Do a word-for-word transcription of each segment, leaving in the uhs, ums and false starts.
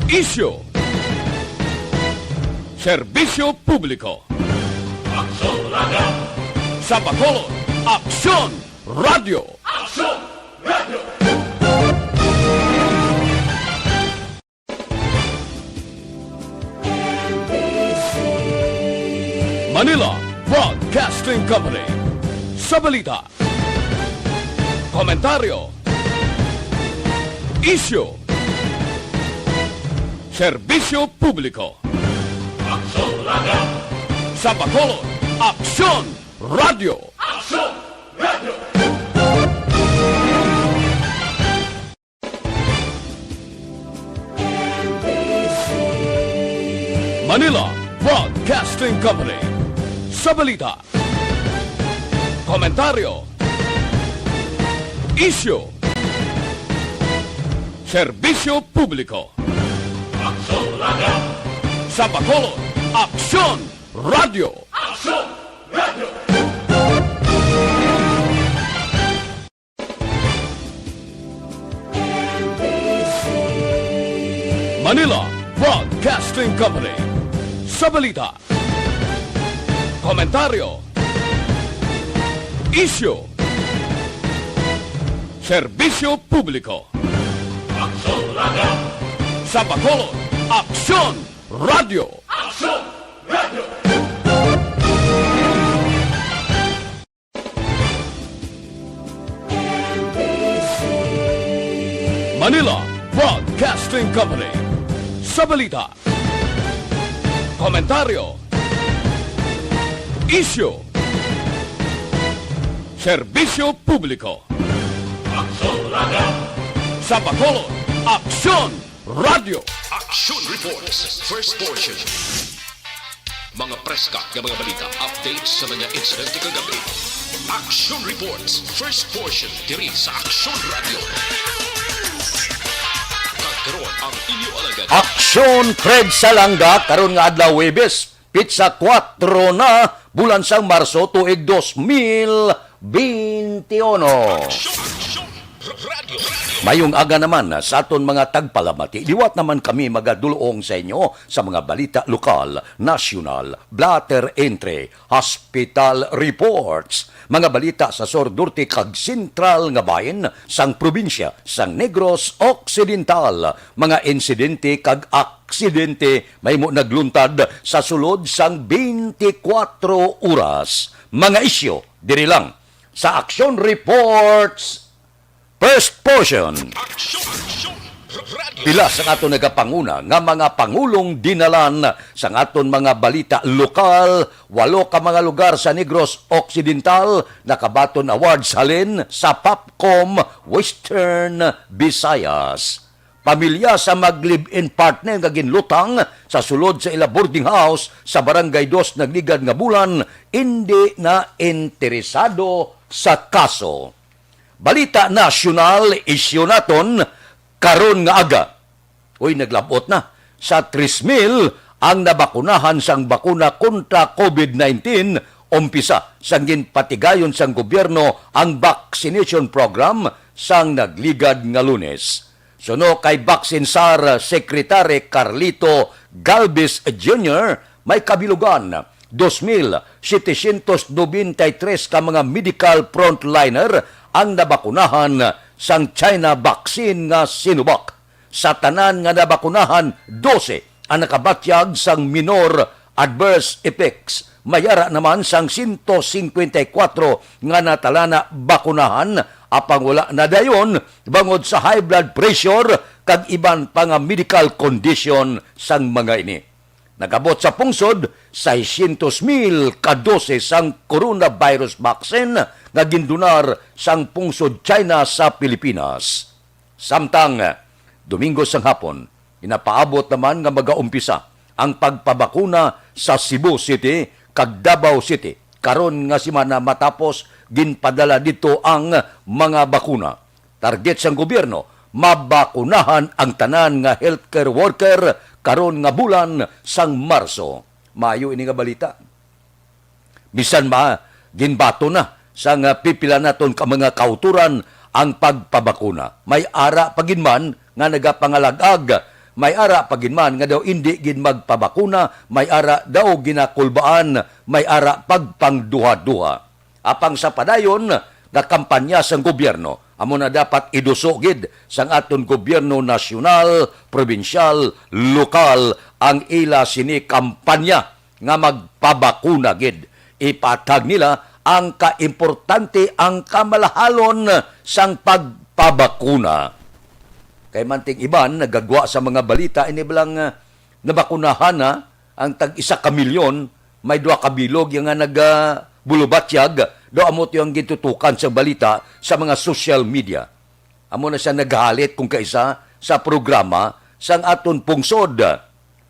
Isyu. Serbisyo publiko. Aksyon Radio. Sa Bacolod, Aksyon Radio. Aksyon Radio. Manila Broadcasting Company. Sa balita, komentaryo, isyu, serbisyo publiko. Aksyon Radio. Sa Bacolod, Aksyon Radio. Aksyon Radio. Manila Broadcasting Company. Sa balita, komentaryo, isyu, serbisyo publiko. Aksyon Radio. Sa Bacolod, Aksyon Radio. Aksyon Radio. Manila Broadcasting Company. Sa balita, komentaryo, isyu, serbisyo publiko. Aksyon Radio. Sa Bacolod, Aksyon Radio. Aksyon Radio. Manila Broadcasting Company. Sa balita, komentaryo, isyu, serbisyo publiko. Aksyon Radio. Sa Bacolod, Aksyon Radio. Action Reports, first portion. Mga preska nga mga balita, updates sa mga insidente kagabi. Action Reports, first portion, diri sa Action Radio. Kag karon ang inyo alagad. Aksyon Fred Salanga, karon nga adlaw, Huwebes, pitsa kuwatro na, bulan sang Marso, tuig dos mil beintiuno. Action, Action Radio. Mayong aga naman sa aton mga tagpalamati. Liwat naman kami magadulong sa inyo sa mga balita lokal, nasyonal, blotter entry, hospital reports, mga balita sa sur, norte kag sentral nga bahin sang probinsya sang Negros Occidental, mga insidente kag aksidente mahimo nagluntad sa sulod sang twenty-four oras. Mga isyu diri lang sa Action Reports. First portion. Action, Action Radio. Pila sa aton nagapanguna nga mga pangulong dinalan sa aton mga balita lokal, walo ka mga lugar sa Negros Occidental nakabaton awards halin sa Popcom Western Visayas. Pamilya sa mag-live-in partner nga ginlutang sa sulod sa ila boarding house sa Barangay Dos nagligad nga bulan, indi na interesado sa kaso. Balita nasyonal, isyu naton karon nga aga. Uy, naglabot na. Sa tres mil ang nabakunahan sang bakuna kontra COVID nineteen, umpisa sang ginpatigayon sang gobyerno ang vaccination program sang nagligad nga Lunes. Suno kay Vaccine Czar Secretary Carlito Galvez Junior, may kabilugan dos mil setecientos noventa y tres ka mga medical frontliner ang nabakunahan sang China vaccine nga Sinovac. Sa tanan nga nabakunahan, dose ang nakabatyag sang minor adverse effects. May ara naman sang sento singkwenta y kuwatro nga natala na bakunahan, apang wala na dayon bangod sa high blood pressure kag iban pa nga medical condition sang mga ini. Nag-abot sa pungsod, seiscientos mil ka dose sang coronavirus vaccine nga gindonar sang pungsod China sa Pilipinas. Samtang, Domingo sang hapon, ginapaabot naman nga magaumpisa ang pagpabakuna sa Cebu City kag Davao City. Karon nga semana matapos ginpadala didto ang mga bakuna. Target sang gobyerno, mabakunahan ang tanan nga healthcare worker karon nga bulan sang Marso. Maayo ini nga balita. Bisan ma, ginbaton na sang pipila naton ka mga kautoran ang pagpabakuna, may ara pa gid man nga nagapangalag-ag may ara pa gid man nga daw indi gid magpabakuna, may ara daw ginakulbaan, may ara pagpangduha-duha. Apang sa padayon nga kampanya sang gobyerno, amo na dapat iduso gid sang aton gobyerno nasyonal, probinsyal, lokal ang ila sini kampanya nga magpabakuna gid. Ipatag nila ang kaimportante, ang kamalahalon sang pagpabakuna. Kay manting iban nagagwa sa mga balita, ini bala nga nabakunahan na ang tag isa ka milyon, may duha ka bilog yang nga nagabulubatyag, daw amo to ang gitutukan sa balita sa mga social media. Amo na siya naghalit kung kaisa sa programa sang aton pungsod.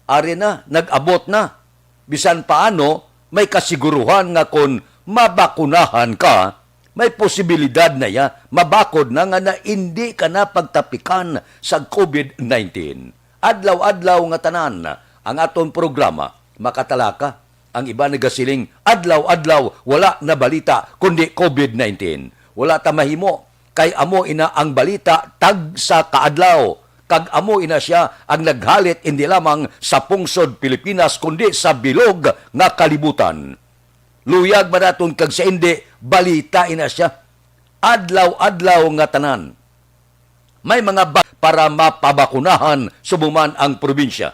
Ari na, nag-abot na. Bisan paano, may kasiguruhan nga kon mabakunahan ka, may posibilidad na ya, mabakod na nga na indi ka na pagtapikan sa covid nineteen. Adlaw-adlaw nga tanan, ang aton programa makatalaka. Ang iban nagasiling, adlaw-adlaw wala na balita kundi covid nineteen. Wala ta mahimo, kay amo ina ang balita tagsa ka adlaw, kag amo ina sia ang naghalit indi lamang sa pungsod Pilipinas kundi sa bilog nga kalibutan. Luyag man naton kag sa indi, balita ina sia. Adlaw-adlaw nga tanan, may mga ba para mapabakunahan subong man ang probinsya.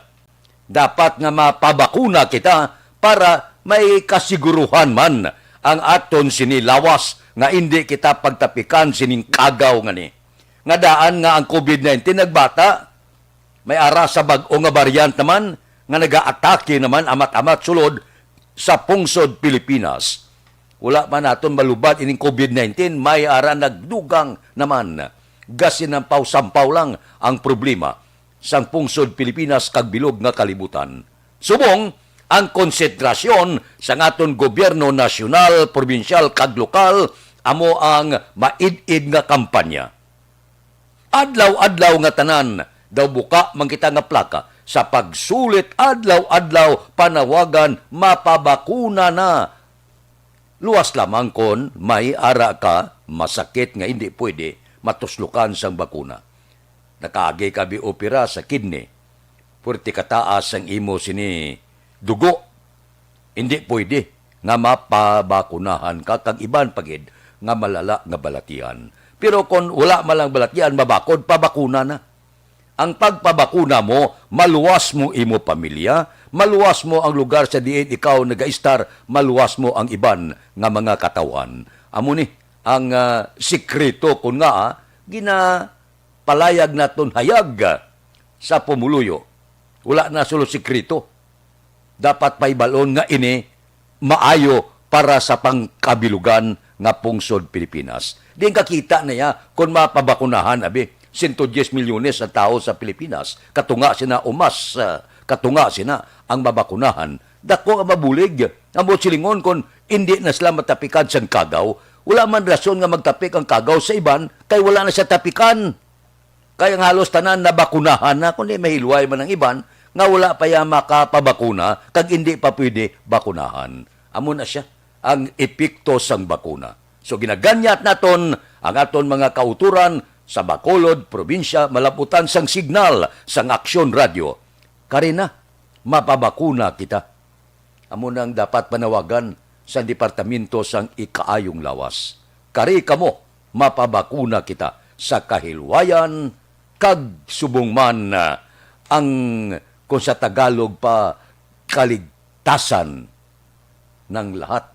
Dapat nga mapabakuna kita para may kasiguruhan man ang aton sini lawas nga indi kita pagtapikan sining kagaw nga ni. Nga daan nga ang covid nineteen nagbata, may ara sa bag-o nga variant naman nga nagaatake naman amat-amat sulod sa pungsod Pilipinas. Wala man naton malubad ining covid nineteen, may ara nagdugang naman. Gasinampaw-sampaw lang ang problema sang pungsod Pilipinas kag bilog nga kalibutan. Subong, ang konsentrasyon sang aton gobyerno nasyonal, probinsyal, kag lokal amo ang maid-id nga kampanya. Adlaw-adlaw nga tanan, daw buka man kita nga plaka sa pagsulit adlaw-adlaw panawagan mapabakuna na. Luwas lamang kon may ara ka masakit nga indi pwede matuslokan sang bakuna. Nakaagi ka bi opera sa kidney. Puwerte kataas ang imo sini dugo. Indi pwede nga mapabakunahan ka kag iban pa gid nga malala nga balatian. Pero kon wala man lang balatian, mabakod, pabakuna na. Ang pagpabakuna mo, maluwas mo imo pamilya, maluwas mo ang lugar sa diin ikaw nagaistar, maluwas mo ang iban nga mga katawhan. Amo ni ang, ah, sikreto kon ngaa ginapalayag naton hayag sa pumuluyo. Wala na solo sikreto. Dapat pahibal-on nga ini maayo para sa pangkabilugan nga pungsod Pilipinas. Diin kakita na ya kon mapabakunahan, abi, sento diyes milyones ang tawo sa Pilipinas. Katunga sina o mas, ah, katunga sina ang mabakunahan. Dako ang mabulig. Amo silingon kon indi na sila matapikan sang kagaw. Wala man rason nga magtapik ang kagaw sa iban kay wala na siya tapikan. Kay ang halos tanan nabakunahan na, kundi may hilway man ang iban nga wala pa ya makapabakuna kag indi pa pwede bakunahan. Amo na siya ang epekto sang bakuna. So, ginaganyat naton ang aton mga kauturan sa Bacolod, probinsya, malabutan sang signal sang Aksyon Radio. Kari na, mapabakuna kita. Amo nang dapat panawagan sa Departamento sang Ikaayong Lawas. Kari kamo, mapabakuna kita sa kahilwayan kag subong man, ah, ang, kung sa Tagalog pa, kaligtasan ng lahat.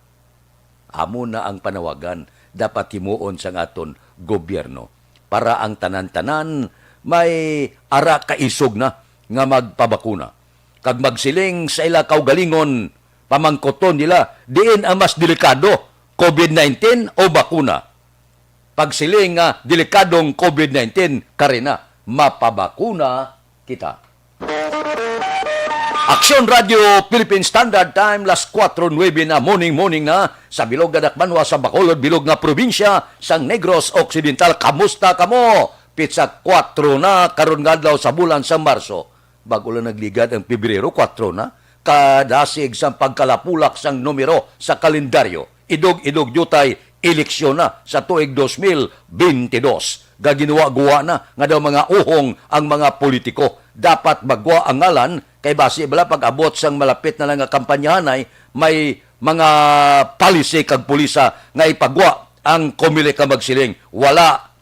Amo na ang panawagan dapat himuon sang aton gobyerno para ang tanan-tanan may ara kaisog na nga magpabakuna kag magsiling sa ila kaugalingon, pamangkuton nila diin ang mas delikado, covid nineteen o bakuna. Pagsiling nga delikadong covid nineteen, kari na, mapabakuna kita. Aksyon Radio Philippine Standard Time, las kuwatro nuebe na, morning, morning na, sa bilog nga dakbanwa sa Bacolod, bilog nga probinsya sang Negros Occidental. Kamusta kamo? Pitsa kuwatro na karon nga adlaw sa bulan sa Marso. Bag-o lang nagligad ang Pebrero, kuwatro na. Kadasig sang pagkalapulak sang numero sa kalendaryo, idog-idog diutay eleksyon na sa tuig dos mil benti dos. Gaginwa-guwa na nga daw mga uhong ang mga politiko. Dapat magwa ang ngalan kay basi bala pag-abot sang malapit na lang nga kampanyahanay, may mga policy kag pulisa nga ipagwa ang Comelec nga magsiling, wala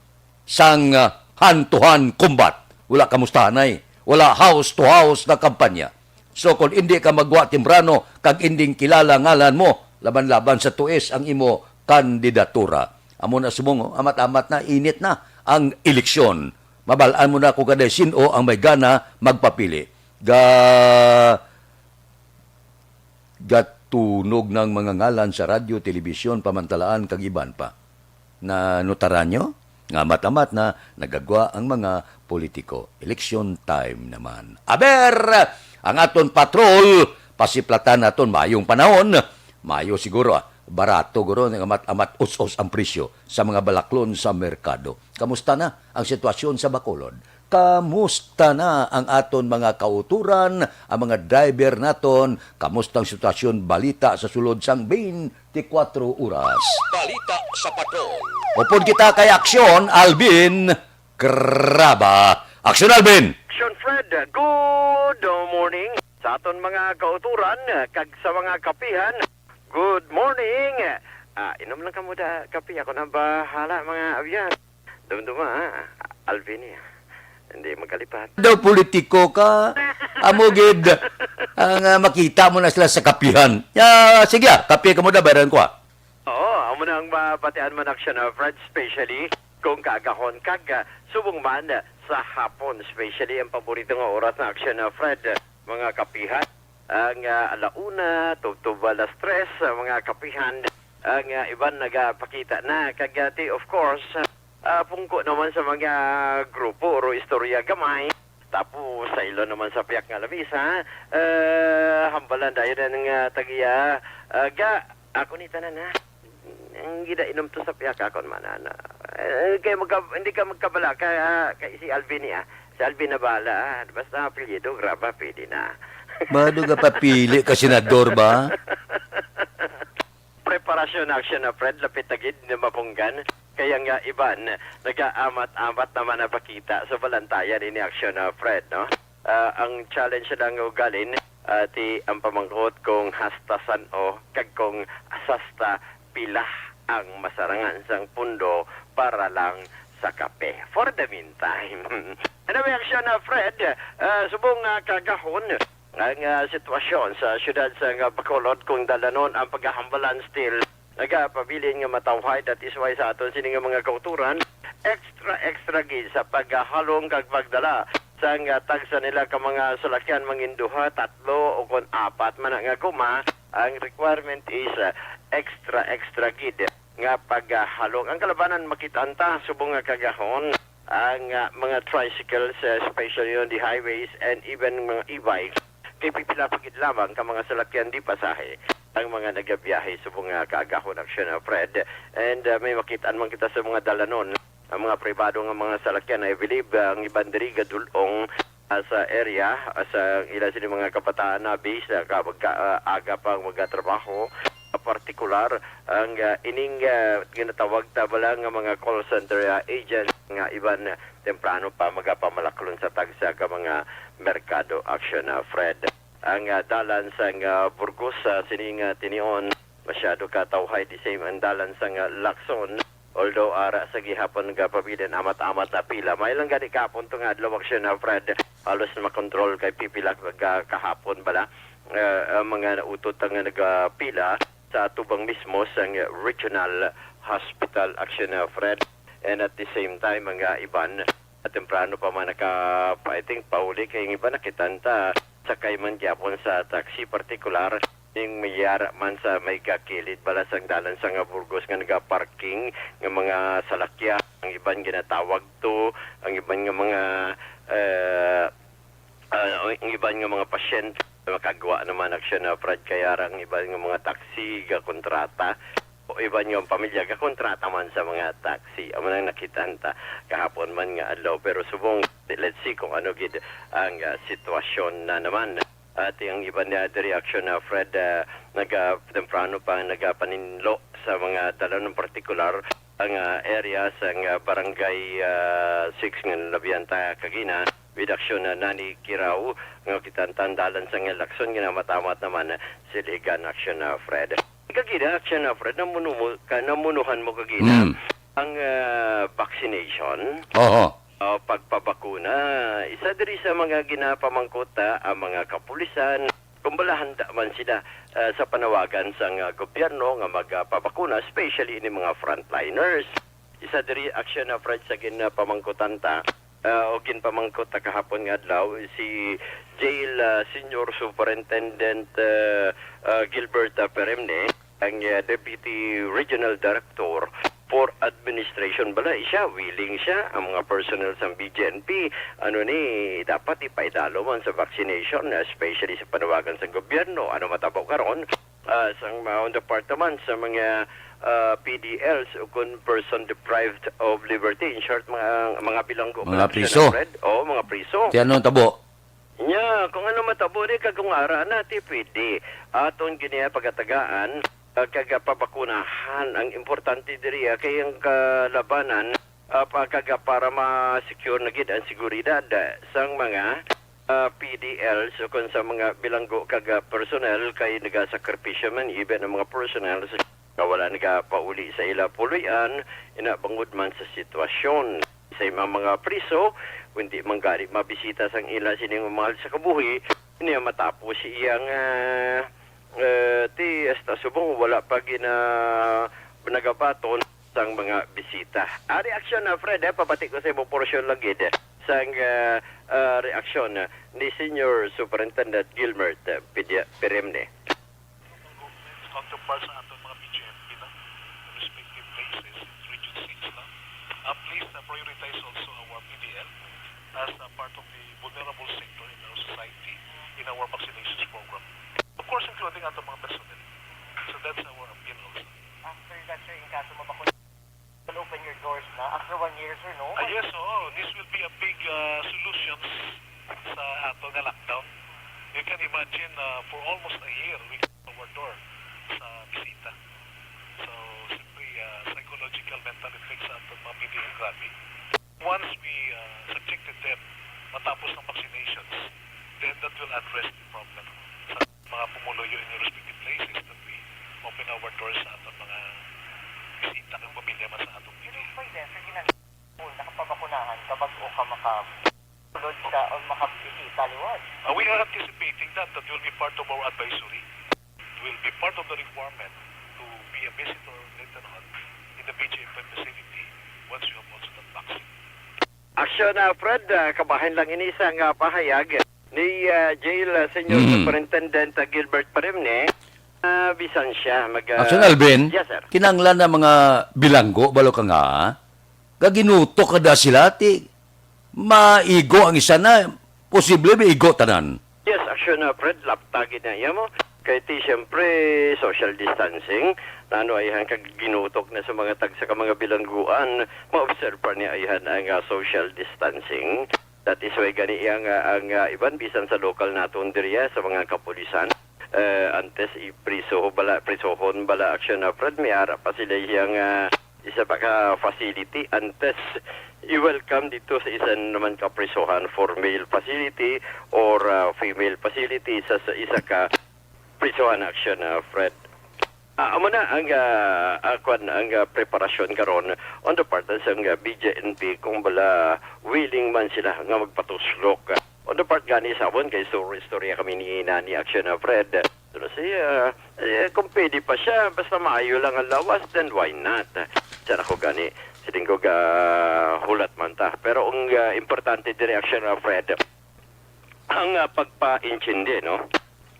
sang, ah, hand-to-hand combat. Wala kamustahanay. Wala house-to-house nga kampanya. So, kung indi ka magwa temprano kag inding kilala ngalan mo, laban-laban sa tuis ang imo kandidatura. Amo na subong, oh, amat-amat na, init na ang eleksyon. Mabal-an mo na kung kaday sin-o ang may gana magpapili. Ga-, gatunog ng mga ngalan sa radyo, telebisyon, pamantalaan, kag iban pa. Na notaran nyo nga amat-amat na nagagwa ang mga politiko. Election time naman. Aber! Ang aton patrol, pasiplatan naton mayong panahon. Mayo siguro, ah. Barato guro, nga amat-amat us-us ang presyo sa mga balaklon sa merkado. Kamusta na ang sitwasyon sa Bacolod? Kamusta na ang aton mga kautoran, ang mga driver naton? Kamusta ang sitwasyon, balita sa sulod sang twenty-four oras? Balita sa Patrol. Upod kita kay Aksyon Alvin Graba. Aksyon Alvin! Action Fred, good morning sa aton mga kautoran kag sa mga kapihan. Good morning. Ah, inom lang kamo da kape, ako na bahala, mga abyan. Dumduma, ah, Alvin, eh. Hindi magkalipat. Daw politiko ka, amo gid ang, ah, makita mo na sila sa kapihan. Ya, sige, ah, kape ka mo da, bayaran ko, ah. Oo, amo na ang mabatian man, Action, ah, Fred, especially kung kaagahon kag, ah, subong man, ah, sa hapon, especially ang paborito nga oras na, Action, ah, Fred, mga kapihan. Ang, ah, ala una, tubtob alas tres, ah, mga kapihan. Ang, ah, iban nagapakita na. Kag, ah, ti, of course, ah, pungko naman sa mga grupo o istorya gamay. Tapos, sa ilo naman sa piyak nga lamisa, ah, hambalan dayon ang, ah, tagiya. Ah, ga, ako ni tanan, ha? Ang gidainom to sa piyak akon man, ana. Eh, kay magka-, hindi ka magkabala ka, ah, kay si Alvin, ah. Si Alvin na bahala, ah. Basta apelyido, Graba, pwede na. Bado ka papili ka senador ba? Preparasyon, Action, ah, Fred, lapit na gid na mapunggan. Kaya nga iban, nagaamat-amat naman ang pakita sa balantayan ini, Action, ah, Fred, no? Ah, ang challenge lang ugalin, ah, ti ang pamangkot kung hasta san-o kag kung hasta pila ang masarangan sang pundo para lang sa kape. For the meantime. Anyway, Action, ah, Fred, ah, subong nga kagahon, ang, ah, sitwasyon sa siyudad sa nga Bacolod kung dalanon ang paghahambalan still nagapabilin nga matawhay, that is why sa aton sini nga mga kauturan, extra, extra gid sa paghalong kag pagdala sang, ah, tagsa nila ka mga salakyan, mangin duha, tatlo, o kon apat man na nga guma, ang requirement is, ah, extra, extra gid nga paghalong. Ang kalabanan, makit-an ta subong nga kagahon ang, ah, mga tricycles, ah, especially on the highways, and even mga e-bikes. Kay pipila pa gid lamang ka mga salakyan di pasahe ang mga nagabiyahe subong nga kaagahon, Action, ah, Fred. And, ah, may makit-an man kita sa mga dalanon, ang mga pribado nga mga salakyan, I believe, ah, ang iban diri gadul-ong, ah, sa area, ah, sa ila sini mga kabataan na base, ah, ka, ka, ah, aga pa ang magatrabaho, ah, partikular ang, ah, ining, ah, ginatawag ta bala nga mga call center, ah, agent nga iban, ah, temprano pa magapamalaklon sa tagsa ka mga merkado, Action, ah, Fred. Ang, ah, dalan sang, ah, Burgos, ah, sining, ah, tinion, masyado ka tawhay, the same ang dalan sang, ah, Lacson. Although ara sa gihapon nagapabilin amat-amat na pila. May lang gani kahapon to nga adlaw, Action, ah, Fred. Halos na makontrol kay pipila ka kahapon bala, ah, ang mga nautot nga nagapila sa atubang mismo sang Regional Hospital, Action, ah, Fred. And at the same time, ang, ah, iban, ah, temprano pa man naka, I think, pauli kay ang iban nakitaan ta sakay man gyapon sa taxi, partikular ning may yara man sa may gakilid bala sang dalan sang Burgos nga nagaparking nga mga salakyan. Ang iban ginatawag to, ang iban nga mga, eh, ah, ang iban nga mga pasyente makagwa naman, Action, ah, Fred, kay ara ang iban nga mga taxi gakontrata o iban nga pamilya gakontrata man sa mga taxi. Amo nang nakitaan ta kahapon man nga adlaw. Pero subong, let's see kung ano gid ang, ah, sitwasyon na naman. At ang iban niya diri, Action, ah, Fred, ah, naga-, temprano pa nagapaninlo sa mga dalan, ng partikular ang, ah, area sang, ah, Barangay, ah, six nga nalabihan ta kagina, with action na Nani Kirao, nga kita tandalan sa nga Lacson, nga namatamat naman, ah, siligan action na Fred. Kagina action na Fred, namuno mo, ka, namunuhan mo kagina Mm. ang, ah, vaccination, Oo. ah, pagpabakuna. Isa diri sa mga ginapamangkot, ah, ang mga kapulisan, kung bala handa man sila, ah, sa panawagan sang, ah, gobyerno nga magpabakuna, especially ini mga frontliners. Isa diri action na Fred sa ginapamangkutan ta, ah, o ginpamangkot ta kahapon nga adlaw, si Jail, ah, Senior Superintendent, ah, ah, Gilbert, ah, Peremne, ang, ah, Deputy Regional Director for Administration. Bala, siya, willing siya, ang mga personnel sa B J N P, ano ni, dapat ipaidalo man sa vaccination, especially sa panawagan sa gobyerno. Ano matabo karon? Ah, sang, ah, on the part naman sa mga, ah, P D Ls o kung person deprived of liberty, in short, mga, mga bilanggo Mga pala siya priso. na, Fred. Oo, mga priso. Ti ano ang tabo? Nya, kung ano matabo ni, kag kung ara na, ti pwede. Aton gini pagatagaan, ah, kag pabakunahan. Ang importante diri, ah, kay ang kalabanan, ah, pa, kag para ma-secure na gid ang seguridad, ah, sang mga, ah, P D Ls o kung sa mga bilanggo kag, ah, personnel kay nagasakripisyo man even ang mga personnel nga wala nagapauli sa ila puloy-an, ina bangod man sa sitwasyon. Sa mga, mga priso, kundi man gani mabisita sang ila sining mahal sa kabuhi, niya matapos iyang, ah, eh, ti hasta subong wala pa gina nagabaton sang mga bisita. Ah, reaksyon na, Fred, eh, pabati ko sa imo portion lang gid, eh, sang, ah, ah, reaksyon, ah, ni Senior Superintendent Gilbert, eh, Pidia-, Peremne. Local government counterparts sa aton mga B J M P, no? Respective places in Region six, no? Uh, please, uh, prioritize also our P D L as a part of the vulnerable sector in our society, in our vaccinations program. Of course, including aton mga personnel. So that's our appeal also. After that, sir, in kaso mabakuna, will open your doors na after one year, sir, no? Ah, yes, oo. This will be a big, uh, solutions sa ato nga lockdown. You can imagine, uh, for almost a year, we closed our door sa bisita. So, siyempre, uh, psychological, mental effects sa aton mga P D L, grabe. Once we, uh, subjected them, matapos ang vaccinations, then that will address the problem. Sa mga pumuluyo in your respective places that we open our doors sa aton mga bisita kag pamilya man sa atong Pero P D L. Pwede, sir, kinahanglan nakapabakunahan ka bag-o ka makasulod sa o makabisita liwat. Uh, we are anticipating that, that will be part of our advisory. It will be part of the requirement to be a visitor later on in the B J M P facility once you have also that vaccine. Aksyon, ah, Fred, ah, kabahin lang ini sa nga pahayag ni, ah, Jail, ah, Senior Mhm. Superintendent, ah, Gilbert Parimne, ah, bisan siya mag, ah, Aksyon, Alvin, yes, sir. Kinahanglan na mga bilanggo, balo ka nga, gaginutok kada sila, ti maigo ang isa na, posible maigo tanan. Yes, aksyon na, Fred, laptagin na iya mo. Kay ti, siyempre, social distancing, nano ay hang kaginutok na sa mga tagsa ka mga bilangguan, maobserbar ni ayhan ang, ah, social distancing. That is why gani iya nga ang, ah, iban bisan sa lokal naton diriya sa mga kapulisan. Eh, antes ipriso bala, prisohon bala aksyon na, Fred, may ara pa sila iya nga isa pa ka facility. Antes i-welcome dito sa isa naman ka prisohan for male facility or, ah, female facility sa, sa isa ka prisohan aksyon na, Fred. Ah, amo na ang, ah, ah, kwan, ang, ah, preparasyon karon on the part sa, ah, B J N P kung bala willing man sila nga magpatuslok. On the part gani sa amon kay istorya-istorya kami ni Nani Action na Fred. Pero siya, eh, kung pwede pa siya, basta maayo lang ang lawas, then why not? Siya ako gani, siling ko ga hulat man ta. Pero ang, ah, importante diri Action na Fred, ang, ah, pagpaintindi, no,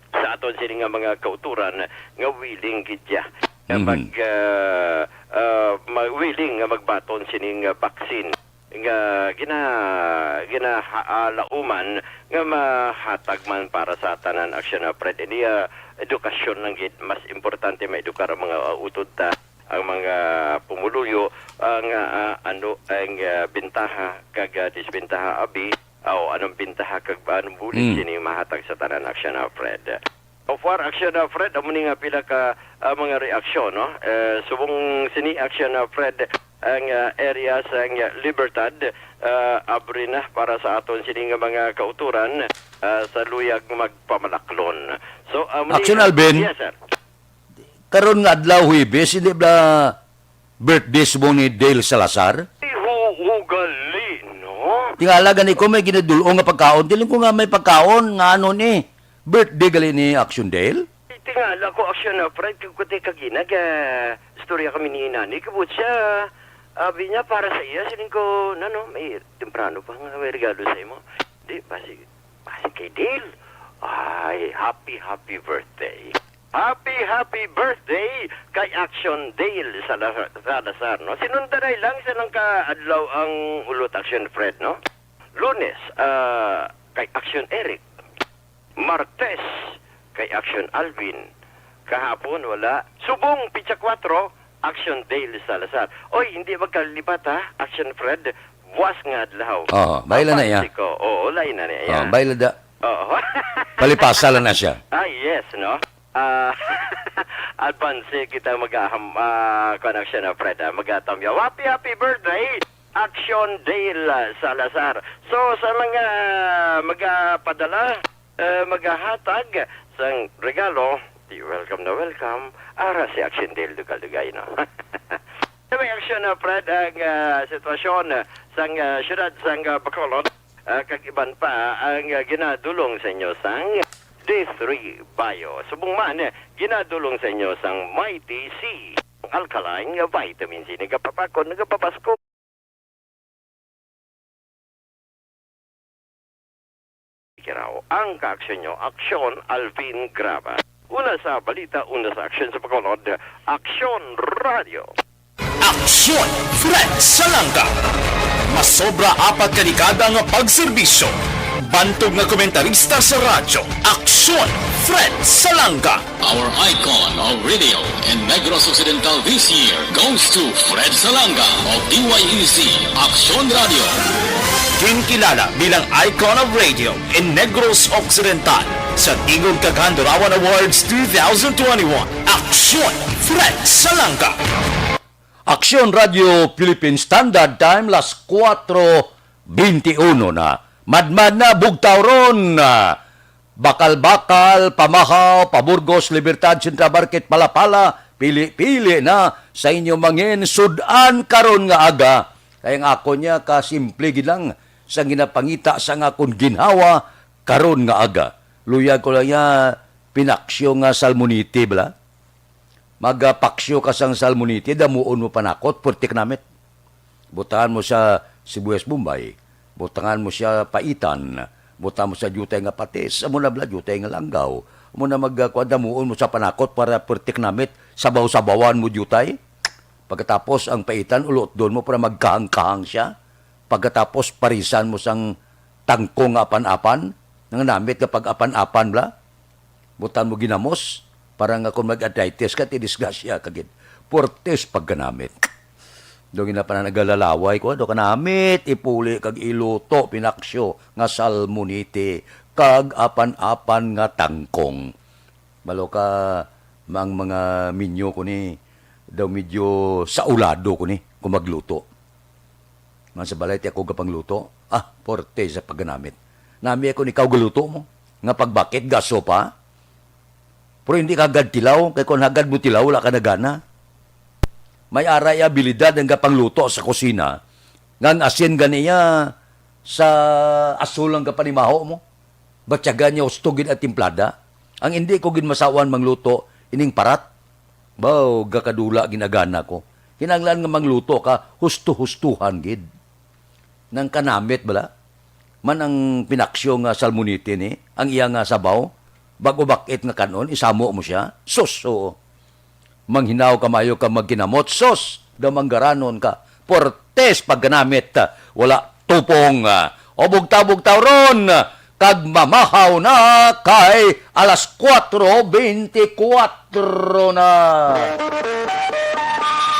sa aton sini nga mga kauturan nga willing gid siya nga Mhm. mag, ah, ah, ma-, willing nga magbaton sining, ah, vaccine nga gina-, ginaalauman nga mahatag man para sa tanan aksyon na Fred. Ini, ah, edukasyon lang gid, mas importante maedukar ang mga, ah, utod ta, ang mga pumuluyo, ang, ah, ano ang, ah, bintaha kag, ah, disbintaha abi, o anong bintaha kag anong bulig Mm. sini mahatag sa tanan aksyon na Fred. So far, aksyon na Fred, amo ni nga pila ka, ah, mga reaksyon, no? Eh, subong sini aksyon na Fred, ang, ah, area sang Libertad, ah, abri na para sa aton sini nga mga kautoran, ah, sa luyag magpamalaklon. So, amo ni Action, Alvin. Yes, sir. Karon nga adlaw, Huwebes, hindi ba birthday subong ni Dale Salazar? Ay, hu-, hugali, no? Tingala gani ko may ginadul-ong nga pagkaon. Diling ko nga may pagkaon nga ano ni. Birthday gali ni Action Dale? Ay, tingala ko, Action, ah, Fred, kag kuti kagina, ga-, istorya kami ni Nani. Kabot siya, abi niya, para sa iya, siling ko, "Nano, may temprano pa nga may regalo sa imo." Di, basi, basi kay Dale. Ay, happy, happy birthday. Happy, happy birthday kay Action Dale Salazar, Salazar, no? Sinundanay lang sa nang kaadlaw ang ulot, Action Fred, no? Lunes, ah, kay Action Eric. Martes, kay Action Alvin. Kahapon, wala. Subong, pitsa kuwatro, Action Dale Salazar. Oy, hindi magkalipat, ha, Action Fred. Buwas nga adlaw. Oo, baila na iya. Papansi ko. Oo, lain na niya. Oo, baila da. Oo. Palipasa lang na siya. Ah, yes, no? Ah, advance kita mag-aham, ah, kuwan, Action, ah, Fred, ah, mag-atamyaw. Happy, happy birthday, Action Dale, ah, Salazar. So, sa mga magapadala, eh, magahatag sang regalo, di welcome na welcome, ara si Action Dale Dugal-Dugay, no? Sa may Action, ah, Fred, ang, ah, sitwasyon, ah, sang, ah, siyudad sang, ah, Bacolod, ah, kag iban pa ang, ah, ginadulong sa inyo sang D three Bio. Subong man, ginadulong sa inyo sang Mighty C, alkaline nga vitamin C, nagapapakon, nagapapasko. Kiraw ang kaaksyon nyo, Aksyon Alvin Graba. Una sa balita, una sa aksyon sa Bacolod, Aksyon Radio. Aksyon Fred Salanga. Masobra apat ka dekada nga pagserbisyo. Bantog nga komentarista sa radyo, Aksyon Fred Salanga. Our icon of radio in Negros Occidental this year goes to Fred Salanga of D Y E C Aksyon Radio. Ginkilala bilang Icon of Radio in Negros Occidental sa Tingog kag Handurawan Awards two thousand twenty-one. Aksyon Fred Salanga. Aksyon Radio Philippine Standard Time, las kuwatro benti uno na. Madmad na, bugtaw ron na. Bakal-bakal, pa Mahaw, pa Burgos, Libertad, Central Market, Palapala, pili-pili na sa inyo mangin sud-an karon nga aga. Kay ang akon niya ka simple gid lang sa ginapangita sa nga akon ginhawa karon nga aga. Luyag ko lang niya pinaksyo nga salmonite bala. Magapaksyo ka sang salmonite, damuon mo panakot, puwerte ka namit. Butangan mo sa sibuyas Bombay, butangan mo siya paitan, butangan mo sa diutay nga patis, amo na bala diutay nga langgaw. Amo na mag, ah, kuwan, damuon mo sa panakot para puwerte ka namit, sabaw-sabawan mo diutay. Pagkatapos ang paitan, ulotdon mo para magkahang-kahang siya. Pagkatapos parisan mo sang tangkong nga apan-apan, nga namit nga pag-apan-apan bala. Butan mo ginamos, para nga kung mag-arthritis ka, ti disgrasya ka gid. Puwertes pagkanamit. Do ginapanan nagalalaway ko, do kanamit, ipuli kag iluto, pinaksyo, nga salmonite, kag apan-apan nga tangkong. Balo ka, ang mga minyo ko ni, daw medyo saulado ko ni, kung magluto. Man sa balay, ti ako gapangluto. Ah, porte sa pagganamit. Nami ako ni ikaw galuto mo. Nga pagbakit, gaso pa. Pero hindi ka agad tilaw, kay kung agad mo tilaw, wala ka na gana. May aray abilidad ang gapangluto sa kusina, nga ang asin ganiya sa asol ang gapanimaho mo. Batyagan niya husto gid ang timplada. Ang hindi ko gid masawan mangluto, ining parat. Baw, gakadula ginagana ko. Kinahanglan nga mangluto ka, husto-hustuhan gid. Nang kanamit bala, man ang pinaksyo nga salmonite ni, ang iya nga sabaw, bag-o bak-it nga kan-on, isamo mo siya. Sus, oo. Manghinaw ka maayo ka magkinamot, sus, daw manggaranon ka. Portes pagganamit, wala tupong. O bugtaw-bugtaw ron, kag mamahaw na kay alas kuwatro benti kuwatro na.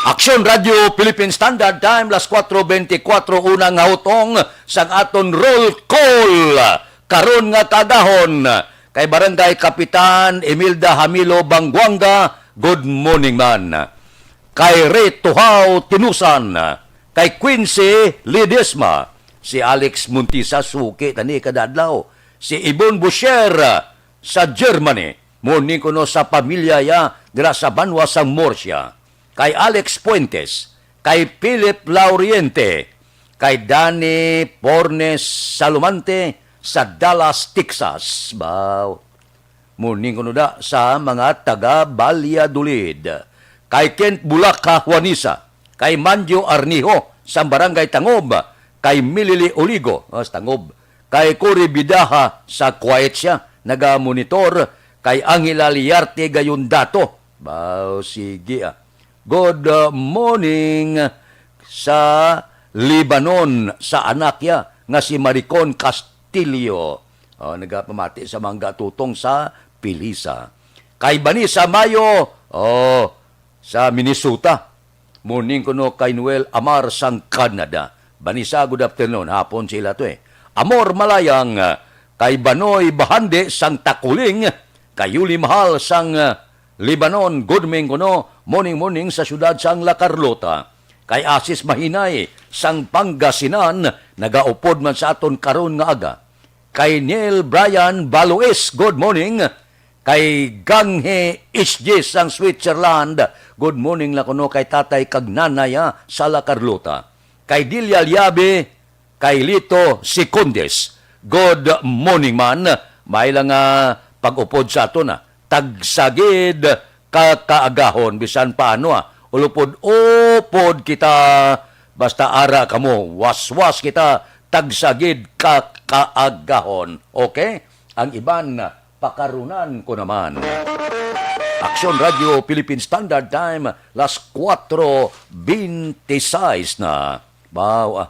Aksyon Radio Philippine Standard Time, las kuwatro benti kuwatro, unang hutong sang aton roll call karon nga kaagahon. Kay Barangay Kapitan Imelda Hamilo Banguanga, good morning, man. kay Rey Tuhao Tinusan, kay Quincy Ledesma, si Alex Montisa, suki tani kada adlaw, si Ibon Bosher sa Germany, morning kuno sa pamilya ya dira sa banwa sang Murcia, kay Alex Fuentes, kay Philip Lauriente, kay Danny Pornes Salumante sa Dallas, Texas. Baw. Morning kuno da sa mga taga Valladolid. Kay Kent Bulaka Juanisa, kay Manjo Arnijo sa Barangay Tangob, kay Milili Oligo, oh, sa Tangob, kay Cory Bidaha sa Quiet siya, nagamonitor, kay Angela Liarte Gayondato. Baw, sige, ah. Good, uh, morning sa Lebanon, sa anak ya nga si Maricon Castillo. Oh, nagapamati sa mga tutong sa Pilisa. Kay Vanessa Mayo, oh, sa Minnesota. Morning kuno kay Noel Amar sang Canada. Vanessa, good afternoon. Hapon sila to eh. Amor Malayang, uh, kay Banoy Bahande sang Takuling, kay Yuli Mahal sang, uh, Lebanon, good morning kuno, morning, morning sa siyudad sang La Carlota. Kay Asis Mahinay sang Pangasinan, nagaupod man sa aton karon nga aga. Kay Neil Brian Balois, good morning. Kay Ganghe Isjis sang Switzerland, good morning la kuno kay tatay kag nanay, ah, sa La Carlota. Kay Delia Liabe, kay Lito Secondes, good morning man. May lang nga pag-upod sa aton, ah. Tagsagid ka kaagahon, bisan paano, ah. Ulupod-upod kita, basta ara kamo, waswas kita, tagsagid ka kaagahon. Okay? Ang iban, pakarunan ko naman. Aksyon Radio Philippine Standard Time, las kuwatro bente sais na. Baw, ah,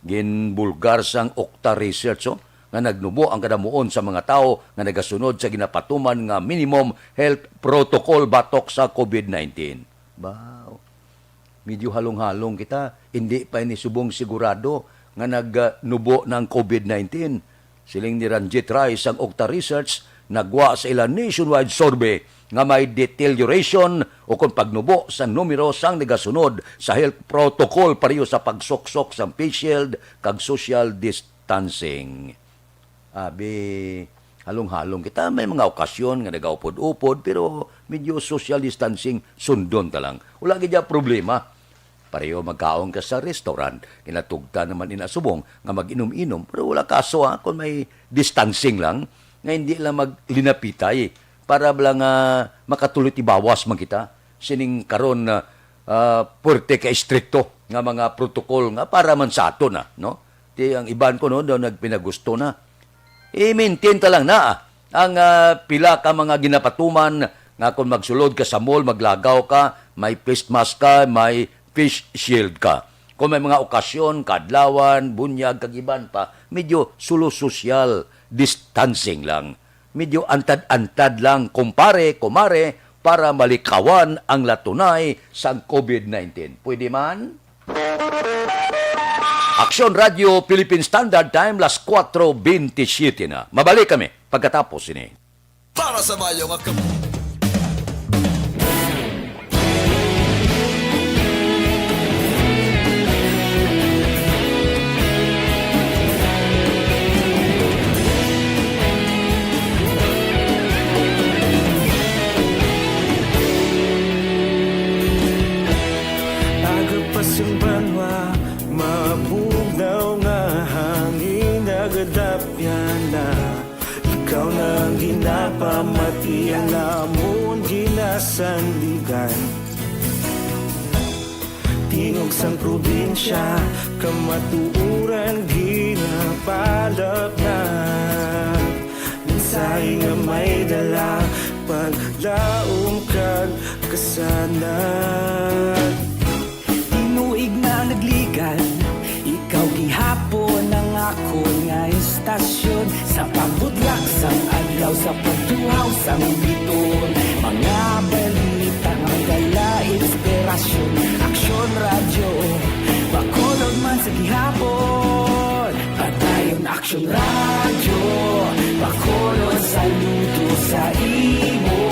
ginbulgar sang Okta Research, oh, nga nagnubo ang kadamuon sa mga tawo nga nagasunod sa ginapatuman nga minimum health protocol batok sa COVID nineteen. Baw. Medyo halong-halong kita, indi pa ini subong sigurado nga nagnubo na ang COVID nineteen. Siling ni Ranjit Rai sang Okta Research, nagwa sa ila nationwide survey nga may deterioration o kon pagnubo sa numero sang nagasunod sa health protocol pareho sa pagsuksok sang face shield kag social distancing. Abi, halong-halong kita. May mga okasyon nga nagaupod-upod, pero medyo social distancing, sundon ta lang. Wala gid ya problema. Pareho magkaon ka sa restaurant, kinatugtan naman ina subong nga mag-inom-inom, pero wala kaso, ha, kung may distancing lang, nga hindi lang maglinapitay, para lang, ah, makatuloy tibawas man kita sining karon na, ah, puwerte ka estrikto nga mga protocol nga para man sa aton, ah, no? Ti ang iban ko, no, daw nagpinagusto na. I-maintain ta lang na, ah, ang, ah, pila ka mga ginapatuman nga kung magsulod ka sa mall, maglagaw ka, may face mask ka, may face shield ka. Kung may mga okasyon, kadlawan, bunyag, kag iban pa, medyo sulo social distancing lang. Medyo antad-antad lang, kumpare, kumare, para malikawan ang latunay sang COVID nineteen. Pwede man? Aksyon Radio Philippine Standard Time, las kuwatro bente siyete na. Mabalik kami pagkatapos sini. Para sa mayo nga kamo. Aga pa sang banwa, mabugnaw nga hangin, nagadapyan na. Ikaw na ang ginapamati, ang amon ginasandigan. Tingog sang probinsya, kamatuoran ginapalapnag. Mensahe nga may dala, paglaom kag kasanag. Tinuig na nagligad, ikaw gihapon ang akon nga istasyon. Sa pagbudlak sang adlaw, sa pagtuhaw sang biton, mga balita nga dala inspirasyon. Aksyon Radyo, Bacolod man sa gihapon. Padayon Aksyon Radyo, Bacolod, saludo sa imo.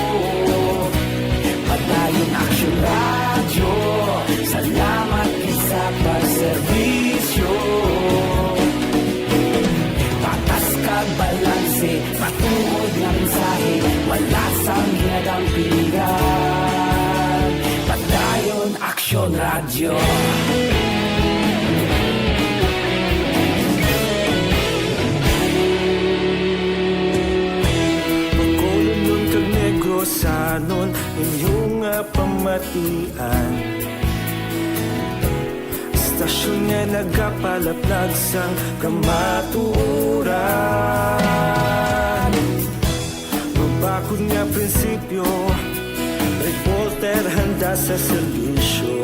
Padayon Aksyon Radyo, Matuod nga mensahe, wala sang ginadampigan. Padayon Aksyon Radyo. Bacolodnon kag Negrosanon, inyo nga pamatian. Istasyon nga nagapalaplag sang kamatuoran. Mabakod nga prinsipyo, reporter handa sa serbisyo.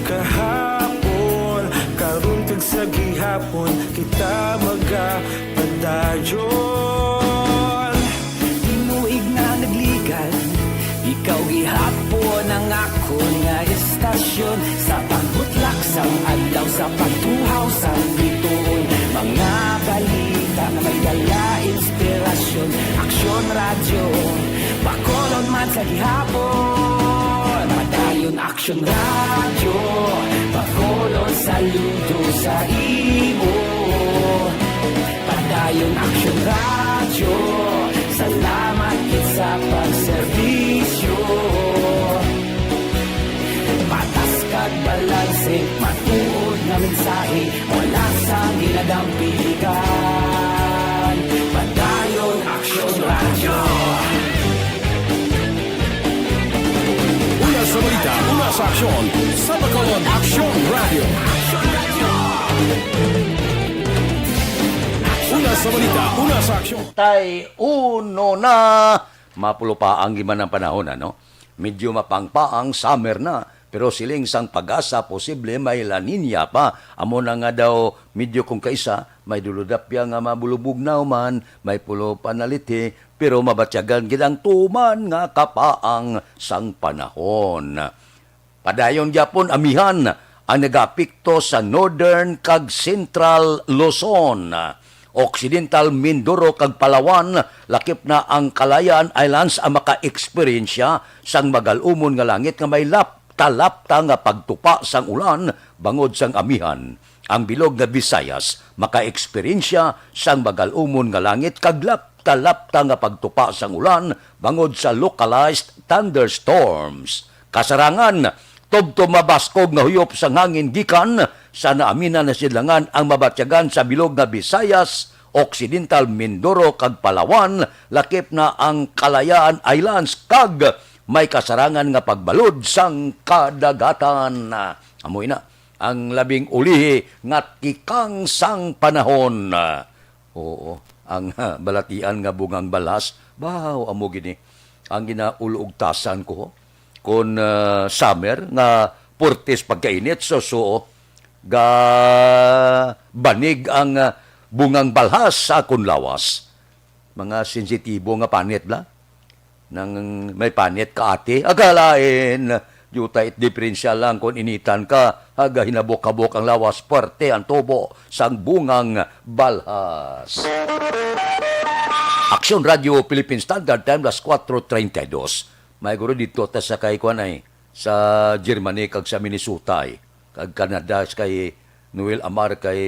Kahapon, karon kag sa gihapon, kita magapadayon. Tinuig na nagligan, ikaw gihapon ang akon nga istasyon. Sa pagbutlak sang adlaw, sa pagtuhaw sang bituon, mga balita nga may dala inspirasyon. Aksyon Radyo, Bacolod man sa gihapon. Padayon Aksyon Radyo, Bacolod, saludo sa imo. Padayon Aksyon Radyo, salamat gid sa pagserbisyo. Patas kag balanse, matuod nga mensahe, wala sang ginadampigan. Padayon Aksyon Radyo. Una sa balita, una sa aksyon, sa Bacolod Aksyon Radyo. Una sa balita, una sa aksyon. Tay uno na. Mapulo pa ang iban ang panahon, ano? Medyo mapangpaang, summer na, pero siling sang PAGASA, posible may La Niña pa. Amo na nga daw, medyo kung kaisa, may dulodapya nga mabulubugnaw man, may pulo panalithi, pero mabatyagan gid ang tuman nga kapaang sang panahon. Padayon gyapon, amihan ang nagaapekto sa Northern kag Central Luzon, Occidental Mindoro kag Palawan, lakip na ang Kalayaan Islands ang maka-eksperyensya sang magal-umon nga langit nga may lapta-lapta nga pagtupa sang ulan bangod sang amihan. Ang bilog nga Visayas maka-eksperyensya sang magal-umon nga langit kag lapta-lapta nga pagtupa sang ulan bangod sa localized thunderstorms. Kasarangan, tubtob mabaskog nga huyop sang hangin gikan sa naaminan nga sidlangan ang mabatyagan sa bilog nga Visayas, Occidental Mindoro kag Palawan, lakip na ang Kalayaan Islands, kag may kasarangan nga pagbalod sang kadagatan. Amo ina ang labing ulihi nga tikang sang panahon. Oo, ang, ha, balatian nga bungang balhas, baw, amo gini ang ginaulugtasan ko. Kon, ah, summer nga purtis pagkainit, so, so, ga banig ang, ah, bungang balhas sa akon lawas. Mga sensitibo nga panit bala. Nang may panit ka, ate? Agalain, diutay it diferensya lang kon initan ka, agahinabok-habok ang lawas, puwerte ang tubo sang bungang balhas. Aksyon Radio Philippine Standard Time, las cuatro treinta y dos. May guro dito ta sa kay kuan ay, sa Germany kag sa Minnesota ay, kag Canada sa kay Noel Amar, kay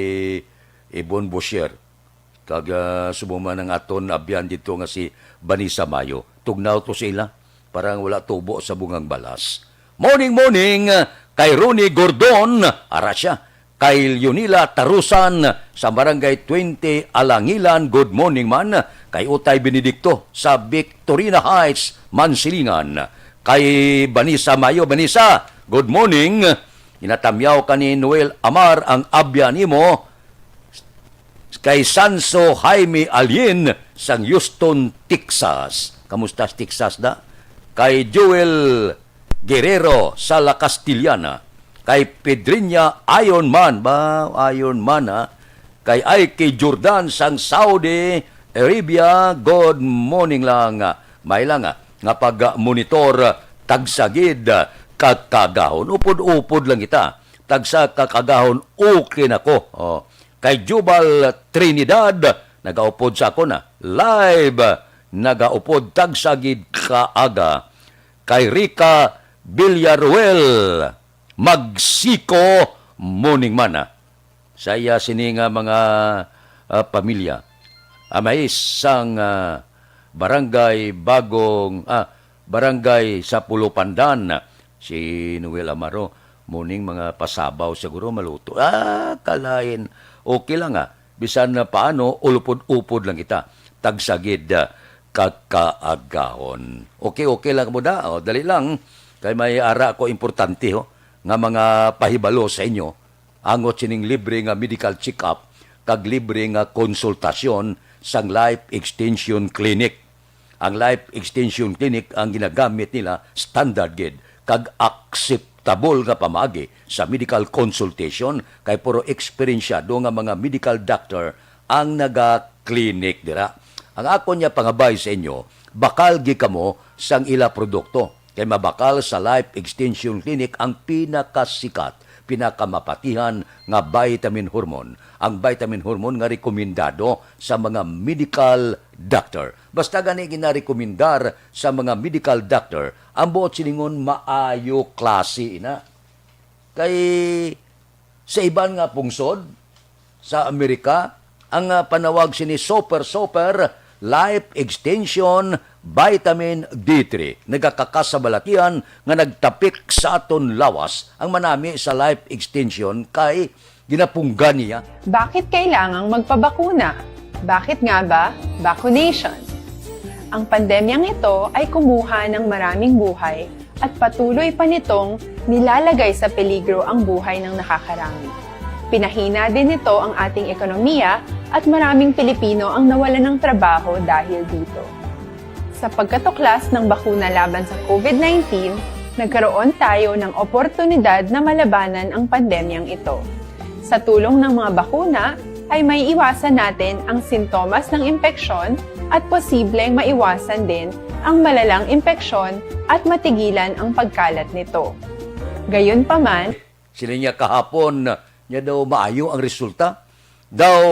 Ibon Bosher. Kag, ah, subong man ang aton abyan dito nga si Vanessa Mayo. Tugnaw to sa ila, parang wala tubo sa bungang balas. Morning, morning, ah, kay Ronnie Gordon, ara siya, kay Leonila Tarusan sa Barangay twenty Alangilan, good morning man, kay Utay Benedicto sa Victorina Heights, Mansilingan, kay Vanessa Mayo, Vanessa, good morning. Ginatamyaw ka ni Noel Amar ang abya nimo, kay Sanso Jaime Alien sang Houston, Texas. Kamusta sa Texas da? Kay Joel Guerrero sa La Castellana. Kay Pedriña Iron Man ba? Iron Man, ha? Kay Ike Jordan sang Saudi Arabia, good morning lang. May lang, ah, nga pag-monitor, tagsa gid ka kagahon. Upod-upod lang kita. Tagsa ka kagahon, okay na ko. Oh. Kay Jubal Trinidad, nagaupod sa ako na. Live, nagaupod, tagsa gid kaaga. Kay Rica Villaruel, Magsiko, morning man, ah. Sa iya sini nga mga, ah, pamilya. Amay sang, ah, Barangay Bagong, ah, Barangay sa Pulupandan, si Noel Amaro, muning mga pasabaw siguro maluto. Ah, kalain. Okay lang, ah. Bisan na paano, ulupod-upod lang kita. Tagsagid, ah, kakaagahon. Okay, okay lang mo da. O, dali lang. Kay may ara ko importante, ho, nga mga pahibalo sa inyo. Angot sining libre nga medical check-up kag libre nga konsultasyon sang Life Extension Clinic. Ang Life Extension Clinic ang ginagamit nila, standard gid kag akseptable nga pamaagi sa medical consultation, kay puro eksperensyado nga mga medical doctor ang naga-clinic dira. Ang akon nga pangabay sa inyo, bakal gid kamo sang ila produkto. Kay mabakal sa Life Extension Clinic ang pinakasikat, pinakamapatihan nga vitamin hormone, ang vitamin hormone nga rekomendado sa mga medical doctor. Basta gani ginarekomendar sa mga medical doctor, ang buot silingon maayo klase ina. Kay sa iban nga pungsod sa Amerika, ang, ah, panawag sini Super Super Life Extension Vitamin D three nagakakas sa balatian nga nagtapik sa aton lawas. Ang manami sa Life Extension kay ginapunggan niya. Bakit kailangang magpabakuna? Bakit nga ba vaccination? Ang pandemyang ito ay kumuha ng maraming buhay at patuloy pa nitong nilalagay sa peligro ang buhay ng nakakarami. Pinahina din nito ang ating ekonomiya at maraming Pilipino ang nawalan ng trabaho dahil dito. Sa pagkatuklas ng bakuna laban sa COVID nineteen, nagkaroon tayo ng oportunidad na malabanan ang pandemyang ito. Sa tulong ng mga bakuna, ay may iwasan natin ang sintomas ng impeksyon at posibleng maiwasan din ang malalang impeksyon at matigilan ang pagkalat nito. Gayunpaman, sila niya kahapon, niya daw maayo ang resulta. Daw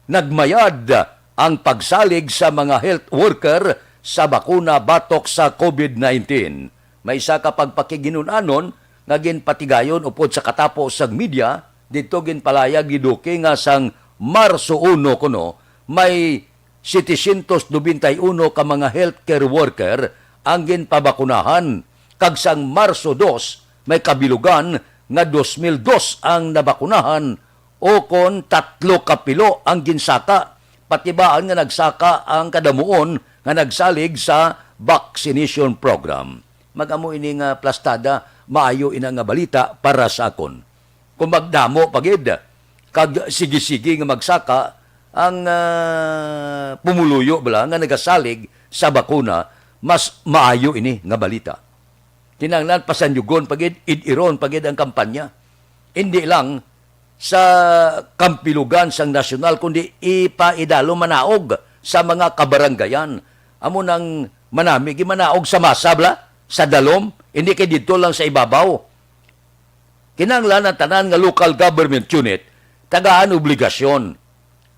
nagmayad ang pagsalig sa mga health worker sa bakuna batok sa COVID nineteen. May isa ka pagpakiginun-anon nga ginpatigayon upod sa katapo sang media, didto ginpalayag ni Duque nga sang Marso uno kuno, may setecientos nobenta y uno ka mga healthcare worker ang ginpabakunahan, kag sang Marso dos, may kabilugan nga dos mil dos ang nabakunahan, o kon tatlo ka pilo ang ginsaka. Patibaan nga nagsaka ang kadamuon nga nagsalig sa vaccination program. Mag-amo ini nga plastada, maayo ina nga balita para sa akon. Kung magdamo pa gid kag sige-sige nga magsaka ang, ah, pumuluyo bala nga nagasalig sa bakuna, mas maayo ini nga balita. Kinahanglan pasanyugon pa gid, id-iron pa gid ang kampanya. Indi lang sa kampilugan sang nasyonal, kundi ipaidalom manaog sa mga kabaranggayan. Amo nang manami gid manaog sa masa bala, sa dalom, indi kay didto lang sa ibabaw. Kinahanglan ang tanan nga local government unit tagaan obligasyon.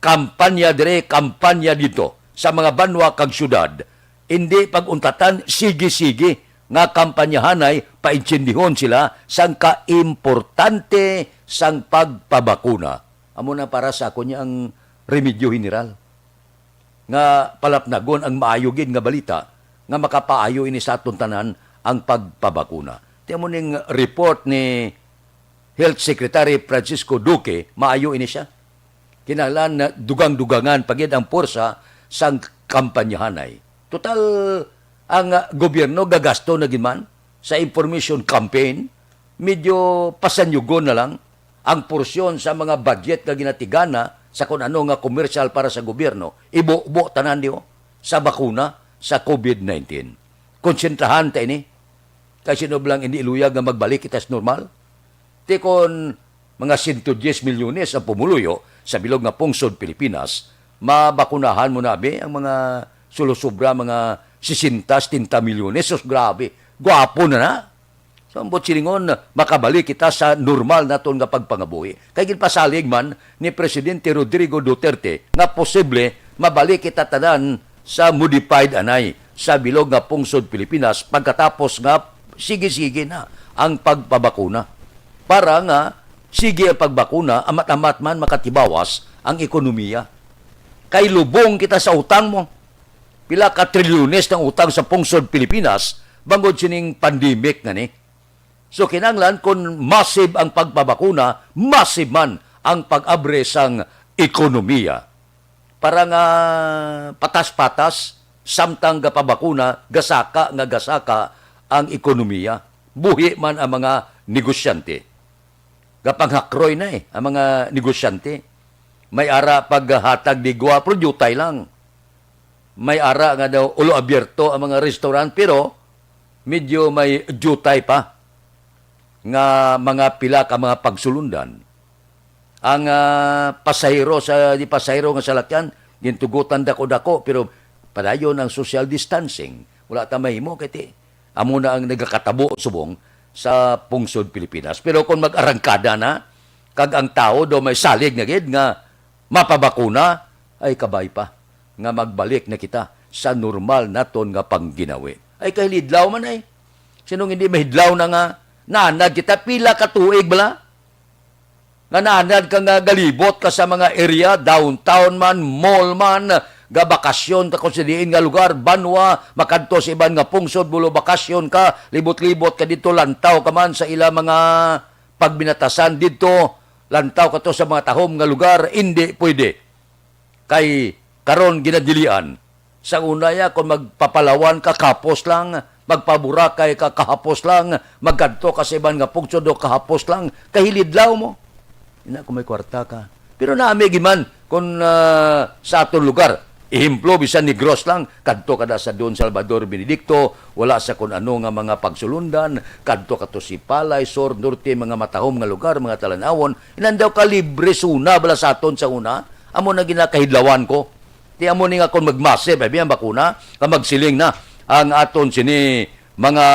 Kampanya diri, kampanya didto, sa mga banwa kag syudad. Indi pag-untatan, sige-sige nga kampanyahanay, paintsindihon sila sang kaimportante sang pagpabakuna. Amo na para sa akon niya ang remedyo general nga palapnagon ang maayo gid nga balita nga makapaayo ini sa aton tanan ang pagpabakuna. Ti amo ning report ni Health Secretary Francisco Duque, maayo ini siya. Kinahanglan na dugang-dugangan pa gid ang puwersa sang kampanyahanay. Total, ang, ah, gobyerno gagasto na gid man sa information campaign, medyo pasanyugon na lang ang porsyon sa mga budget nga ginatigana sa kun ano nga komersyal para sa gobyerno, ibubo tanan diho sa bakuna sa COVID nineteen. Konsentrahan ta ini. Kay sino ba lang hindi iluyag nga magbalik kita sa normal? Ti kon mga sento diyes milyones ang pumuluyo sa bilog nga pungsod Pilipinas, mabakunahan mo na abi ang mga sulosobra, mga sesenta, setenta milyones. Sus, grabe. Gwapo na na. So, ang buot silingon, makabalik kita sa normal naton nga pagpangabuhi. Kay ginpasalig man ni Presidente Rodrigo Duterte nga posible mabalik kita tanan sa modified anay sa bilog nga pungsod Pilipinas pagkatapos nga sige-sige na ang pagpabakuna. Para nga sige ang pagbakuna, amat-amat man makatibawas ang ekonomiya. Kay lubong kita sa utang mo. Pila ka trilyones ang utang sa pungsod Pilipinas bangod sining pandemic nga ni. So, kinahanglan, kung massive ang pagpabakuna, massive man ang pag-abre sang ekonomiya. Para nga patas-patas, samtang gapabakuna, gasaka nga gasaka ang ekonomiya. Buhi man ang mga negosyante. Gapanghakroy na eh, ang mga negosyante. May ara paghatag digwa, pero diutay lang. May ara nga daw ulo abierto ang mga restaurant, pero medyo may diutay pa nga mga pila ka mga pagsulundan. Ang, ah, pasahero sa, di pasahero nga salakyan, gintugutan dako-dako, pero padayon ang social distancing. Wala ta mahimo kay ti-, amo na ang nagakatabo subong sa pungsod Pilipinas. Pero kung mag-arangkada na, kag ang tawo daw may salig na gid nga mapabakuna, ay kabay pa nga magbalik na kita sa normal naton nga pangginawi. Ay kahilidlaw man ay. Sinong hindi mahidlaw na nga naanad kita pila ka tuig bala? Nga naanad ka nga galibot ka sa mga area, downtown man, mall man, gabakasyon ka kung sa diin nga lugar, banwa, makadto sa iban nga pungsod, bulo bakasyon ka, libot-libot ka dito, lantaw ka man sa ila mga pagbinatasan dito, lantaw ka to sa mga tahom nga lugar, hindi pwede. Kay karon ginadilian. Sa una ya, kung magpapalawan ka, kahapos lang, magpaburakay ka, kahapos lang, magkadto ka sa iban nga pungsod, o kahapos lang, kahilidlaw mo. Ina, kung may kwarta ka. Pero nami giman, kung, ah, sa aton lugar, ehemplo, bisan Negros lang, kadto ka na sa Don Salvador Benedicto, wala sa kun ano nga mga pagsulundan, kadto ka to Sipalay, Sur, Norte, mga matahom nga lugar, mga talanawon, inandaw ka libre suna bala sa aton sa una, amo na ginakahidlawan ko. Ti amo ni nga kung magmasib, abi ang bakuna, ka magsiling na ang aton sini mga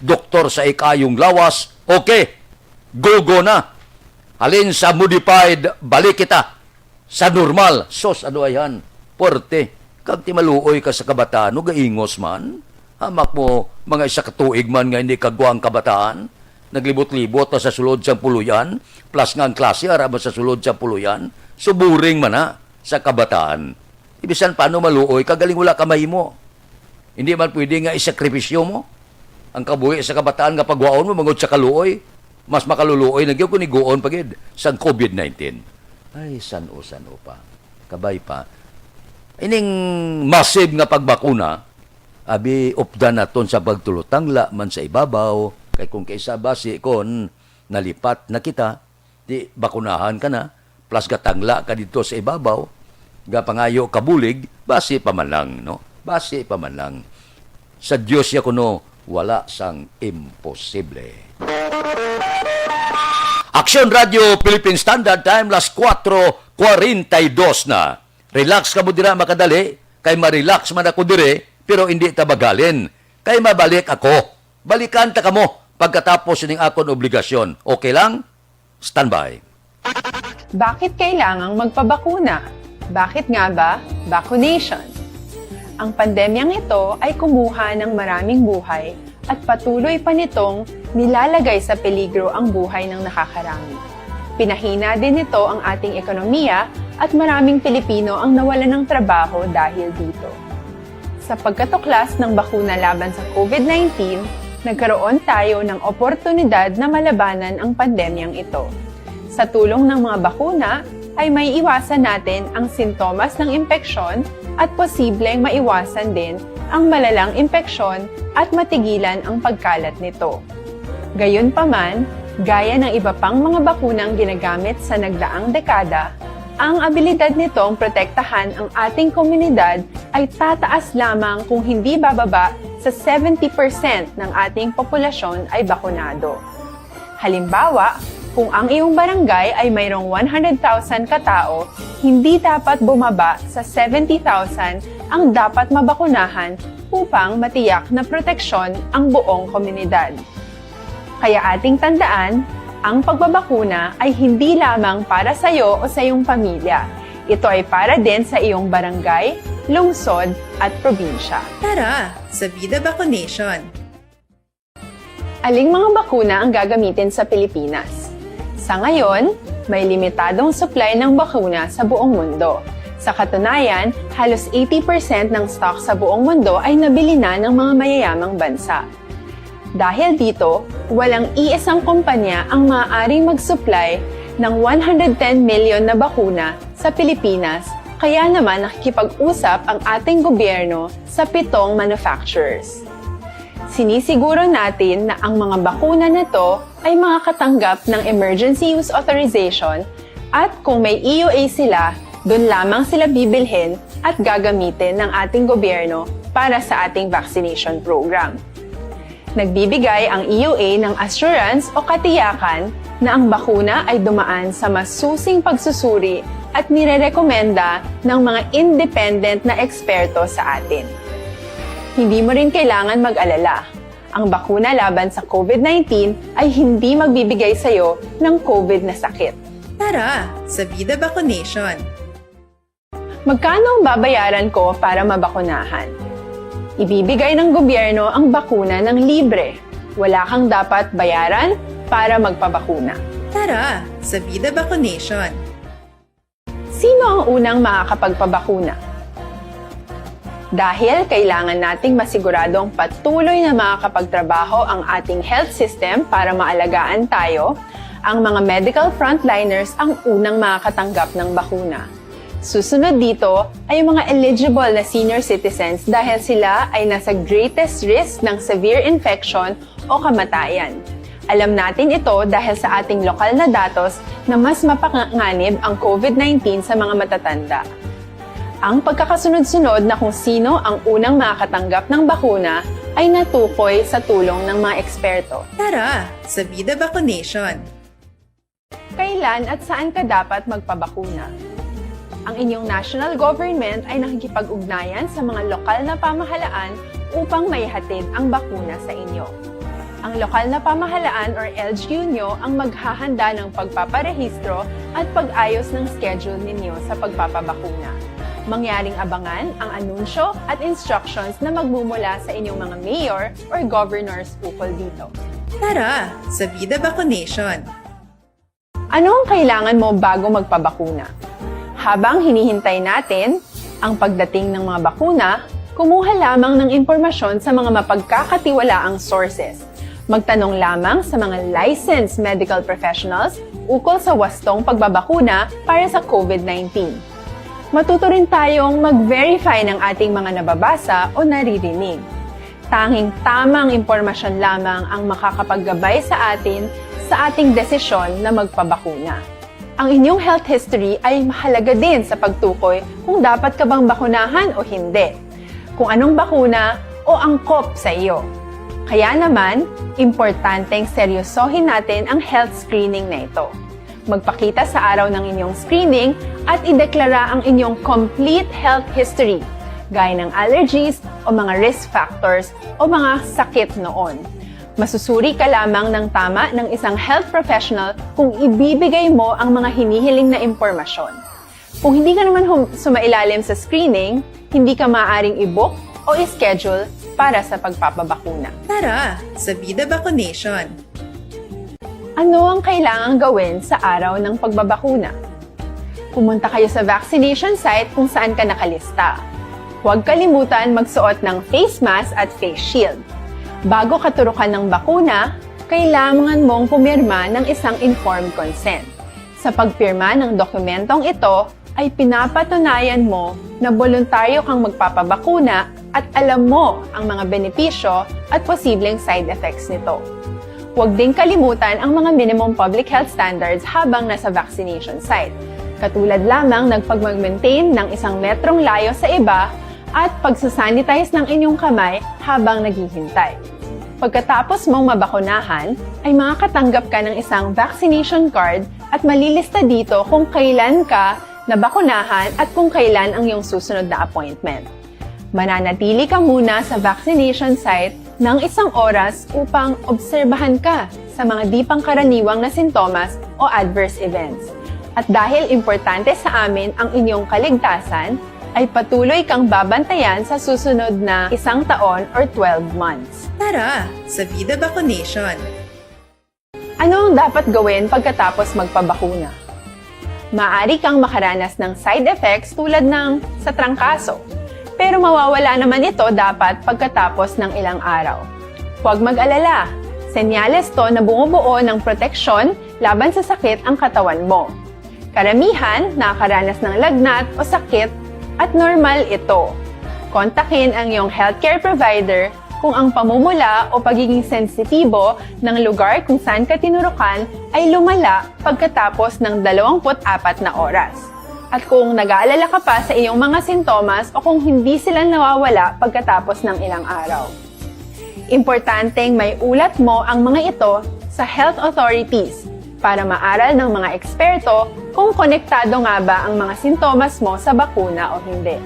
doktor sa ikayong lawas, okay, go, go na. Halin sa modified, balik kita sa normal. Sos, ano ayhan? Puwerte. Kag ti maluoy ka sa kabataan, no, gaingos man. Hamak mo, mga isa ka tuig man nga hindi kagwa ang kabataan. Naglibot-libot na sa sulod sang puloy-an, plus nga ang klase ara man sa sulod sang puloy-an. So, boring man na sa kabataan. Bisan paano maluoy ka, galing wala ka mahimo. Hindi man pwede nga isakripisyo mo ang kabuhi sa kabataan nga pagwaon mo bangod sa kaluoy. Mas makaluluoy na gyud kung iguon pa gid sang covid nineteen. Ay, san-o, san-o pa. Kabay pa. Ining massive nga pagbakuna, abi, updan naton sa pagtulotangla man sa ibabaw, kay kung kaisa basi kon nalipat na kita, di bakunahan ka na, plus gatangla ka dito sa ibabaw, gapangayo ka bulig, basi pa man lang, no? Basi pa man lang. Sa Dios ya kuno, wala sang imposible. Aksyon Radio Philippine Standard Time, las kuwatro kwarenta y dos na. Relax ka mo dira, makadali, kay ma-relax man ako dire, pero hindi ta bagalin, kay mabalik ako. Balikan ta kamo pagkatapos ning akon obligasyon. Okay lang? Standby. Bakit kailangang magpabakuna? Bakit nga ba vaccination? Ang pandemyang ito ay kumuha ng maraming buhay at patuloy pa nitong nilalagay sa peligro ang buhay ng nakakarami. Pinahina din nito ang ating ekonomiya at maraming Pilipino ang nawalan ng trabaho dahil dito. Sa pagkatuklas ng bakuna laban sa covid nineteen, nagkaroon tayo ng oportunidad na malabanan ang pandemyang ito. Sa tulong ng mga bakuna, ay may iwasan natin ang sintomas ng impeksyon at posibleng maiwasan din ang malalang impeksyon at matigilan ang pagkalat nito. Gayunpaman, gaya ng iba pang mga bakunang ginagamit sa nagdaang dekada, ang abilidad nitong protektahan ang ating komunidad ay tataas lamang kung hindi bababa sa seventy percent ng ating populasyon ay bakunado. Halimbawa, kung ang iyong barangay ay mayroong one hundred thousand katao, hindi dapat bumaba sa seventy thousand ang dapat mabakunahan upang matiyak na proteksyon ang buong komunidad. Kaya ating tandaan, ang pagbabakuna ay hindi lamang para sa iyo o sa iyong pamilya. Ito ay para din sa iyong barangay, lungsod, at probinsya. Tara, sa Vida Vaccination! Aling mga bakuna ang gagamitin sa Pilipinas? Sa ngayon, may limitadong supply ng bakuna sa buong mundo. Sa katunayan, halos eighty percent ng stock sa buong mundo ay nabili na ng mga mayayamang bansa. Dahil dito, walang iisang kumpanya ang maaaring mag-supply ng one hundred ten million na bakuna sa Pilipinas, kaya naman nakikipag-usap ang ating gobyerno sa pitong manufacturers. Sinisiguro natin na ang mga bakuna na to ay makakatanggap ng emergency use authorization at kung may E U A sila, doon lamang sila bibilhin at gagamitin ng ating gobyerno para sa ating vaccination program. Nagbibigay ang E U A ng assurance o katiyakan na ang bakuna ay dumaan sa masusing pagsusuri at nirerekomenda ng mga independent na eksperto sa atin. Hindi mo rin kailangan mag-alala. Ang bakuna laban sa COVID nineteen ay hindi magbibigay sa iyo ng COVID na sakit. Tara sa Vida Vaccination! Magkano ang babayaran ko para mabakunahan? Ibibigay ng gobyerno ang bakuna ng libre. Wala kang dapat bayaran para magpabakuna. Tara sa Vida Vaccination! Sino ang unang makakapagpabakuna? Dahil kailangan nating masiguradong patuloy na makakapagtrabaho ang ating health system para maalagaan tayo, ang mga medical frontliners ang unang makakatanggap ng bakuna. Susunod dito ay ang mga eligible na senior citizens dahil sila ay nasa greatest risk ng severe infection o kamatayan. Alam natin ito dahil sa ating lokal na datos na mas mapanganib ang COVID nineteen sa mga matatanda. Ang pagkakasunod-sunod na kung sino ang unang makakatanggap ng bakuna ay natukoy sa tulong ng mga eksperto. Tara sa Vida Vaccination! Kailan at saan ka dapat magpabakuna? Ang inyong national government ay nakikipag-ugnayan sa mga lokal na pamahalaan upang maihatid ang bakuna sa inyo. Ang lokal na pamahalaan or L G U nyo ang maghahanda ng pagpaparehistro at pag-ayos ng schedule ninyo sa pagpapabakuna. Mangyaring abangan ang anunsyo at instructions na magmumula sa inyong mga mayor or governors ukol dito. Tara sa Vida Vaccination! Ano ang kailangan mo bago magpabakuna? Habang hinihintay natin ang pagdating ng mga bakuna, kumuha lamang ng impormasyon sa mga mapagkakatiwalaang sources. Magtanong lamang sa mga licensed medical professionals ukol sa wastong pagbabakuna para sa COVID nineteen. Matuto rin tayong mag-verify ng ating mga nababasa o naririnig. Tanging tamang impormasyon lamang ang makakapaggabay sa atin sa ating desisyon na magpabakuna. Ang inyong health history ay mahalaga din sa pagtukoy kung dapat ka bang bakunahan o hindi, kung anong bakuna o angkop sa iyo. Kaya naman, importanteng seryosohin natin ang health screening na ito. Magpakita sa araw ng inyong screening at ideklara ang inyong complete health history, gaya ng allergies o mga risk factors o mga sakit noon. Masusuri ka lamang ng tama ng isang health professional kung ibibigay mo ang mga hinihiling na impormasyon. Kung hindi ka naman hum- sumailalim sa screening, hindi ka maaaring i-book o i-schedule para sa pagpapabakuna. Tara sa Vida Vaccination! Ano ang kailangang gawin sa araw ng pagbabakuna? Pumunta kayo sa vaccination site kung saan ka nakalista. Huwag kalimutan magsuot ng face mask at face shield. Bago katurukan ng bakuna, kailangan mong pumirma ng isang informed consent. Sa pagpirma ng dokumentong ito, ay pinapatunayan mo na boluntaryo kang magpapabakuna at alam mo ang mga benepisyo at posibleng side effects nito. Huwag ding kalimutan ang mga minimum public health standards habang nasa vaccination site, katulad lamang ng pagmag-maintain ng isang metrong layo sa iba at pagsasanitize ng inyong kamay habang naghihintay. Pagkatapos mong mabakunahan, ay makakatanggap ka ng isang vaccination card at malilista dito kung kailan ka nabakunahan at kung kailan ang iyong susunod na appointment. Mananatili ka muna sa vaccination site ng isang oras upang obserbahan ka sa mga di pangkaraniwang na sintomas o adverse events. At dahil importante sa amin ang inyong kaligtasan, ay patuloy kang babantayan sa susunod na isang taon or twelve months. Tara sa Vida Vaccination! Ano ang dapat gawin pagkatapos magpabakuna? Maaari kang makaranas ng side effects tulad ng sa trangkaso, pero mawawala naman ito dapat pagkatapos ng ilang araw. Huwag mag-alala, senyales to na bumubuo ng proteksyon laban sa sakit ang katawan mo. Karamihan nakakaranas ng lagnat o sakit at normal ito. Kontakin ang iyong healthcare provider kung ang pamumula o pagiging sensitibo ng lugar kung saan ka tinurukan ay lumala pagkatapos ng dalawampu't apat na oras. At kung nag-aalala ka pa sa iyong mga sintomas o kung hindi sila nawawala pagkatapos ng ilang araw. Importanteng may ulat mo ang mga ito sa health authorities para maaral ng mga eksperto kung konektado nga ba ang mga sintomas mo sa bakuna o hindi.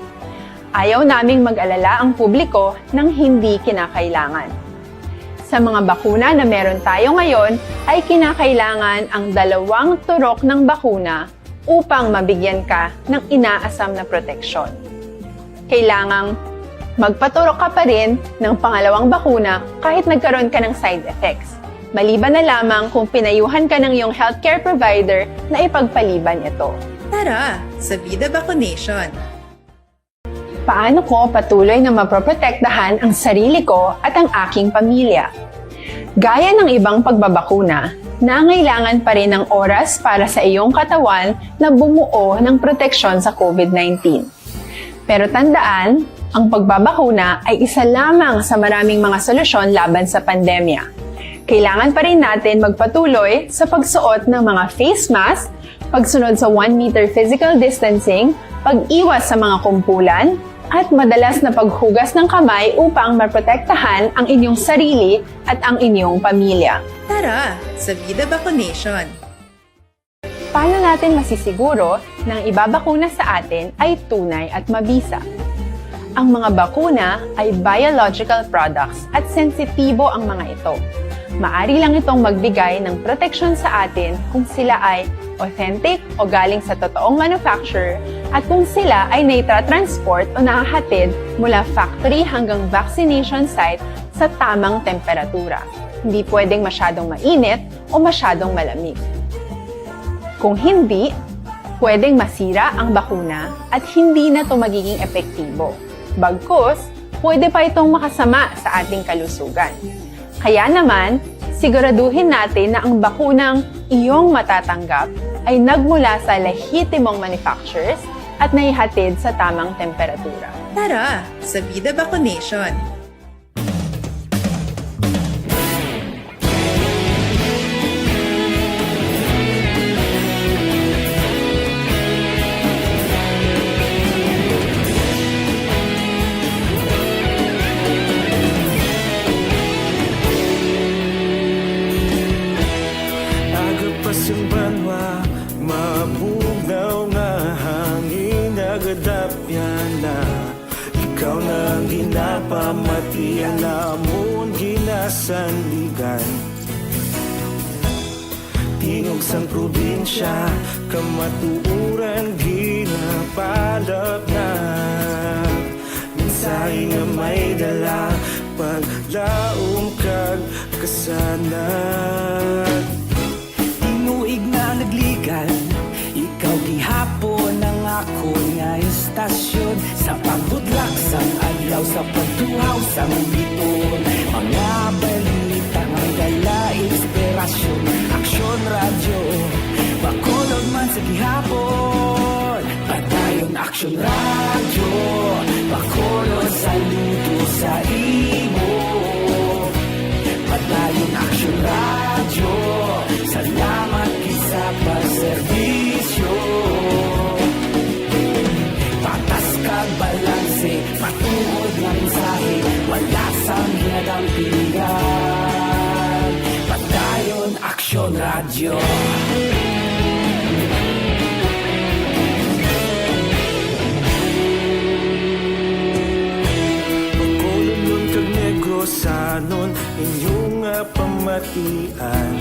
Ayaw naming mag-alala ang publiko ng hindi kinakailangan. Sa mga bakuna na meron tayo ngayon, ay kinakailangan ang dalawang turok ng bakuna upang mabigyan ka ng inaasam na proteksyon. Kailangang magpaturok ka pa rin ng pangalawang bakuna kahit nagkaroon ka ng side effects, maliban na lamang kung pinayuhan ka ng iyong healthcare provider na ipagpaliban ito. Tara sa Vida Vaccination! Paano ko patuloy na mapoprotektahan ang sarili ko at ang aking pamilya? Gaya ng ibang pagbabakuna, nangailangan pa rin ng oras para sa iyong katawan na bumuo ng proteksyon sa COVID nineteen. Pero tandaan, ang pagbabakuna ay isa lamang sa maraming mga solusyon laban sa pandemya. Kailangan pa rin natin magpatuloy sa pagsuot ng mga face mask, pagsunod sa one meter physical distancing, pag-iwas sa mga kumpulan, at madalas na paghugas ng kamay upang maprotektahan ang inyong sarili at ang inyong pamilya. Tara sa Vida Vaccination! Paano natin masisiguro na ang ibabakuna sa atin ay tunay at mabisa? Ang mga bakuna ay biological products at sensitibo ang mga ito. Maari lang itong magbigay ng proteksyon sa atin kung sila ay authentic o galing sa totoong manufacturer at kung sila ay naitra-transport o nahahatid mula factory hanggang vaccination site sa tamang temperatura. Hindi pwedeng masyadong mainit o masyadong malamig. Kung hindi, pwedeng masira ang bakuna at hindi na ito magiging epektibo. Bagkus, pwede pa itong makasama sa ating kalusugan. Kaya naman, siguraduhin natin na ang bakunang iyong matatanggap ay nagmula sa lehitimong manufacturers at naihatid sa tamang temperatura. Tara sa Vida Vaccination! Aga pa sing banwa, mabugnaw nga hangin, nagadapyan na. Ikaw na ang ginapamatian, amon ginasandigan. Tingog sang probinsya, kamatuoran ginapalapnag. Mensahe nga may dala, paglaom kag kasanag. Tinuig na nagligan, ikaw gihapon ang akon nga istasyon. Sa pagbudlak sang adlaw, sa pagtuhaw sang bituon, mga balita nga dala inspirasyon. Aksyon Radyo, Bacolod man sa gihapon. Padayon Aksyon Radyo, Bacolod, saludo sa imo. Padayon Aksyon Radyo, salamat gid sa pagserbisyo. Patas kag balanse, matuod nga mensahe, wala sang ginadampingan. Padayon Aksyon Radyo. Bacolodnon kag Negrosanon, inyo nga pamatian.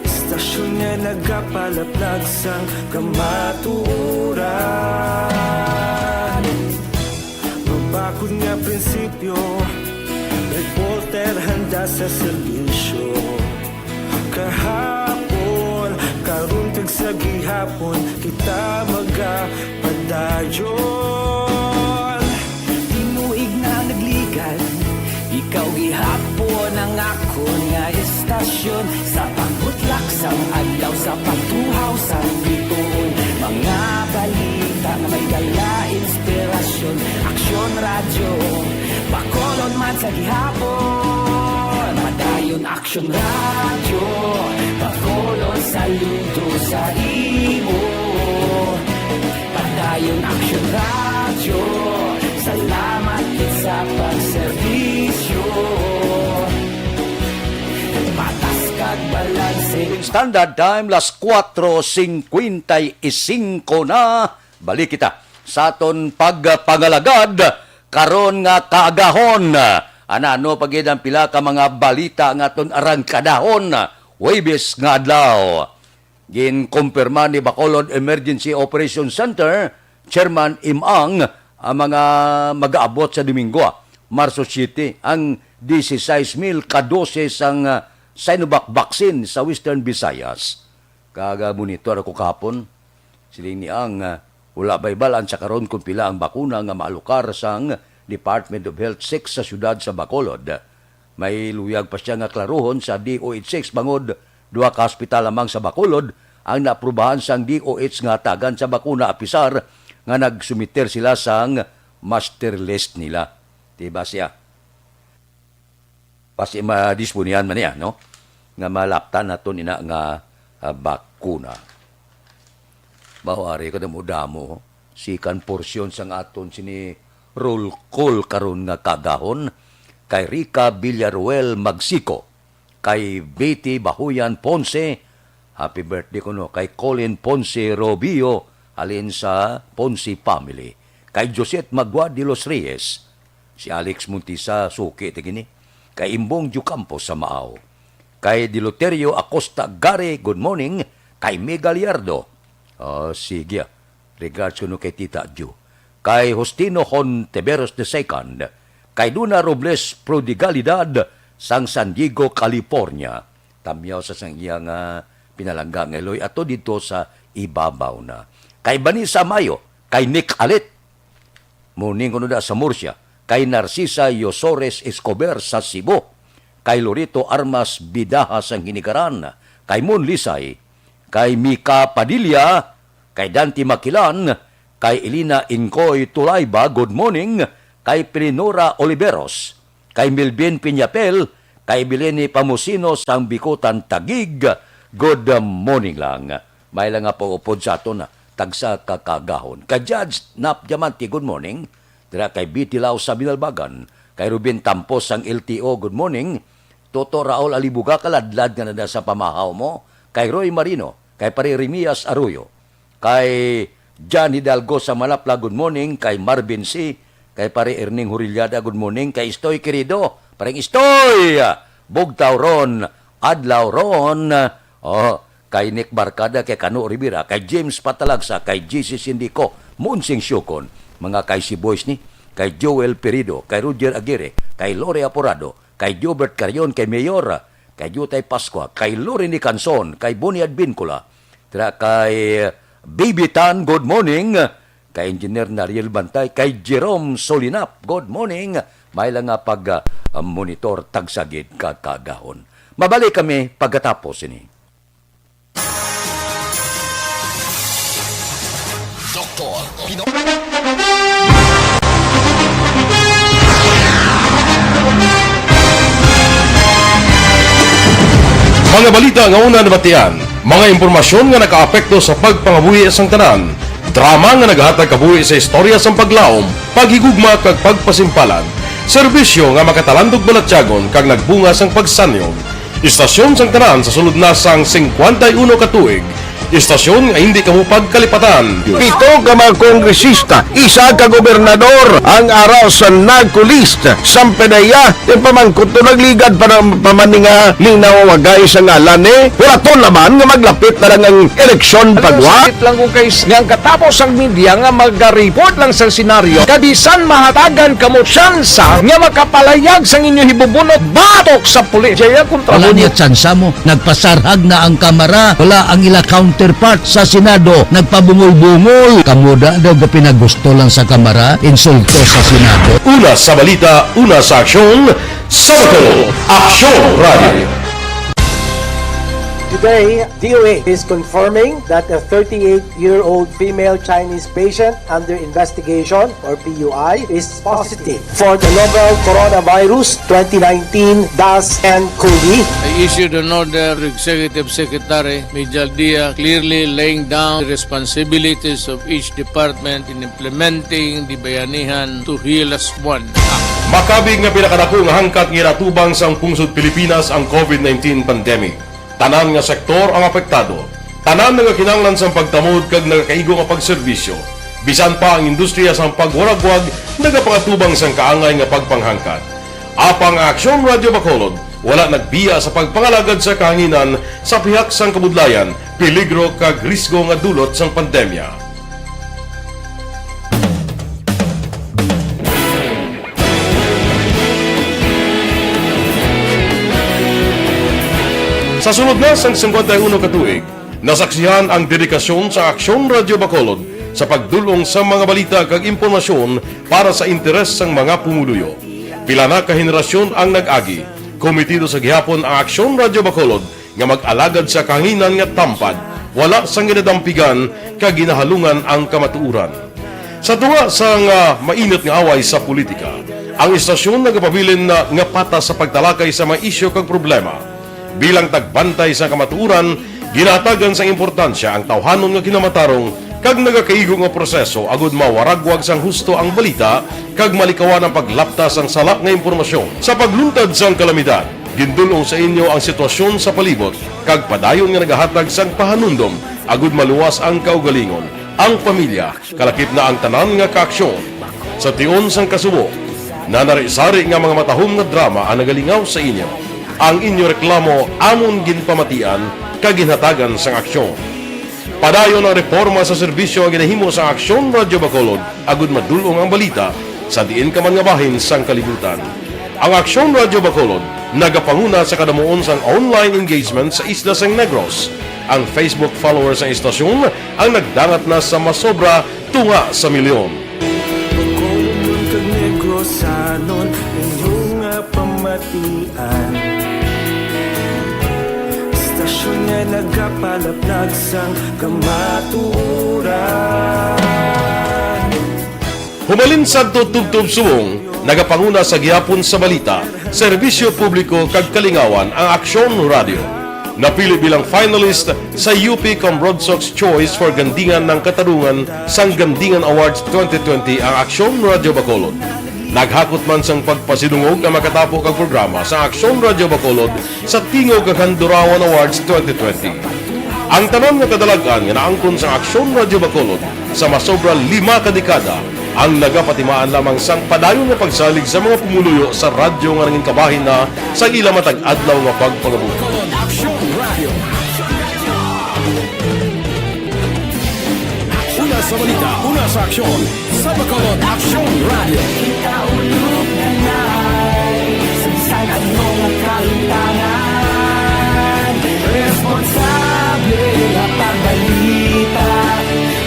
Istasyon nga nagapalaplag sang kamatuoran. Mabakod nga prinsipyo, reporter handa sa serbisyo. Kahapon, karon, kag Hapon kita magapadayon. Tinuig na nagligad, ikaw gihapon ang akon nga estasyon. Sa pagbutlak sang adlaw, sa pagtuhaw sang bituon, mga balita nga may dala inspirasyon. Aksyon Radyo, Bacolod man sa gihapon. Padayon Aksyon Radyo, Bacolod, saludo sa imo. Padayon Aksyon Radyo, salamat gid sa pagserbisyo. Patas kag balanse. Standard Time, las kuwatro singkwenta y singko na. Balik kita sa aton pagpangalagad karon nga kaagahon. Anano pa gid ang pila ka mga balita nga aton arangkadahon Huwebes nga adlaw. Ginkumpirma ni Bacolod Emergency Operation Center Chairman Im Ang ang mga mag-aabot sa Domingo, Marso siete, ang dieciséis mil ka dose sang, ah, Sinovac vaccine sa Western Visayas. Kag, ah, monitor ako kahapon. Siling ni Ang, ah, wala ba'y balaan sa karon kung pila ang bakuna nga maalokar sang Department of Health six sa siyudad sa Bacolod. May luyag pa siya nga klaruhon sa D O H six bangod duha ka hospital lamang sa Bacolod ang naaprubahan sang D O H nga hatagan sa bakuna, apisar nga nagsumiter sila sang master list nila. Diba siya? Basi madisponihan man niya, no? Nga malaptan naton ina nga, ah, bakuna. Mao ari kadamo-damo, sikan porsyon sang aton sini roll call karon nga kaagahon, kay Rica Villaruel Magsico, kay Betty Bahuyan Ponce, happy birthday kuno, kay Colin Ponce Robio, halin sa Ponce family, kay Josette Magua de los Reyes, si Alex Montisa, suki ta gini, kay Imbong Diocampo sa Maao, kay Deloterio Acosta Gare, good morning, kay May Gallardo. Oh, sige, ah. Regards kuno kay Tita Ju. Kay Justino Hontiveros the second, kay Duna Robles Prodigalidad sang San Diego, California. Tamyaw sa sang iya nga pinalangga nga Eloy ato didto sa ibabaw na. Kay Vanessa Mayo, kay Nick Alit, morning kuno da sa Murcia, kay Narcisa Yosores Escobar sa Cebu, kay Lorito Armas Bidaha sang Hinigaran, kay Mon Lisay, kay Mika Padilla, kay Dante Makilan, kay Elena Incoy Tulayba, good morning, kay Pilinora Oliveros, kay Melvin Piñapel, kay Bileni Pamusino sang Bicutan, Taguig, good morning lang. May lang nga pag-upod sa aton, ah, tagsa ka kaagahon. Kay Judge Nap Diamante, good morning. Dira kay B T Lao sa Binalbagan, kay Ruben Tampos sang L T O, good morning. Toto Raul Alibuga, kaladlad nga nada sa pamahaw mo, kay Roy Marino, kay Pare Remias Arroyo, kay John Hidalgo sa Malapla, good morning, kay Marvin C, kay Pare Erning Hurillada, good morning, kay Istoy Querido, Pareng Istoy, bugtaw ron, adlaw ron, oh, kay Nick Barcada, kay Kano Rivera, kay James Patalagsa, kay J C Sindico, Monsing Siukon, mga kay si Boys ni, kay Joel Perido, kay Roger Aguirre, kay Lore Aporado, kay Jobert Carion, kay Mayor, kay Jutay Pascua, kay Lore ni Canson, kay Bonnie Advincula, dira kay Baby Tan, good morning, kay Engineer Nariel Bantay, kay Jerome Solinap, good morning. May lang nga pag, ah, monitor, tagsagid ka kagahon. Mabalik kami pagkatapos ini. Doktor Pino- Mga balita nga una nabatian, mga impormasyon nga nakaapekto sa pagpangabuhi sang tanan, drama nga naghatag kabuhi sa istorya sang paglaom, paghigugma kag pagpasimpalan, serbisyo nga makatalandog balatyagon kag nagbunga sang pagsanyog. Istasyon sang tanan sa sulod na sang singkwenta y uno ka tuig. Istasyon nga hindi kamo pagkalipatan. Pito ka mga kongresista, isa ka gobernador ang ara sa NAGCO list. Sampe na iya, ti pamangkot to nagligad pa na pamani nga ninawagay sa ngalan ni. Wala to naman nga maglapit na lang ang eleksyon pagwa. Sakit lang kung kay nga ang katapos ang media nga magariport lang sa senaryo. Kabisan mahatagan kamo tsansa nga makapalayag sang inyo hibubunot batok sa pulis. Jaya kontra Wala mo. Niya tsansa mo. Nagpasarhag na ang kamara. Wala ang ila counter. counterpart sa Senado, nagpabungol-bungol. Kamo da daw gapinagusto lang sa Kamara, insulto sa Senado. Una sa balita, una sa aksyon, sa Bacolod, Aksyon Radio. Today, D O A is confirming that a thirty-eight-year-old female Chinese patient under investigation, or P U I, is positive for the novel coronavirus twenty nineteen dash N cov. I issued an order to Executive Secretary Major Dia, clearly laying down the responsibilities of each department in implementing the Bayanihan to Heal As One Act. Makabig nga pinakadako nga hangkat nga ginatubang sang pungsod Pilipinas ang covid nineteen pandemic. Tanan nga sektor ang apektado. Tanan nagakinahanglan sang pagtamod kag nagakaigo nga pagserbisyo. Bisan pa ang industriya sang pagwaragwag nagapangatubang sang kaangay nga pagpanghangkat. Apang ang Aksyon Radio Bacolod wala nagbiya sa pagpangalagad sa kahanginan sa pihak sang kabudlayan, peligro kag risgo nga dulot sang pandemya. Sa sulod na sang singkwenta y uno ka tuig, nasaksihan ang dedikasyon sa Aksyon Radio Bacolod sa pagdul-ong sa mga balita kag impormasyon para sa interes sang mga pumuluyo. Pila na ka henerasyon ang nag-agi. Komitido sa gihapon ang Aksyon Radio Bacolod nga mag-alagad sa kahanginan nga tampad, wala sang ginadampigan kag ginahalungan ang kamatuoran. Sa tunga sang, ah, mainit nga away sa politika, ang istasyon nagapabilin na nga patas sa pagtalakay sa mga isyu kag problema. Bilang tagbantay sa kamatuoran, ginahatagan sang importansya ang tawhanon nga kinamatarong kag nagakaigo nga proseso agud mawaragwag sang husto ang balita kag malikawan ang paglapta sang sala nga impormasyon. Sa pagluntad sang kalamidad, gindul-ong sa inyo ang sitwasyon sa palibot kag padayon nga nagahatag sang pahanumdom agud maluwas ang kaugalingon, ang pamilya, kalakip na ang tanan nga kaaksyon. Sa tion sang kasubo, nanari-sari nga mga matahom nga drama ang nagalingaw sa inyo. Ang inyo reklamo amon ginpamatian kag ginhatagan sang aksyon. Padayon ang reporma sa serbisyo nga ginahimo sa Aksyon Radio Bacolod agud madul-ong ang balita sa diin ka man nga bahin sang kalibutan. Ang Aksyon Radio Bacolod nagapanguna sa kadamuon sang online engagement sa isla sang Negros. Ang Facebook followers sang istasyon ang nagdangat na sa masobra tunga sa milyon. Bacolod kag Negrosanon, inyo nga pamatian. Istasyon nga nagapalaplag sang kamatuoran. Humalin sadto tubtob subong, nagapanguna sa gihapon sa balita, serbisyo publiko kag kalingawan ang Aksyon Radio. Napili bilang finalist sa U P Cambroadsox Choice for Gandingan ng Katarungan sang Gandingan Awards twenty twenty ang Aksyon Radio Bacolod. Naghakot man sang pagpasidungog ang makatapo kag programa sa Aksyon Radio Bacolod sa Tingog kag Handurawan Awards twenty twenty. Ang tanan nga kadalag-an nga naangkon sa Aksyon Radio Bacolod sa masobra lima ka dekada ang nagapatimaan lamang sang padayon nga pagsalig sa mga pumuluyo sa radyo nga nangin kabahin na sa ila matag adlaw nga pagpangabuhi. Aksyon Radio. Una sa balita, una sa aksyon, sa Bacolod Aksyon Radio. Kita ulog na nai, sa bisan ano nga kahitangan, responsable nga pagbalita,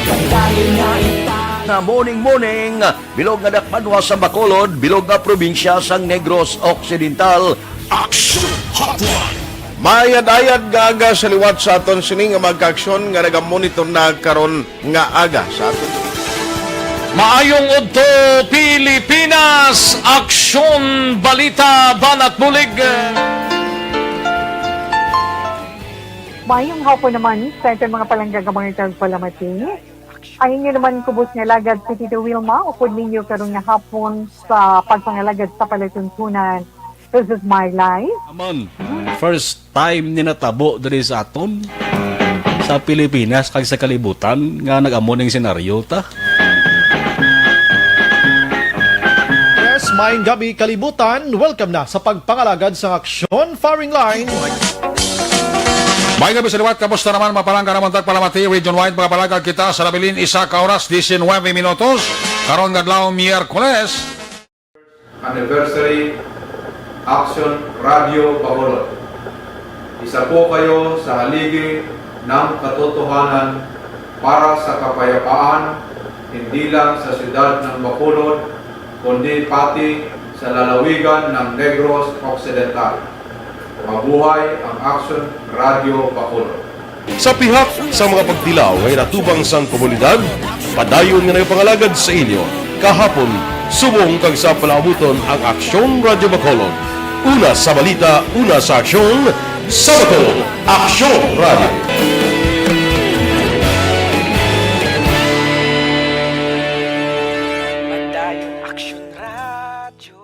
pagdali nga ita. Nga morning, morning, bilog nga dakbanwa sa Bacolod, bilog nga probinsya sang Negros Occidental. Action Hotline. Mayad-ayad nga aga sa liwat sa aton sini nga magkaaksyon nga nagamonitor na karon nga aga sa aton. Maayong udto, Pilipinas! Aksyon, balita, banat, bulig. Maayong hapon naman sa aton mga palangga nga mga tagpalamati. Ang inyo naman kubos nga alagad si Tito Wilma, upod ninyo karon nga hapon sa pagpangalagad sa palatuntunan. This is my life. Amon, first time ni natabo diri sa aton, sa Pilipinas kag sa kalibutan, nga nag-amo ning senaryo ta. Yes, maayong gabi, kalibutan. Welcome na sa pagpangalagad sa Aksyon Firing Line. Maayong gabi sa liwat, kamusta naman, mga palangga namon tagpalamati? Region wide, mga palangga, kita sa nabilin, isa ka oras, diecinuebe minutos. Karon nga adlaw, Miyerkules. Anniversary, Aksyon Radio Bacolod. Isa po kayo sa haligi ng katotohanan para sa kapayapaan, hindi lang sa siyudad ng Bacolod, kundi pati sa lalawigan ng Negros Occidental. Mabuhay ang Action Radio Bacolod! Sa pihak sa mga pagtilaw nga inatubang sang komunidad, padayon nga nagapangalagad sa inyo kahapon, subong kag sa palaabuton ang Aksyon Radio Bacolod. Una sa balita, una sa aksyon, sa Bacolod, Aksyon Radio. Padayon Aksyon Radio.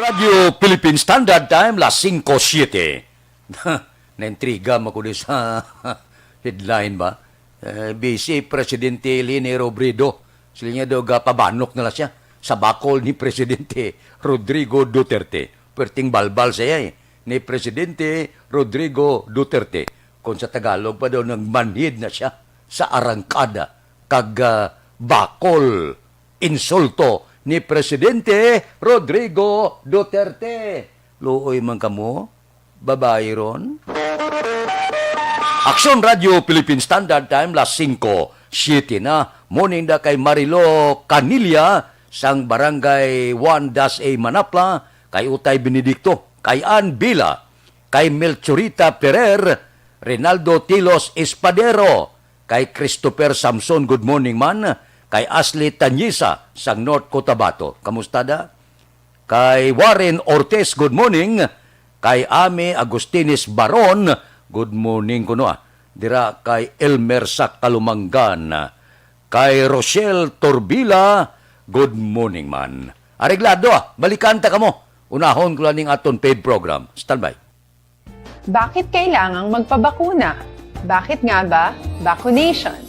Radyo Philippine Standard Time, las singko siete. Naintriga man ko di sa headline ba? Eh, busy Presidente Leni Robredo. Sila niya daw gapabanok na lang siya sa bakol ni Presidente Rodrigo Duterte. Perting balbal siya eh, ni Presidente Rodrigo Duterte. Kung sa Tagalog pa daw, nagmanhid na siya sa arangkada kag, ah, bakol insulto ni Presidente Rodrigo Duterte. Luoy man kamo, babayi ron. Aksyon Radio Philippine Standard Time, las singko siete na. Morning da kay Marilo Canilla sang Barangay one dash A Manapla, kay Utay Benedicto, kay Ann Vila, kay Melchorita Ferrer, Rinaldo Tilos Espadero, kay Christopher Samson, good morning man, kay Ashley Tanyisa sang North Cotabato. Kamusta da? Kay Warren Ortiz, good morning. Kay Ami Agustines Baron, good morning kuno, ah. Dira kay Elmer sa Kalumangan. Kay Rochelle Torbila, good morning man. Areglado, ah. Balikan ta kamo. Unahon ko lang ning aton paid program. Standby. Bakit kailangang magpabakuna? Bakit nga ba vacunation?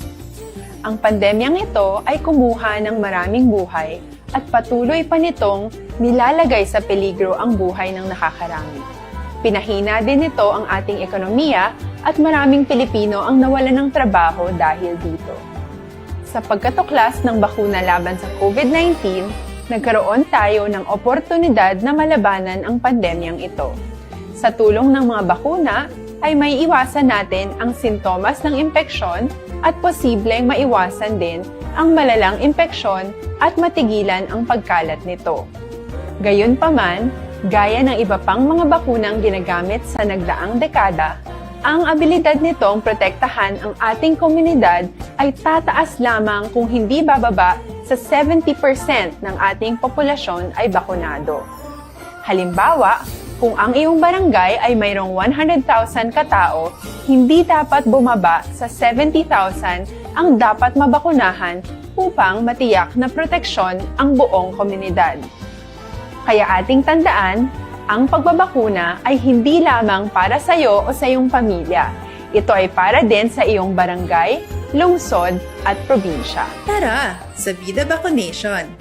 Ang pandemyang ito ay kumuha ng maraming buhay at patuloy pa nitong nilalagay sa peligro ang buhay ng nakakarami. Pinahina din nito ang ating ekonomiya at maraming Pilipino ang nawalan ng trabaho dahil dito. Sa pagkatuklas ng bakuna laban sa COVID nineteen, nagkaroon tayo ng oportunidad na malabanan ang pandemyang ito. Sa tulong ng mga bakuna, ay maiiwasan natin ang sintomas ng impeksyon at posibleng maiwasan din ang malalang impeksyon at matigilan ang pagkalat nito. Gayunpaman, gaya ng iba pang mga bakunang ginagamit sa nagdaang dekada, ang abilidad nitong protektahan ang ating komunidad ay tataas lamang kung hindi bababa sa seventy percent ng ating populasyon ay bakunado. Halimbawa, kung ang iyong barangay ay mayroong one hundred thousand ka tawo, hindi dapat bumaba sa seventy thousand ang dapat mabakunahan upang matiyak na proteksyon ang buong komunidad. Kaya ating tandaan, ang pagbabakuna ay hindi lamang para sa iyo o sa iyong pamilya. Ito ay para din sa iyong barangay, lungsod, at probinsya. Tara, sa Vida Vaccination!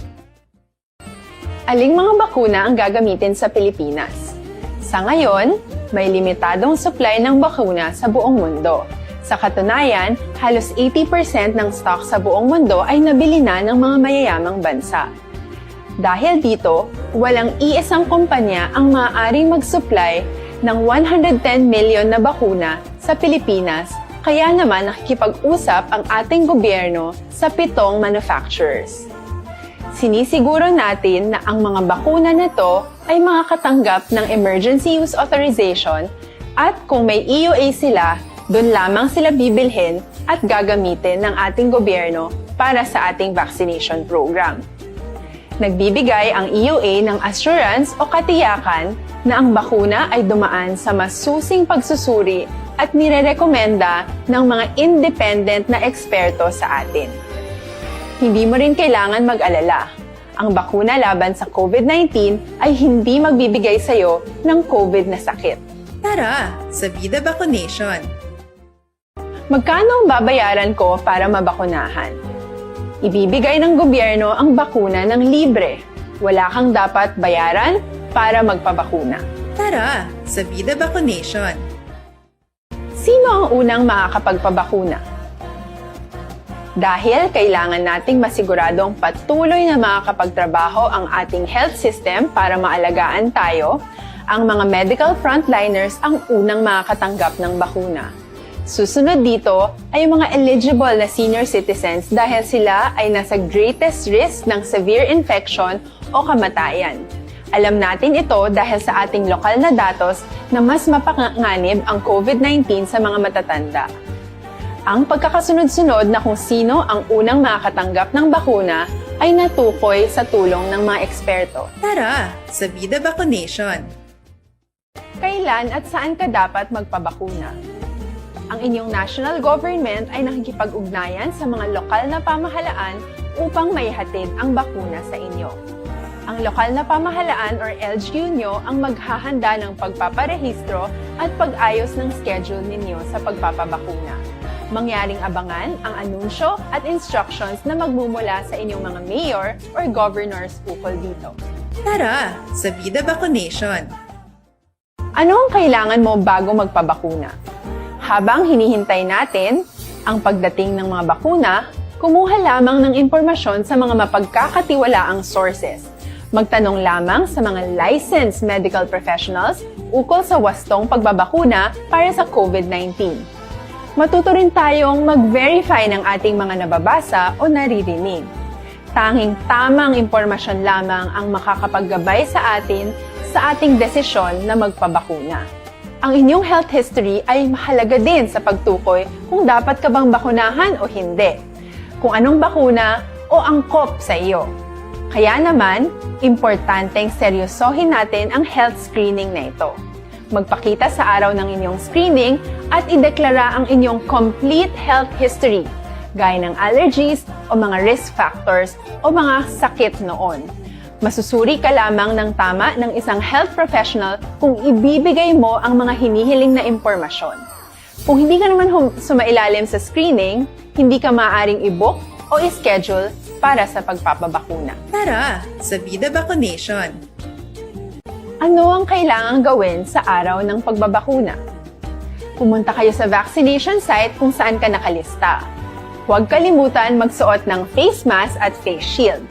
Aling mga bakuna ang gagamitin sa Pilipinas? Sa ngayon, may limitadong supply ng bakuna sa buong mundo. Sa katunayan, halos eighty percent ng stock sa buong mundo ay nabili na ng mga mayayamang bansa. Dahil dito, walang iisang kumpanya ang maaaring mag-supply ng one hundred ten million na bakuna sa Pilipinas, kaya naman nakikipag-usap ang ating gobyerno sa pitong manufacturers. Sinisiguro natin na ang mga bakuna na to ay makakatanggap ng emergency use authorization, at kung may E U A sila, doon lamang sila bibilhin at gagamitin ng ating gobyerno para sa ating vaccination program. Nagbibigay ang E U A ng assurance o katiyakan na ang bakuna ay dumaan sa masusing pagsusuri at nirerekomenda ng mga independent na eksperto sa atin. Hindi mo rin kailangan mag-alala. Ang bakuna laban sa COVID nineteen ay hindi magbibigay sa iyo ng COVID na sakit. Tara, sa Vida Vaccination! Magkano ang babayaran ko para mabakunahan? Ibibigay ng gobyerno ang bakuna ng libre. Wala kang dapat bayaran para magpabakuna. Tara, sa Vida Vaccination! Sino ang unang makakapagpabakuna? Dahil kailangan nating masiguradong patuloy na makakapagtrabaho ang ating health system para maalagaan tayo, ang mga medical frontliners ang unang makakatanggap ng bakuna. Susunod dito ay ang mga eligible na senior citizens dahil sila ay nasa greatest risk ng severe infection o kamatayan. Alam natin ito dahil sa ating lokal na datos na mas mapanganib ang COVID nineteen sa mga matatanda. Ang pagkakasunod-sunod na kung sino ang unang makakatanggap ng bakuna ay natukoy sa tulong ng mga eksperto. Tara, sa Vida Vaccination! Kailan at saan ka dapat magpabakuna? Ang inyong national government ay nakikipag-ugnayan sa mga lokal na pamahalaan upang maihatid ang bakuna sa inyo. Ang lokal na pamahalaan or L G U nyo ang maghahanda ng pagpaparehistro at pag-ayos ng schedule ninyo sa pagpapabakuna. Mangyaring abangan ang anunsyo at instructions na magmumula sa inyong mga mayor or governors ukol dito. Tara, sa Vida Vaccination! Ano ang kailangan mo bago magpabakuna? Habang hinihintay natin ang pagdating ng mga bakuna, kumuha lamang ng impormasyon sa mga mapagkakatiwalaang sources. Magtanong lamang sa mga licensed medical professionals ukol sa wastong pagbabakuna para sa COVID nineteen. Matuto rin tayong mag-verify ng ating mga nababasa o naririnig. Tanging tamang impormasyon lamang ang makakapaggabay sa atin sa ating desisyon na magpabakuna. Ang inyong health history ay mahalaga din sa pagtukoy kung dapat ka bang bakunahan o hindi, kung anong bakuna o angkop sa iyo. Kaya naman, importanteng seryosohin natin ang health screening na ito. Magpakita sa araw ng inyong screening at ideklara ang inyong complete health history, gaya ng allergies o mga risk factors o mga sakit noon. Masusuri ka lamang ng tama ng isang health professional kung ibibigay mo ang mga hinihiling na impormasyon. Kung hindi ka naman hum- sumailalim sa screening, hindi ka maaaring i-book o i-schedule para sa pagpapabakuna. Tara, sa Vida Vaccination! Ano ang kailangang gawin sa araw ng pagbabakuna? Pumunta kayo sa vaccination site kung saan ka nakalista. Huwag kalimutan magsuot ng face mask at face shield.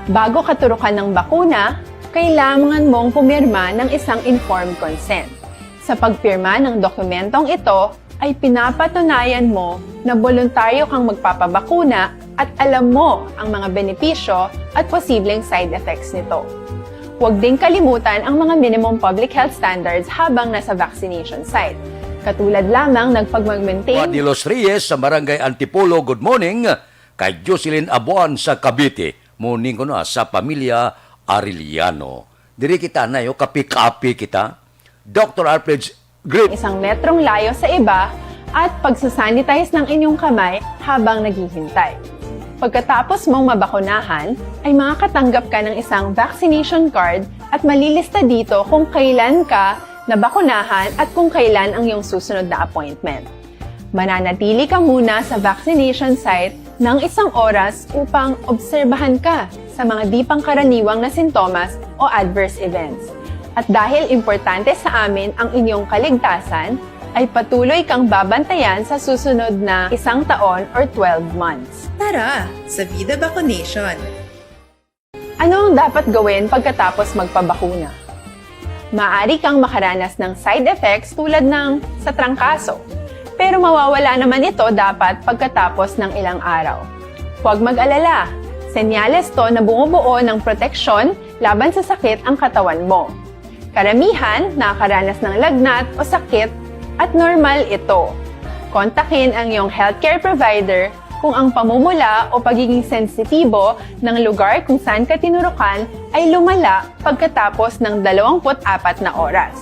Bago katurukan ng bakuna, kailangan mong pumirma ng isang informed consent. Sa pagpirma ng dokumentong ito, ay pinapatunayan mo na boluntaryo kang magpapabakuna at alam mo ang mga benepisyo at posibleng side effects nito. Huwag ding kalimutan ang mga minimum public health standards habang nasa vaccination site, katulad lamang ng pagmag-maintain. Juan de los Reyes sa Barangay Antipolo, good morning. Kay Jocelyn Abuan sa Cavite, morning ko na sa pamilya Arellano. Diri kita na, yo, kapi-kapi kita. Doctor Alfred's Grip. Isang metrong layo sa iba at pagsasanitize ng inyong kamay habang naghihintay. Pagkatapos mong mabakunahan, ay makakatanggap ka ng isang vaccination card at malilista dito kung kailan ka nabakunahan at kung kailan ang iyong susunod na appointment. Mananatili ka muna sa vaccination site ng isang oras upang obserbahan ka sa mga di pangkaraniwang na sintomas o adverse events. At dahil importante sa amin ang inyong kaligtasan, ay patuloy kang babantayan sa susunod na isang taon or twelve months. Tara sa Vida Vaccination! Ano ang dapat gawin pagkatapos magpabakuna? Maaari kang makaranas ng side effects tulad ng sa trangkaso, pero mawawala naman ito dapat pagkatapos ng ilang araw. Huwag mag-alala, senyales to na bumubuo ng proteksyon laban sa sakit ang katawan mo. Karamihan nakakaranas ng lagnat o sakit at normal ito. Kontakin ang iyong healthcare provider kung ang pamumula o pagiging sensitibo ng lugar kung saan ka tinurukan ay lumala pagkatapos ng dalawampu't apat na oras.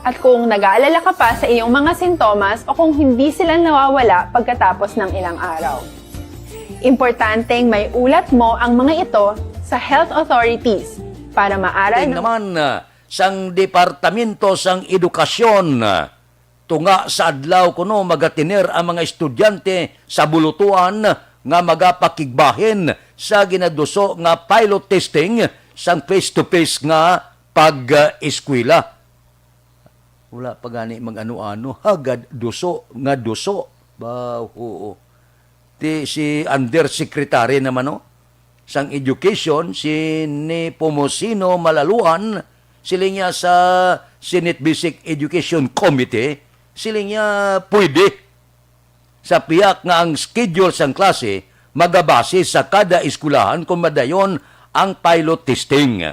At kung nag-aalala ka pa sa iyong mga sintomas o kung hindi sila nawawala pagkatapos ng ilang araw. Importanteng may ulat mo ang mga ito sa health authorities para maaral Ting naman, ah, sang Departamento sang Edukasyon, ah, tunga sa adlaw kuno magatiner ang mga estudyante sa bulutuan nga magapakigbahin sa ginaduso nga pilot testing sang face-to-face nga pag-eskwela. Wala pa gani mag-ano-ano, hagad duso nga duso. Ba, oo. Ti si Undersecretary naman, no, sang Education, si Nepomuceno Malaluan, siling niya sa Senate Basic Education Committee, siling niya pwede sa pihak nga ang schedule sang klase magabase sa kada eskwelahan kon madayon ang pilot testing.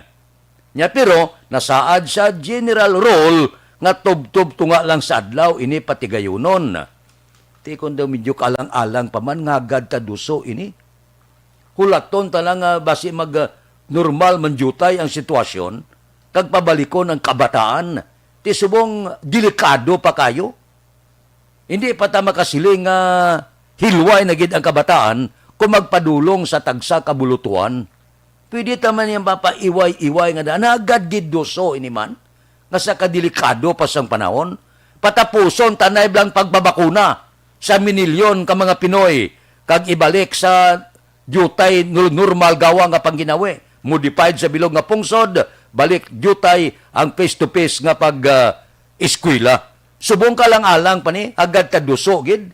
Nya pero nasaad sa general rule nga tubtob tunga lang sa adlaw ini patigayunon. Ti kon daw medyo kaalang-alang pa man nga hagad ta duso ini. Hulaton ta lang nga basi mag, ah, normal man diutay ang sitwasyon kag pabalikon ang kabataan. Ti subong delikado pa kayo. Hindi pa ta makasiling nga hilway na gid ang kabataan kung magpadulong sa tagsa ka bulutuan. Pwede ta man yang mapaiway-iway nga na, nagad gid duso ini man, nga sa kadelikado pa sang panahon. Patapuson tanay lang pagbabakuna sa minilyon ka mga Pinoy kag ibalik sa diutay nor-, normal gawa nga pangginawi. Modified sa bilog nga pungsod, balik diutay ang face-to-face nga pag, ah, eskwela. Subong kaalang-alang pa ni, agad ta duso gid.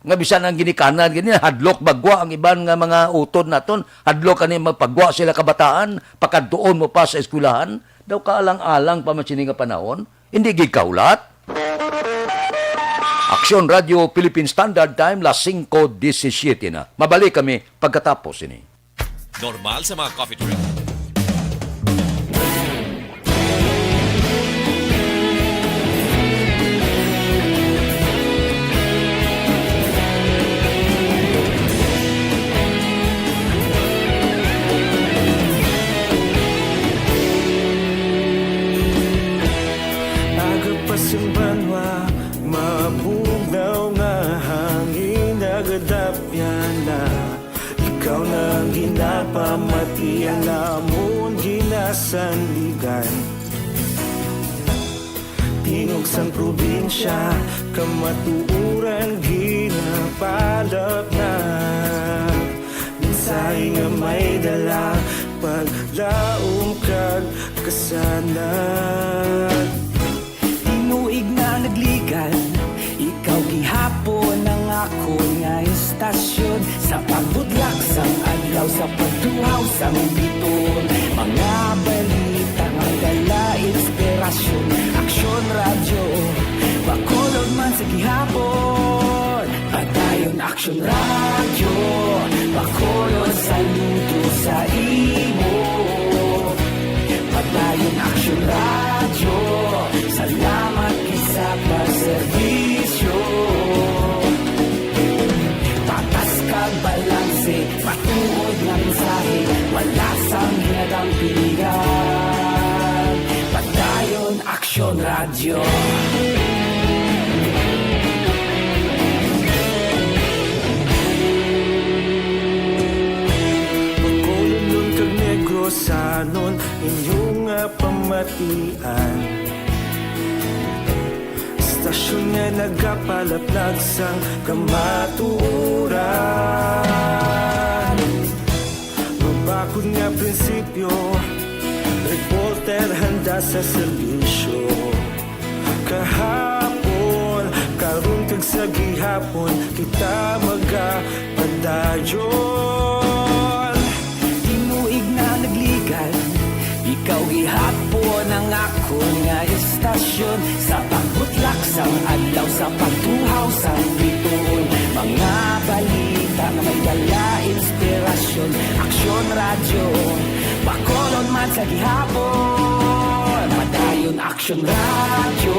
Nga bisan ang ginikanan gid ni, hadlok bagwa ang iban nga mga utod naton, hadlok kani magpagwa sila kabataan, pakadtuon mo pa sa eskwelahan. Daw kaalang-alang pa man sini nga panahon, hindi gid kahulat. Aksyon Radio Philippine Standard Time, las singko disisiete na. Mabalik kami pagkatapos sini. Normal sa mga coffee drink. Aga pa sing banwa, mabugnaw nga hangin nagadapyan na. Ikaw na ang ginapamati, ang amon ginasandigan. Tingog sang probinsya, kamatuoran ginapalap na. Mensahe nga may dala, paglaom kag kasanag. Tinuig na nagligan, ikaw gihapon ang akon nga istasyon. Sa pagbudlak sang adlaw, sa pagduhaw sang biton, mga balita nga dala inspirasyon. Aksyon Radyo, Bacolod man sa gihapon. Padayon Aksyon Radyo, Bacolod, saludo sa imo. Padayon Aksyon Radyo, salamat gid sa pagserbisyo. Patas kag balanse, matuod nga mensahe, wala sang ginadampigan. Bacolodon kag Negrosanon, inyo nga pamatian. Istasyon nga nagapalaplag sang kamatuoran. Mabakod nga prinsipyo, reporter handa sa serbisyo. Kahapon, karon kag sa gihapon, kita magapadayon. Tinuig na nagligad, ikaw gihapon ang akon nga istasyon. Sa pagbutlak sang adlaw, sa pagtuhaw sang bituon, mga balita nga may dala inspirasyon. Aksyon Radyo, Bacolod man sa gihapon. Padayon Aksyon Radyo,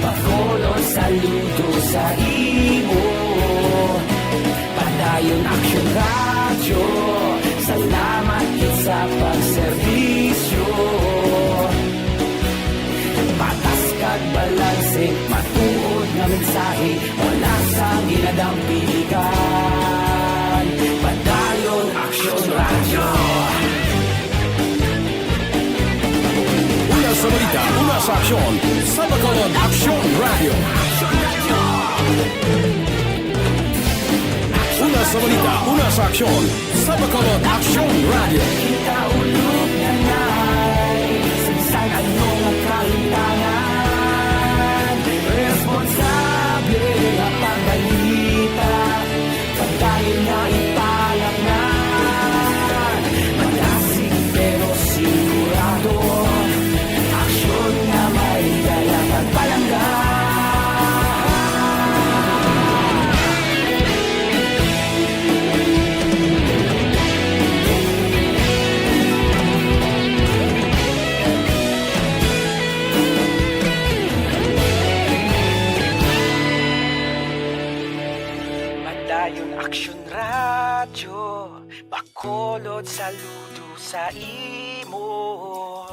Bacolod saludo sa imo. Padayon Aksyon Radyo, salamat gid sa pagserbisyo. Patas kag balanse, matuod nga mensahe, wala sang ginadampiligan. Padayon Aksyon Radyo. Una sa balita, una sa aksyon, sa Bacolod Aksyon Radyo. Una sa balita, una sa aksyon, sa Bacolod Aksyon Radyo. Kita ulog nga nay, sa bisan ano nga kahintangan, responsable nga pagbalita. Padayon nga ipalapnan, malasig pero sigurado. Aksyon nga may dala kag palangga. Padayon Aksyon Radyo, Bacolod saludo sa imo.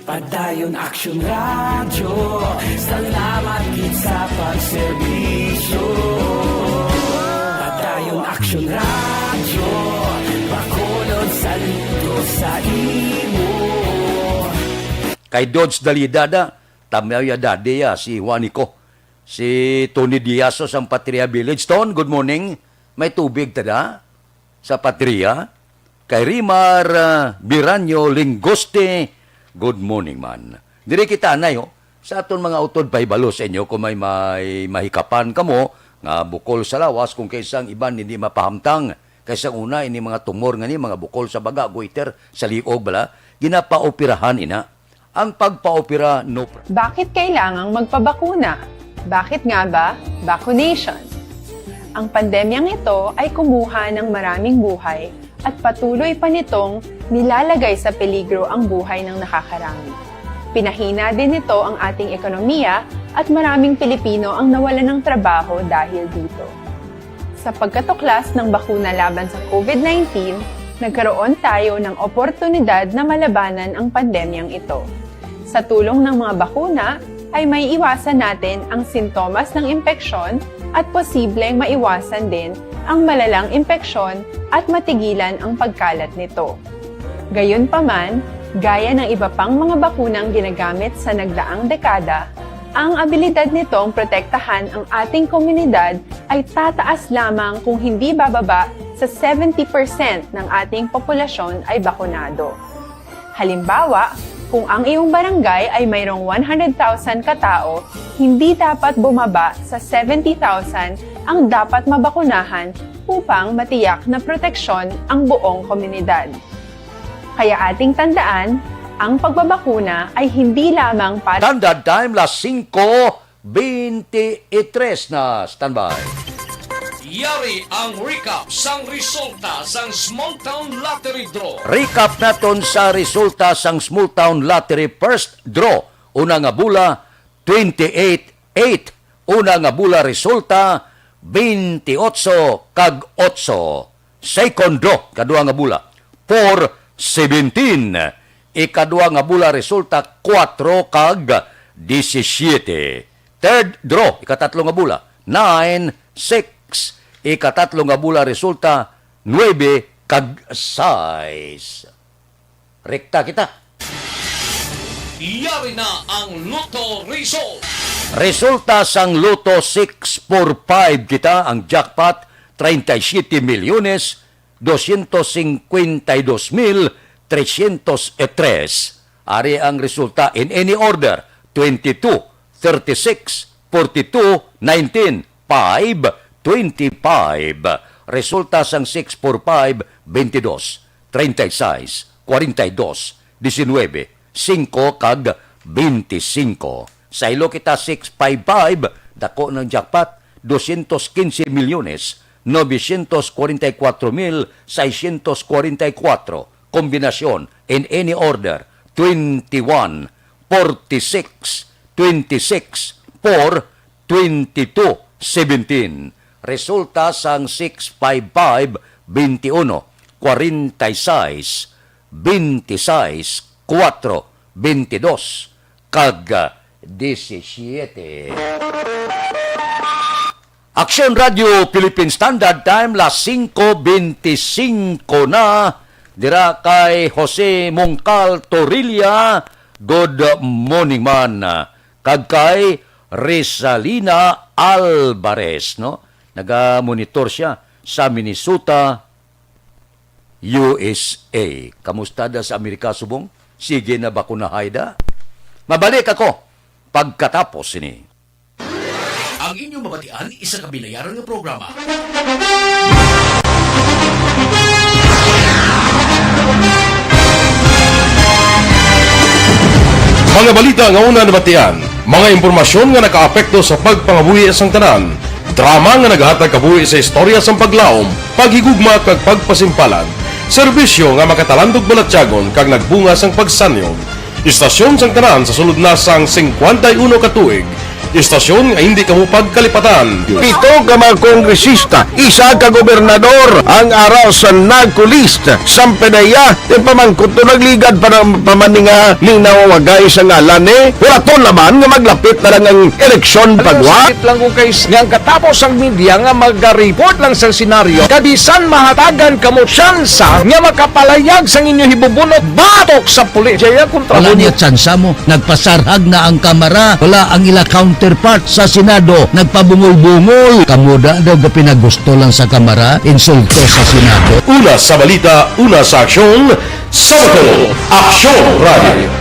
Padayon Aksyon Radyo, salamat gid sa pagserbisyo. Padayon Aksyon Radyo, Bacolod saludo sa imo. Kay Dodge Dalida da, tamayo ya daddy ya, si Juanico. Si Tony Diaz sang Patria Village. Ton, good morning. May tubig ta da sa Patria? Kay Rimar, ah, Biranyo Lingoste, good morning man. Diri kita, anay, ho. Sa aton mga utod, pahibalo sa inyo kung may, may mahikapan kamo nga bukol sa lawas, kung kaisa ang iban hindi mapahamtang. Kay sang una, ini mga tumor nga ni, mga bukol sa baga, goiter, sa liog, bala, ginapaoperahan ina. Ang pagpaopera, no pr- Bakit kailangang magpabakuna? Bakit nga ba vaccination? Ang pandemyang ito ay kumuha ng maraming buhay at patuloy pa nitong nilalagay sa peligro ang buhay ng nakakarami. Pinahina din nito ang ating ekonomiya at maraming Pilipino ang nawalan ng trabaho dahil dito. Sa pagkatuklas ng bakuna laban sa COVID nineteen, nagkaroon tayo ng oportunidad na malabanan ang pandemyang ito. Sa tulong ng mga bakuna, ay may iwasan natin ang sintomas ng impeksyon at posibleng maiwasan din ang malalang impeksyon at matigilan ang pagkalat nito. Gayunpaman, gaya ng iba pang mga bakunang ginagamit sa nagdaang dekada, ang abilidad nitong protektahan ang ating komunidad ay tataas lamang kung hindi bababa sa seventy percent ng ating populasyon ay bakunado. Halimbawa, kung ang iyong barangay ay mayroong one hundred thousand katao, hindi dapat bumaba sa seventy thousand ang dapat mabakunahan upang matiyak na proteksyon ang buong komunidad. Kaya ating tandaan, ang pagbabakuna ay hindi lamang para Standard Time, las singko beintitres na. Standby. Yari ang recap sang resulta sang Small Town Lottery Draw. Recap naton sa resulta sang Small Town Lottery First Draw. Una nga bola, twenty-eight eight. Una nga bola resulta, twenty-eight kag eight. Second draw, kadua nga bola, four seventeen. Ikadua nga bola resulta, kuwatro kag Disisiete. Third draw, ikatatlo nga bola, nine, six. Ikatatlo nga bola, resulta, nuebe kag sais. Rekta kita. Yari na ang Lotto Result. Resulta sang Lotto six four five kita, ang jackpot, treinta y siete milyones, doscientos cincuenta y dos mil trescientos y tres. Ari ang resulta in any order, twenty-two, thirty-six, forty-two, nineteen, five, twenty-five. Resulta sang six four five, twenty-two, treinta y seis, cuarenta y dos, diecinueve, cinco kag veinticinco. Saylo kita six five five, dako ng jackpot, doscientos quince milyones, novecientos cuarenta y cuatro mil seiscientos cuarenta y cuatro. Kombinasyon in any order, twenty-one, forty-six, twenty-six, four, twenty-two, seventeen. Resulta sang six five five, twenty-one, forty-six, twenty-six, four, twenty-two, kag, ah, disisyete. Aksyon Radio Philippine Standard Time, las singko beintisinko na. Dira kay Jose Mongcal Torilla, good morning, man. Kag kay Rizalina Alvarez, no? Nagamonitor siya sa Minnesota, U S A. Kamusta da sa Amerika subong? Sige na bakunahay da? Mabalik ako pagkatapos sini. Ang inyong mabatian, isa ka binayaran nga programa. Mga balita nga una nabatian, mga impormasyon nga nakaapekto sa pagpangabuhi sang tanan, drama nga nagahatag kabuhi sa istorya sang paglaom, paghigugma kag pagpasimpalan, serbisyo nga makatalandog balatyagon kag nagbunga sang pagsanyog. Istasyon sang tanan sa sulod na sang singkwenta y uno ka tuig. Istasyon nga hindi kamo pagkalipatan. Pito ka mga kongresista, isa ka gobernador ang ara sa NAGCO list. Sampanaya, ti pamangkot to nagligad pa ng pamaninga ning nawawagay sa ngalan ni Huraton naman nga maglapit na lang ang eleksyon pagwa. Sakit lang kung kay nga ang katapos ang media nga magaripot lang sa senaryo, kabisan mahatagan kamo tsansa nga makapalayag sang inyo hibubunot batok sa pulis. Jaya kontra Wala mo niya tsansa mo. Nagpasarhag na ang Kamara. Wala ang ila counterpart sa Senado. Nagpabungol-bungol. Kamo da daw gapinagusto lang sa Kamara, insulto sa Senado. Una sa balita, una sa aksyon, sa Bacolod, Aksyon Radio.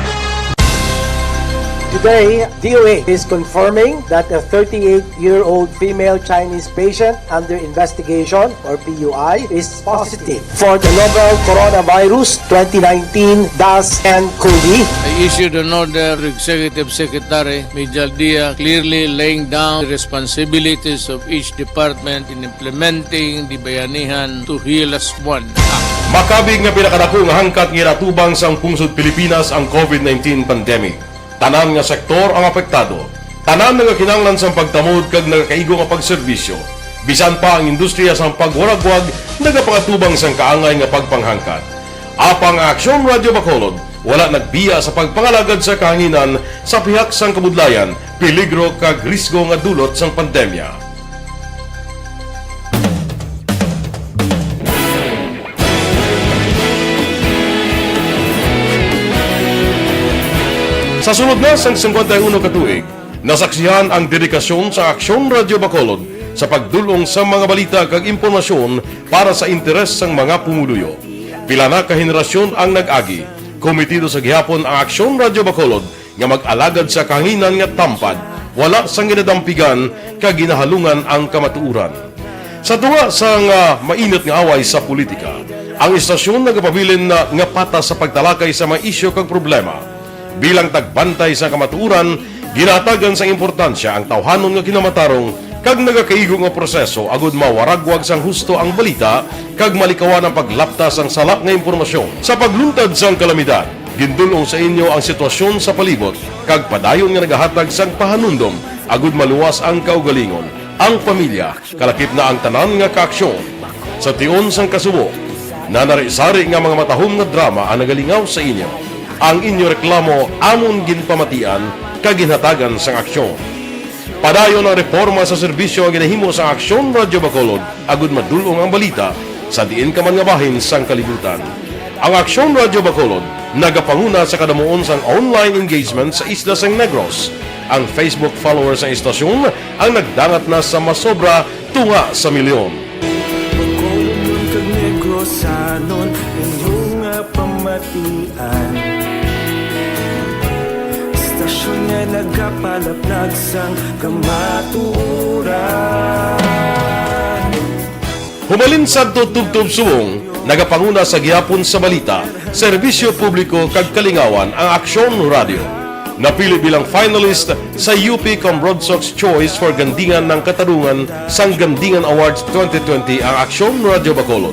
Today, D O H is confirming that a thirty-eight-year-old female Chinese patient under investigation, or P U I, is positive for the novel coronavirus twenty nineteen dash N COVID. I issued an order to Executive Secretary Mijal Dia, clearly laying down the responsibilities of each department in implementing the Bayanihan to Heal Us One Act. Makabig nga pinakadako nga hangkat nga ginatubang sang pungsod Pilipinas ang COVID nineteen pandemic. Tanan nga sektor ang apektado. Tanan nagakinahanglan sang pagtamod kag nagakaigo nga pagserbisyo. Bisan pa ang industriya sang pagwaragwag nagapangatubang sang kaangay nga pagpanghangkat. Apang ang Aksyon Radio Bacolod wala nagbiya sa pagpangalagad sa kahanginan sa pihak sang kabudlayan, peligro kag risgo nga dulot sang pandemya. Sa sulod na sang singkwenta y uno ka tuig, nasaksihan ang dedikasyon sa Aksyon Radio Bacolod sa pagdul-ong sa mga balita kag impormasyon para sa interes sang mga pumuluyo. Pila na ka henerasyon ang nag-agi, kometido sa gihapon ang Aksyon Radio Bacolod nga mag-alagad sa kahanginan nga tampad, wala sang ginadampigan kag ginahalungan ang kamatuoran. Sa tunga sang, ah, mainit nga away sa politika, ang istasyon nagapabilin na nga patas sa pagtalakay sa mga isyu kag problema. Bilang tagbantay sa kamatuoran, ginahatagan sang importansya ang tawhanon nga kinamatarong kag nagakaigo nga proseso agud mawaragwag sang husto ang balita kag malikawan ang paglapta sang sala nga impormasyon. Sa pagluntad sang kalamidad, gindul-ong sa inyo ang sitwasyon sa palibot kag padayon nga nagahatag sang pahanumdom agud maluwas ang kaugalingon, ang pamilya, kalakip na ang tanan nga kaaksyon. Sa tion sang kasubo, nanari-sari nga mga matahom nga drama ang nagalingaw sa inyo. Ang inyo reklamo amon ginpamatian kag ginhatagan sang aksyon. Padayon ang reporma sa serbisyo nga ginahimo sa Aksyon Radyo Bacolod agud madul-ong ang balita sa diin ka man nga bahin sang kalibutan. Ang Aksyon Radyo Bacolod nagapanguna sa kadamuon sang online engagement sa isla sang Negros. Ang Facebook followers sang istasyon ang nagdangat na sa masobra tunga sa milyon. Bacolodnon kag Negrosanon, inyo nga pamatian. Istasyon nga nagapalaplag sang kamatuoran. Humalin sadto tubtob subong, nagapanguna sa gihapon sa balita, serbisyo publiko kag kalingawan ang Aksyon Radio. Napili bilang finalist sa U P Cambrodsoc's Choice for Gandingan ng Katarungan sang Gandingan Awards twenty twenty ang Aksyon Radio Bacolod.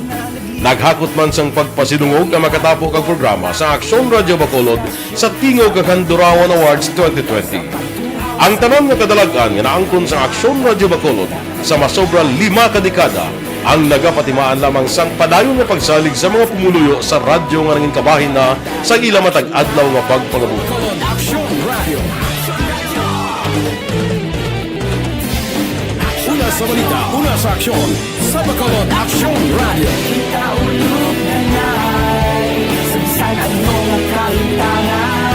Naghakot man sang pagpasidungog ang makatapo kag programa sa Aksyon Radio Bacolod sa Tingog kag Handurawan Awards twenty twenty. Ang tanan nga kadalag-an nga naangkon sa Aksyon Radio Bacolod sa masobra lima ka dekada ang nagapatimaan lamang sang padayon nga pagsalig sa mga pumuluyo sa radyo nga nangin kabahin na sa ila matag adlaw nga pagpangabuhi. Aksyon Radio. Una sa balita, una sa aksyon, sa Bacolod Aksyon Radio. Kita ulog na nai, sa bisan ano nga kahitangan.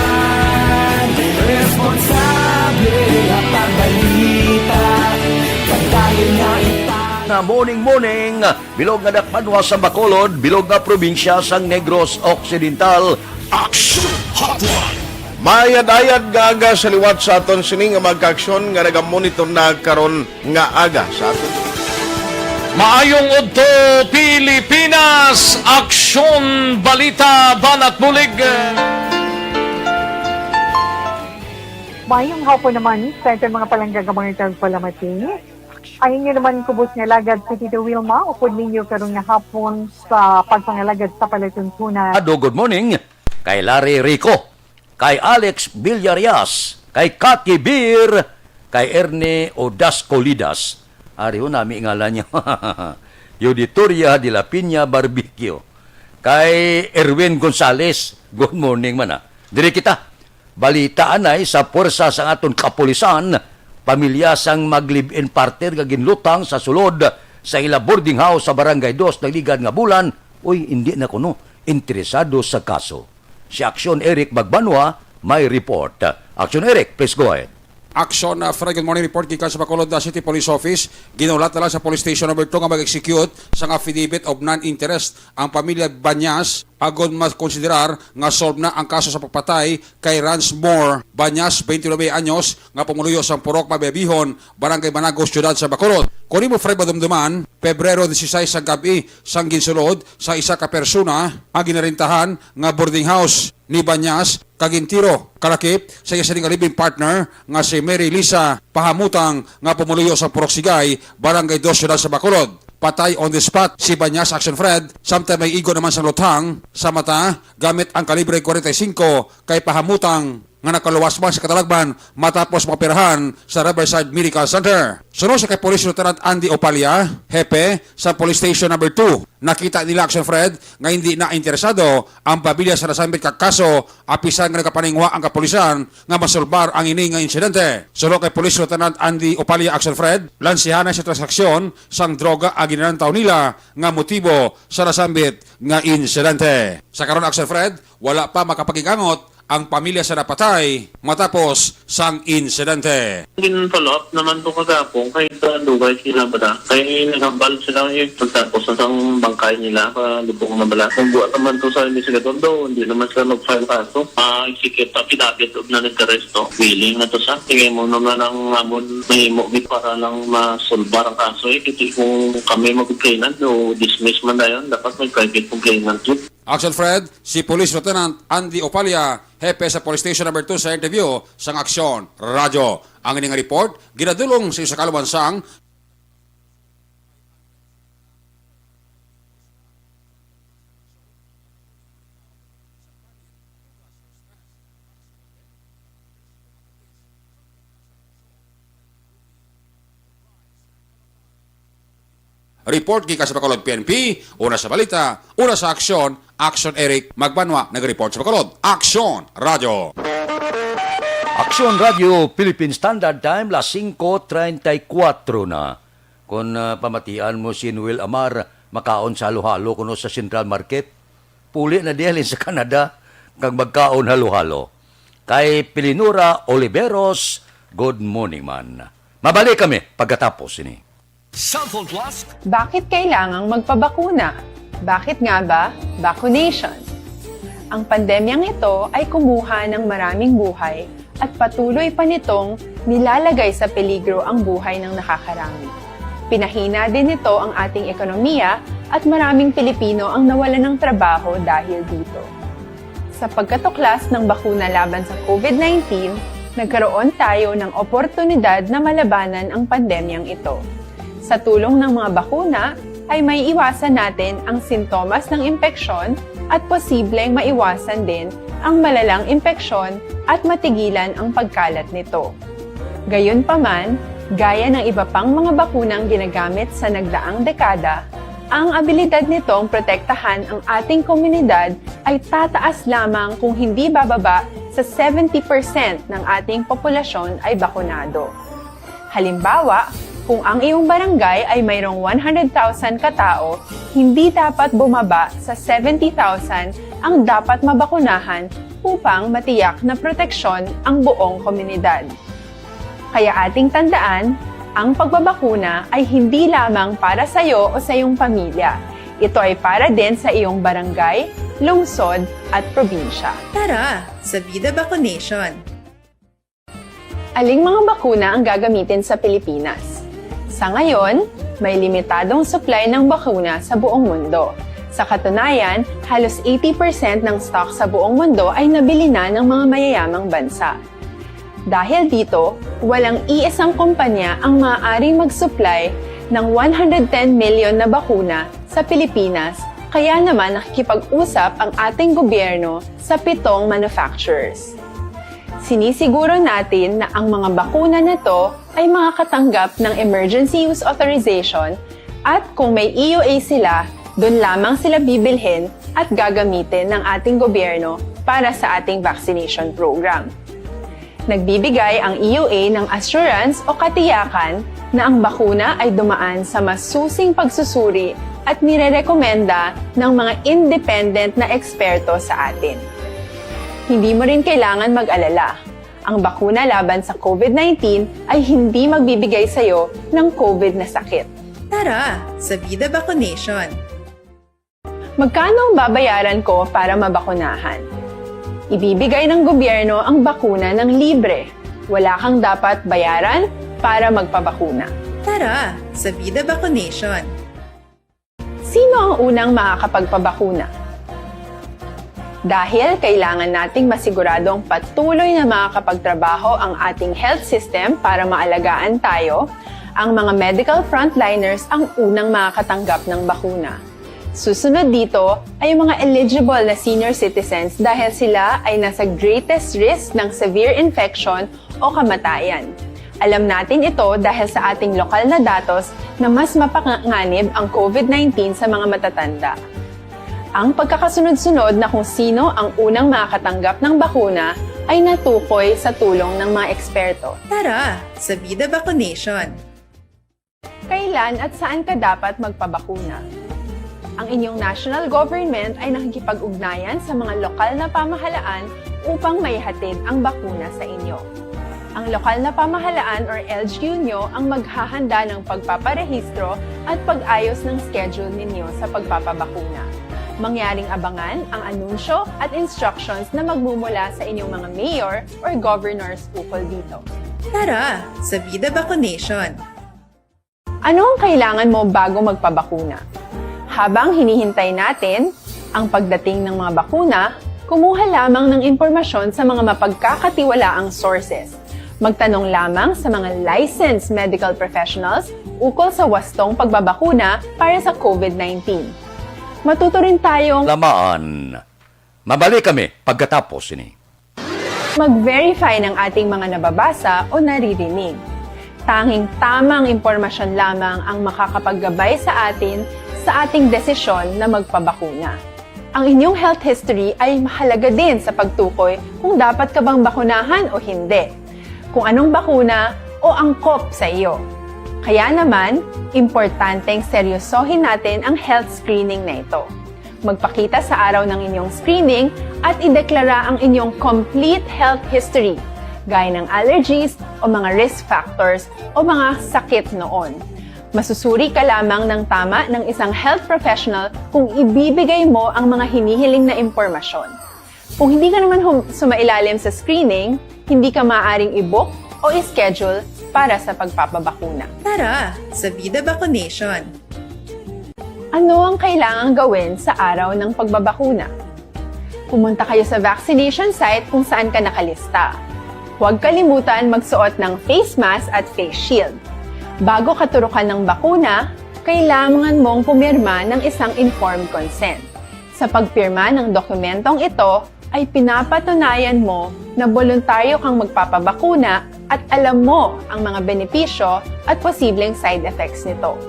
Responsable nga pagbalita, pagdayon nga ita. Nga morning, morning, bilog nga dakbanwa sa Bacolod, bilog nga probinsya sang Negros Occidental. Action Hotline. Mayad-ayad nga aga sa liwat sa aton sini nga mga kaaksyon nga nagamonitor na karon nga aga sa aton. Maayong udto, Pilipinas! Aksyon, balita, banat bulig. Maayong hapon naman sa aton mga palangga nga mga tagpalamati. Ang inyo naman kubos nga alagad si Tito Wilma, upod ninyo karon nga hapon sa pagpangalagad sa palatuntunan. Ado, good morning kay Larry Rico, kay Alex Villarias, kay Kaki Beer, kay Ernie Odas Colidas. Ari ho nami ngalan niya. Yuditoria de la Piña Barbecue. Kay Erwin Gonzales, good morning man, ah. Diri kita. Balita anay sa puwersa sang aton kapulisan, pamilya sang mag-live-in partner nga ginlutang sa sulod sa ila boarding house sa Barangay Dos, nagligad nga bulan, uy, indi na kuno interesado sa kaso. Si Aksyon Eric Magbanwa may report. Aksyon Eric, please go ahead. Aksyon, uh, Fred, good morning. Report gikan sa Bacolod, uh, City Police Office. Ginulat na lang sa Police Station Number Two nga mag-execute sang affidavit of non-interest ang pamilya Banyas agod makonsiderar nga solved na ang kaso sa pagpatay kay Ransmore Banyas, twenty-nine anyos, nga pumuluyo sang Purok Mabiabihon, Barangay Managos, Siyudad sa Bacolod. Kon imo, Fred, madumduman, Pebrero disisais sang gab-i sang ginsulod sa isa ka persona ang ginarentahan nga boarding house ni Banyas kag gintiro kalakip sa iya sini nga living partner nga si Mary Lisa Pahamutang nga pumuluyo sa Purok Sigay, Barangay Dos, Siyudad sa Bacolod. Patay on the spot si Banyas, Action Fred, samtang may igo naman sang luthang sa mata gamit ang kalibre forty-five kay Pahamutang nga nakaluwas man sa katalagman matapos maoperahan sa Riverside Medical Center. Suno sa kay Police Lieutenant Andy Opalia, hepe sa Police Station Number Two, nakita nila, Action Fred, nga hindi na interesado ang pamilya sa nasambit ka kaso, apisan nga nagapaninguha ang kapulisan nga masulbar ang ini nga insidente. Suno kay Police Lieutenant Andy Opalia, Action Fred, lansihan na sa transaksyon sang droga ang ginalantaw nila nga motibo sa nasambit nga insidente. Sa karon, Action Fred, wala pa makapag-ingangot ang pamilya sa napatay matapos sang insidente. Gin-follow up naman to kagapon kay sa dugay sila ba da? Kay naghambal sila, eh, pagtapos na sang bangkay nila, palubong na bala. Kung buhat naman to sa investigador daw, hindi naman sila mag-file kaso. Ah, execute affidavit of non-interest to. Willing na to sa. Sige mo naman ang amon mahimo gid para lang masulbar ang kaso, eh. Kasi kung kami mag-complainant o dismiss man dayon, dapat may private complainant yun. Action Fred, si Police Lieutenant Andy Opalia, hepe sa Police Station Number Two, sa interview sang Aksyon Radyo. Ang ini nga report ginadul-ong sa isa ka alwansang Report gikan sa Bacolod P N P, una sa balita, una sa aksyon, Action Eric Magbanwa nag-report sa Bacolod. Action Radio. Action Radio Philippine Standard Time, las singko treinta y cuatro na. Kung, ah, pamatian mo si Noel Amar, makaon sa halo-halo kuno sa Central Market, puli na dihalin sa Canada kag magkaon halo-halo. Kay Pilinura Oliveros, good morning man. Mabalik kami pagkatapos ini. Cellphone Plus. Bakit kailangang magpabakuna? Bakit nga ba vaccination? Ang pandemyang ito ay kumuha ng maraming buhay at patuloy pa nitong nilalagay sa peligro ang buhay ng nakakarami. Pinahina din nito ang ating ekonomiya at maraming Pilipino ang nawalan ng trabaho dahil dito. Sa pagkatuklas ng bakuna laban sa COVID nineteen, nagkaroon tayo ng oportunidad na malabanan ang pandemyang ito. Sa tulong ng mga bakuna, ay may iwasan natin ang sintomas ng impeksyon at posibleng maiwasan din ang malalang impeksyon at matigilan ang pagkalat nito. Gayunpaman, gaya ng iba pang mga bakunang ginagamit sa nagdaang dekada, ang abilidad nitong protektahan ang ating komunidad ay tataas lamang kung hindi bababa sa seventy percent ng ating populasyon ay bakunado. Halimbawa, kung ang iyong barangay ay mayroong one hundred thousand ka tawo, hindi dapat bumaba sa seventy thousand ang dapat mabakunahan upang matiyak na proteksyon ang buong komunidad. Kaya ating tandaan, ang pagbabakuna ay hindi lamang para sa iyo o sa iyong pamilya. Ito ay para din sa iyong barangay, lungsod, at probinsya. Tara, sa Vida Vaccination! Aling mga bakuna ang gagamitin sa Pilipinas? Sa ngayon, may limitadong supply ng bakuna sa buong mundo. Sa katunayan, halos eighty percent ng stock sa buong mundo ay nabili na ng mga mayayamang bansa. Dahil dito, walang iisang kumpanya ang maaaring mag-supply ng one hundred ten million na bakuna sa Pilipinas, kaya naman nakikipag-usap ang ating gobyerno sa pitong manufacturers. Sinisiguro natin na ang mga bakuna na to ay makakatanggap ng emergency use authorization at kung may E U A sila, doon lamang sila bibilhin at gagamitin ng ating gobyerno para sa ating vaccination program. Nagbibigay ang E U A ng assurance o katiyakan na ang bakuna ay dumaan sa masusing pagsusuri at nirerekomenda ng mga independent na eksperto sa atin. Hindi mo rin kailangan mag-alala. Ang bakuna laban sa COVID nineteen ay hindi magbibigay sa iyo ng COVID na sakit. Tara, sa Vida Vaccination! Magkano ang babayaran ko para mabakunahan? Ibibigay ng gobyerno ang bakuna ng libre. Wala kang dapat bayaran para magpabakuna. Tara, sa Vida Vaccination! Sino ang unang makakapagpabakuna? Dahil kailangan nating masiguradong patuloy na makakapagtrabaho ang ating health system para maalagaan tayo, ang mga medical frontliners ang unang makakatanggap ng bakuna. Susunod dito ay ang mga eligible na senior citizens dahil sila ay nasa greatest risk ng severe infection o kamatayan. Alam natin ito dahil sa ating lokal na datos na mas mapanganib ang COVID nineteen sa mga matatanda. Ang pagkakasunod-sunod na kung sino ang unang makakatanggap ng bakuna ay natukoy sa tulong ng mga eksperto. Tara, sa Vida Vaccination! Kailan at saan ka dapat magpabakuna? Ang inyong national government ay nakikipag-ugnayan sa mga lokal na pamahalaan upang maihatid ang bakuna sa inyo. Ang lokal na pamahalaan or L G U nyo ang maghahanda ng pagpaparehistro at pag-ayos ng schedule ninyo sa pagpapabakuna. Mangyaring abangan ang anunsyo at instructions na magmumula sa inyong mga mayor or governors ukol dito. Tara, sa Vida Vaccination! Ano ang kailangan mo bago magpabakuna? Habang hinihintay natin ang pagdating ng mga bakuna, kumuha lamang ng impormasyon sa mga mapagkakatiwalaang sources. Magtanong lamang sa mga licensed medical professionals ukol sa wastong pagbabakuna para sa COVID nineteen. Matuto rin tayong lamaan. Mabalik kami pagkatapos ini. Mag-verify ng ating mga nababasa o naririnig. Tanging tamang impormasyon lamang ang makakapaggabay sa atin sa ating desisyon na magpabakuna. Ang inyong health history ay mahalaga din sa pagtukoy kung dapat ka bang bakunahan o hindi, kung anong bakuna o angkop sa iyo. Kaya naman, importanteng seryosohin natin ang health screening na ito. Magpakita sa araw ng inyong screening at ideklara ang inyong complete health history, gaya ng allergies o mga risk factors o mga sakit noon. Masusuri ka lamang ng tama ng isang health professional kung ibibigay mo ang mga hinihiling na impormasyon. Kung hindi ka naman hum- sumailalim sa screening, hindi ka maaaring i-book o i-schedule para sa pagpapabakuna. Tara, sa Vida Vaccination! Ano ang kailangang gawin sa araw ng pagbabakuna? Pumunta kayo sa vaccination site kung saan ka nakalista. Huwag kalimutan magsuot ng face mask at face shield. Bago ka turukan ng bakuna, kailangan mong pumirma ng isang informed consent. Sa pagpirma ng dokumentong ito, ay pinapatunayan mo na boluntaryo kang magpapabakuna at alam mo ang mga benepisyo at posibleng side effects nito.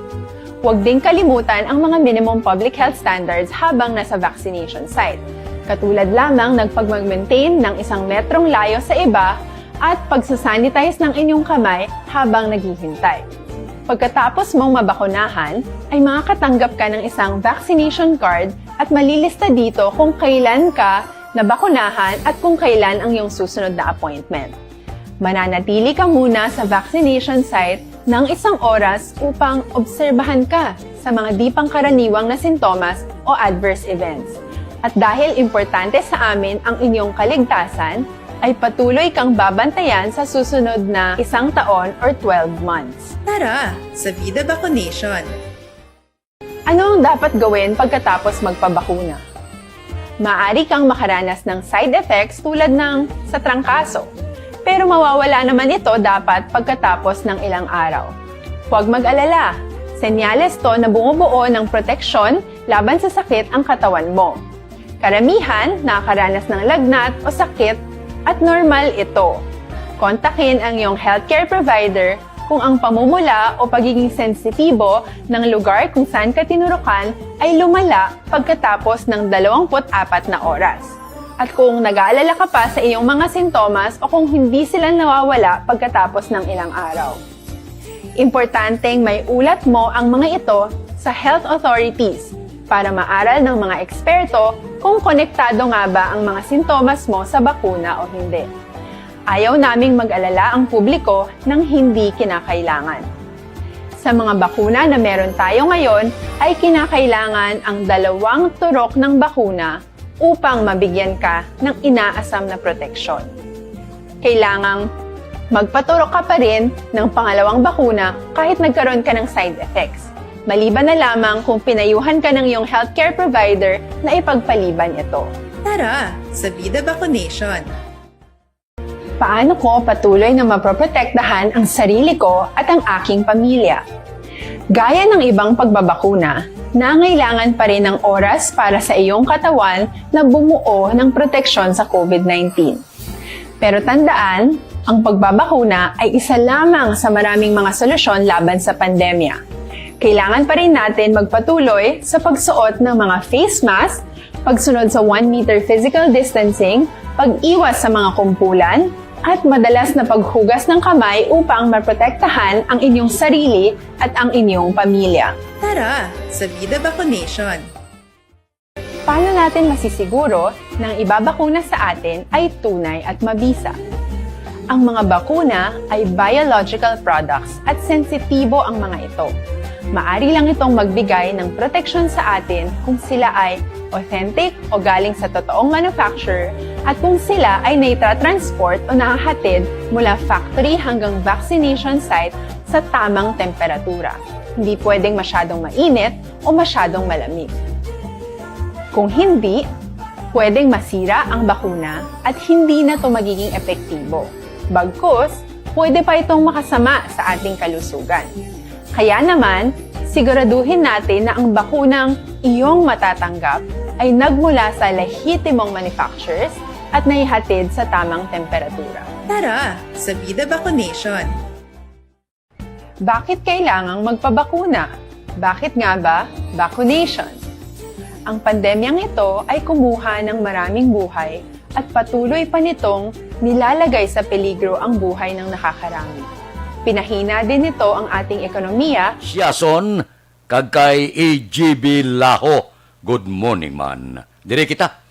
Huwag ding kalimutan ang mga minimum public health standards habang nasa vaccination site, katulad lamang ng pagmag-maintain ng isang metrong layo sa iba at pagsasanitize ng inyong kamay habang naghihintay. Pagkatapos mong mabakunahan, ay makakatanggap ka ng isang vaccination card at malilista dito kung kailan ka nabakunahan at kung kailan ang iyong susunod na appointment. Mananatili ka muna sa vaccination site ng isang oras upang obserbahan ka sa mga di pangkaraniwang na sintomas o adverse events. At dahil importante sa amin ang inyong kaligtasan, ay patuloy kang babantayan sa susunod na isang taon or twelve months. Tara, sa Vida Vaccination! Ano ang dapat gawin pagkatapos magpabakuna? Maaari kang makaranas ng side effects tulad ng sa trangkaso, pero mawawala naman ito dapat pagkatapos ng ilang araw. Huwag mag-alala, senyales to na bumubuo ng proteksyon laban sa sakit ang katawan mo. Karamihan nakakaranas ng lagnat o sakit at normal ito. Kontakin ang iyong healthcare provider kung ang pamumula o pagiging sensitibo ng lugar kung saan ka tinurukan ay lumala pagkatapos ng dalawampu't apat na oras, at kung nag-aalala ka pa sa iyong mga sintomas o kung hindi sila nawawala pagkatapos ng ilang araw. Importanteng may ulat mo ang mga ito sa health authorities para maaral ng mga eksperto kung konektado nga ba ang mga sintomas mo sa bakuna o hindi. Ayaw naming mag-alala ang publiko ng hindi kinakailangan. Sa mga bakuna na meron tayo ngayon, ay kinakailangan ang dalawang turok ng bakuna upang mabigyan ka ng inaasam na proteksyon. Kailangang magpaturok ka pa rin ng pangalawang bakuna kahit nagkaroon ka ng side effects, maliban na lamang kung pinayuhan ka ng iyong healthcare provider na ipagpaliban ito. Tara, sa Vida Vaccination! Paano ko patuloy na mapoprotektahan ang sarili ko at ang aking pamilya? Gaya ng ibang pagbabakuna, nangailangan pa rin ng oras para sa iyong katawan na bumuo ng proteksyon sa COVID nineteen. Pero tandaan, ang pagbabakuna ay isa lamang sa maraming mga solusyon laban sa pandemya. Kailangan pa rin natin magpatuloy sa pagsuot ng mga face mask, pagsunod sa one meter physical distancing, pag-iwas sa mga kumpulan, at madalas na paghugas ng kamay upang maprotektahan ang inyong sarili at ang inyong pamilya. Tara, sa Vida Vaccination! Paano natin masisiguro na ang ibabakuna sa atin ay tunay at mabisa? Ang mga bakuna ay biological products at sensitibo ang mga ito. Maari lang itong magbigay ng proteksyon sa atin kung sila ay authentic o galing sa totoong manufacturer at kung sila ay naitra-transport o nahahatid mula factory hanggang vaccination site sa tamang temperatura. Hindi pwedeng masyadong mainit o masyadong malamig. Kung hindi, pwedeng masira ang bakuna at hindi na ito magiging epektibo. Bagkus, pwede pa itong makasama sa ating kalusugan. Kaya naman, siguraduhin natin na ang bakunang iyong matatanggap ay nagmula sa lehitimong manufacturers at naihatid sa tamang temperatura. Tara, sa Vida Vaccination! Bakit kailangang magpabakuna? Bakit nga ba vaccination? Ang pandemyang ito ay kumuha ng maraming buhay at patuloy pa nitong nilalagay sa peligro ang buhay ng nakakarami. Pinahina din nito ang ating ekonomiya. Siason, kag kay A G B Laho. Good morning, man. Diri kita.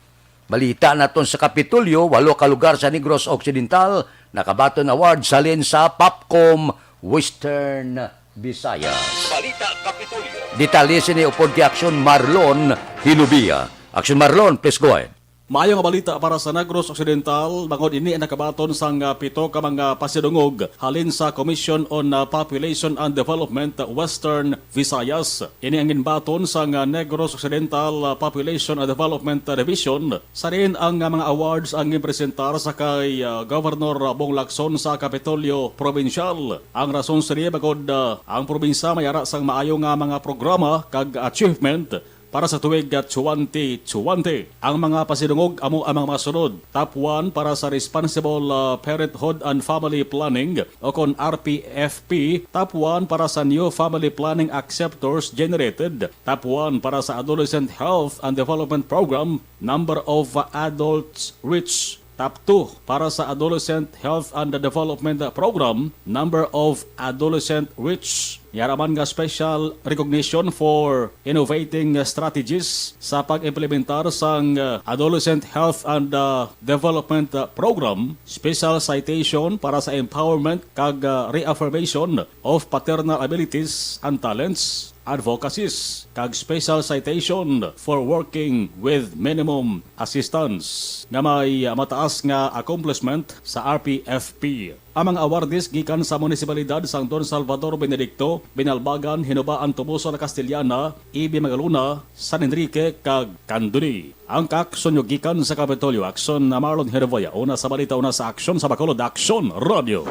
Balita naton sa Kapitolyo, walo ka lugar sa Negros Occidental nakabaton award halin sa Popcom Western Visayas. Balita Kapitolyo. Detalye sini upod kay Aksyon Marlon Hilubia. Aksyon Marlon, please go ahead. Maayo nga balita para sa Negros Occidental, bangod ini ang nakabaton sang, ah, pito ka mga pasidungog halin sa Commission on, ah, Population and Development, ah, Western Visayas. Ini ang ginbaton sang, ah, Negros Occidental, ah, Population and Development, ah, Division, sa diin ang, ah, mga awards ang ginpresentar sa kay, ah, Governor Bong Lacson sa Kapitolyo Probinsyal. Ang rason sini bangod, ah, ang probinsya may ara sang maayo nga mga programa kag achievement para sa tuig twenty twenty. Ang mga pasidungog amo ang mga masunod: top one para sa Responsible, ah, Parenthood and Family Planning, o kon R P F P, top one para sa New Family Planning Acceptors Generated, top one para sa Adolescent Health and Development Program, number of adults reached, top two para sa Adolescent Health and Development Program, number of adolescent reached. Yara man nga special recognition for innovating strategies sa pag-implementar sang, uh, Adolescent Health and, uh, Development, uh, Program, special citation para sa empowerment kag, uh, reaffirmation of paternal abilities and talents, advocacies, kag special citation for working with minimum assistance nga may, uh, mataas nga accomplishment sa R P F P. Ang mga awardees gikan sa munisipalidad sang Don Salvador Benedicto, Binalbagan, Hinobaan, Toboso, La Castellana, Ibi, Magalona, San Enrique, kag Candoni. Ang kaaksyon nyo gikan sa Kapitolyo, Aksyon na Marlon Herboya, una sa balita, una sa aksyon sa Bacolod, Aksyon Radio.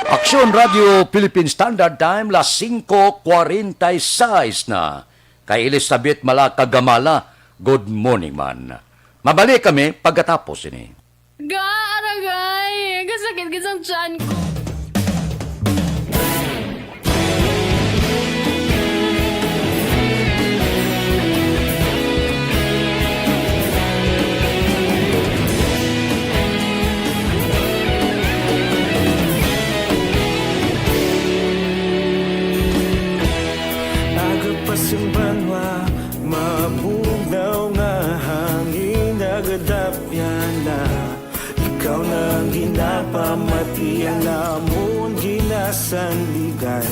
Aksyon Radio Philippine Standard Time, las singko kwarenta y seis na. Kay Elizabeth Malaka Gamala, good morning, man. Mabalik kami pagkatapos ini. Ga, aragay! Kasakit gid sang tiyan ko. Aga pa sing banwa, mabugnaw nga hangin nagadapyan na. Ikaw na ang ginapamati, ang amon ginasandigan.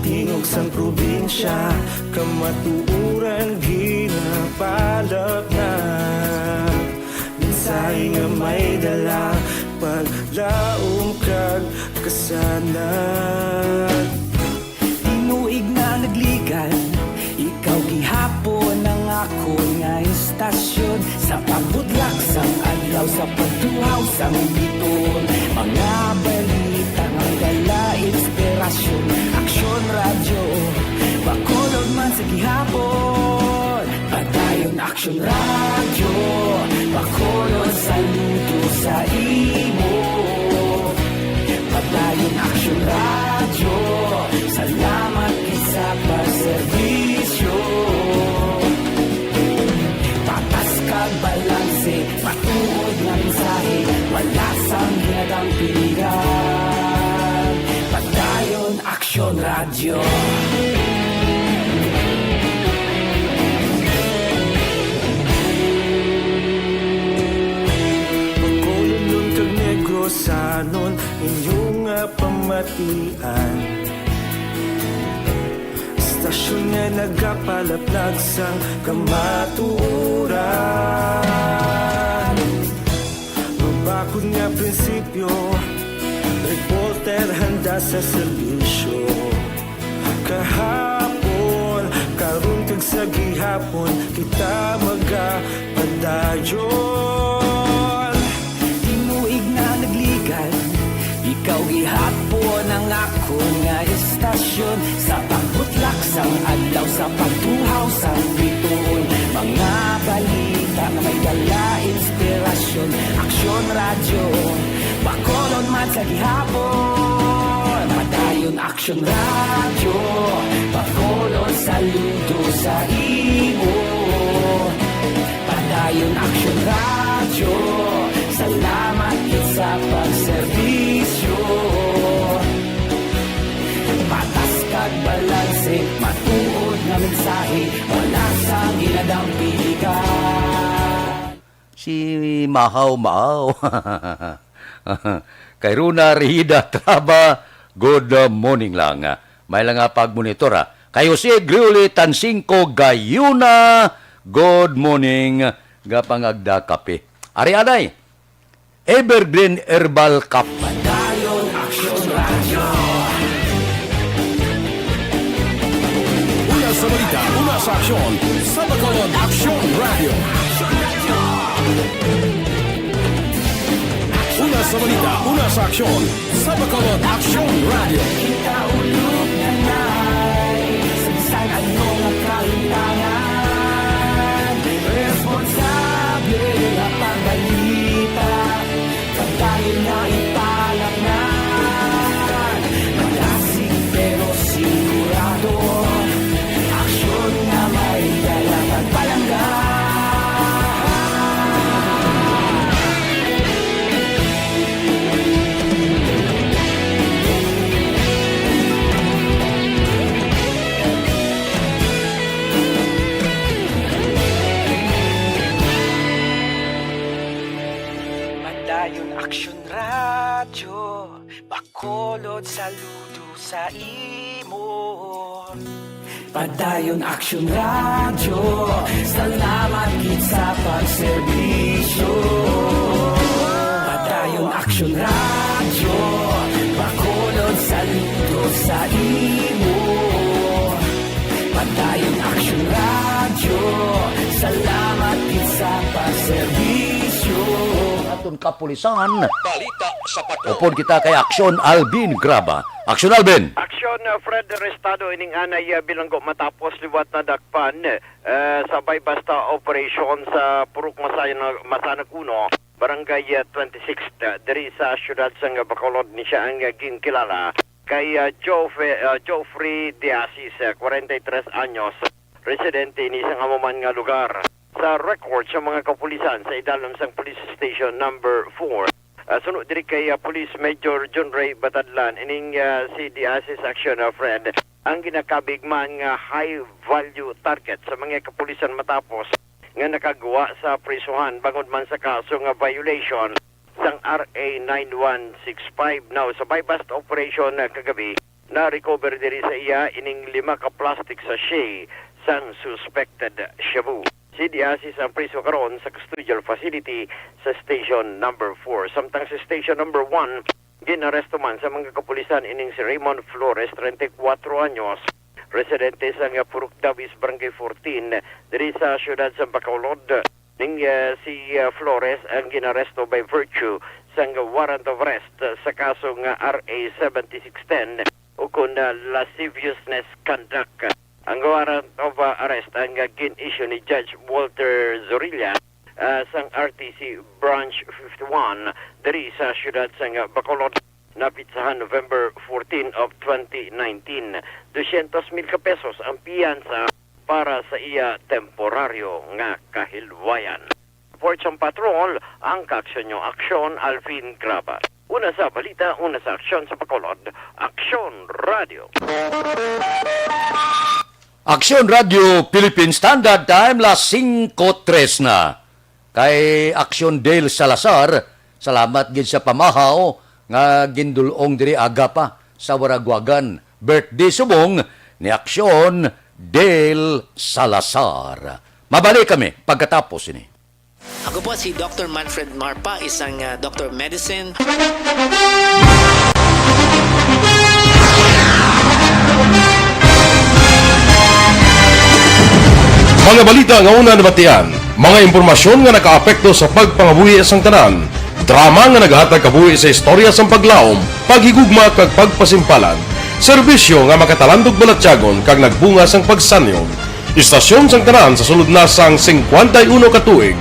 Tingog sang probinsya, kamatuoran ginapalapnag. Mensahe nga may dala, paglaom kag kasanag. Tinuig na nagligan, ikaw gihapon ang akon nga istasyon. Sa pagbutlak sang adlaw, sa pagtuhaw sang biton, mga balita nga dala inspirasyon. Aksyon Radyo, Bacolod man sa gihapon. Padayon Aksyon Radyo, Bacolod, saludo sa imo. Padayon Aksyon Radyo, salamat gid sa pagserbisyo. Patas kag balanse, matuod nga mensahe, wala sang ginadampingan. Padayon Aksyon Radyo. Bacolodnon kag Negrosanon, inyo nga pamatian. Istasyon nga nagapalaplag sang kamatuoran. Mabakod nga prinsipyo, reporter handa sa serbisyo. Kahapon, karon kag sa gihapon, kita magapadayon. Tinuig na nagligan, ikaw gihapon ang akon nga istasyon. Sa pagbutlak sang adlaw, sa pagtuhaw sang bituon, mga balita nga may dala inspirasyon. Aksyon Radyo, Bacolod man sa gihapon. Padayon Aksyon Radyo, Bacolod, saludo Sa imo, Padayon Aksyon Radyo. Salamat gid sa pagserbisyo. Patas kag balanse, matuod nga mensahe, wala sang ginadang piligan. Si Mahaw Maaw. Kay Runa Rihida Traba, good morning lang. May lang nga pagmonitor, ha. Kay Jose Grioli Tansingko Gayuna, good morning. Gapangagda kape. Ari anay, Evergreen Herbal Cup. Padayon Aksyon Radyo. Una sa balita, una sa aksyon, sa Bacolod Aksyon Radyo. Una sa balita, una sa aksyon, sa Bacolod Aksyon Radyo. Kita ulog na nai, sa bisan ano nga kalintangan, responsable nga pagbalita. Padayon nga ipalaknad, malasig pero sigurado, aksyon nga may dala kag palangga. Padayon Aksyon Radyo, Bacolod, saludo sa imo. Padayon Aksyon Radyo, salamat gid sa pagserbisyo. Padayon Aksyon Radyo, Bacolod, saludo sa imo. Padayon Aksyon Radyo, salamat gid sa pagserbisyo. Aton kapulisan. Balita sa Patrol. Upod kita kay Aksyon Alvin Graba. Aksyon Alvin. Aksyon, uh, Fred, arestado ining anay, uh, bilanggo matapos liwat nadakpan, uh, sa buy-bust operation sa Purok Masana-, Masanag Uno, Barangay, uh, twenty-six, uh, diri sa siyudad sang Bacolod. Ni siya ang, uh, ginkilala kay, uh, Geoff-, uh, Geoffrey De Asis, uh, kwarenta y tres anyos, residente ini sang amo man nga lugar. Sa record sa mga kapulisan sa idalom sang Police Station Number Four, ah, suno diri kay, ah, Police Major John Ray Batadlan, ining, ah, si De Asis Aksyon, ah, Fred, ang ginakabig man nga high value target sa mga kapulisan matapos nga nakagwa sa prisuhan bangod man sa kaso nga violation sang R A nine one six five. Now, sa buy-bust operation, ah, kagabi, na-recover diri sa iya ining lima ka plastic sachet sang suspected shabu. Si De Asis ang priso karon sa custodial facility sa Station Number Four. Samtang sa Station Number One, ginaresto man sa mga kapulisan ining si Raymond Flores, treinta y cuatro anyos, residente sa nga Purok Davis, Barangay fourteen, diri sa siyudad sa Bacolod. Ning, eh, si, eh, Flores ang ginaresto by virtue sang warrant of arrest, eh, sa kaso nga R A seventy-six ten, o kon, eh, lasciviousness conduct. Ang warrant of, uh, arrest ang, uh, gin-issue ni Judge Walter Zorilla, uh, sang R T C Branch fifty-one diri sa siyudad sang, uh, Bacolod, napitsahan November fourteen of twenty nineteen. Dosyentos mil ka pesos ang piyansa para sa iya temporaryo nga kahilwayan. Report sang Patrol, ang kaaksyon nyo aksyon, Alvin Graba. Una sa balita, una sa aksyon sa Bacolod, Aksyon Radio. Aksyon Radio Philippine Standard Time, las singko tres na. Kay Aksyon Dale Salazar, salamat gid sa pamahaw nga gindul-ong diri aga pa sa Waraguagan. Birthday subong ni Aksyon Dale Salazar. Mabalik kami pagkatapos ini. Ako po si Doctor Manfred Marpa, isang, ah, Doctor of Medicine. Mga balita nga una nabatian, mga impormasyon nga nakaapekto sa pagpangabuhi sang tanan, drama nga nagahatag kabuhi sa istorya sang paglaom, paghigugma kag pagpasimpalan, serbisyo nga makatalandog balatyagon kag nagbunga sang pagsanyog. Istasyon sang tanan sa sulod na sang singkwenta y uno ka tuig,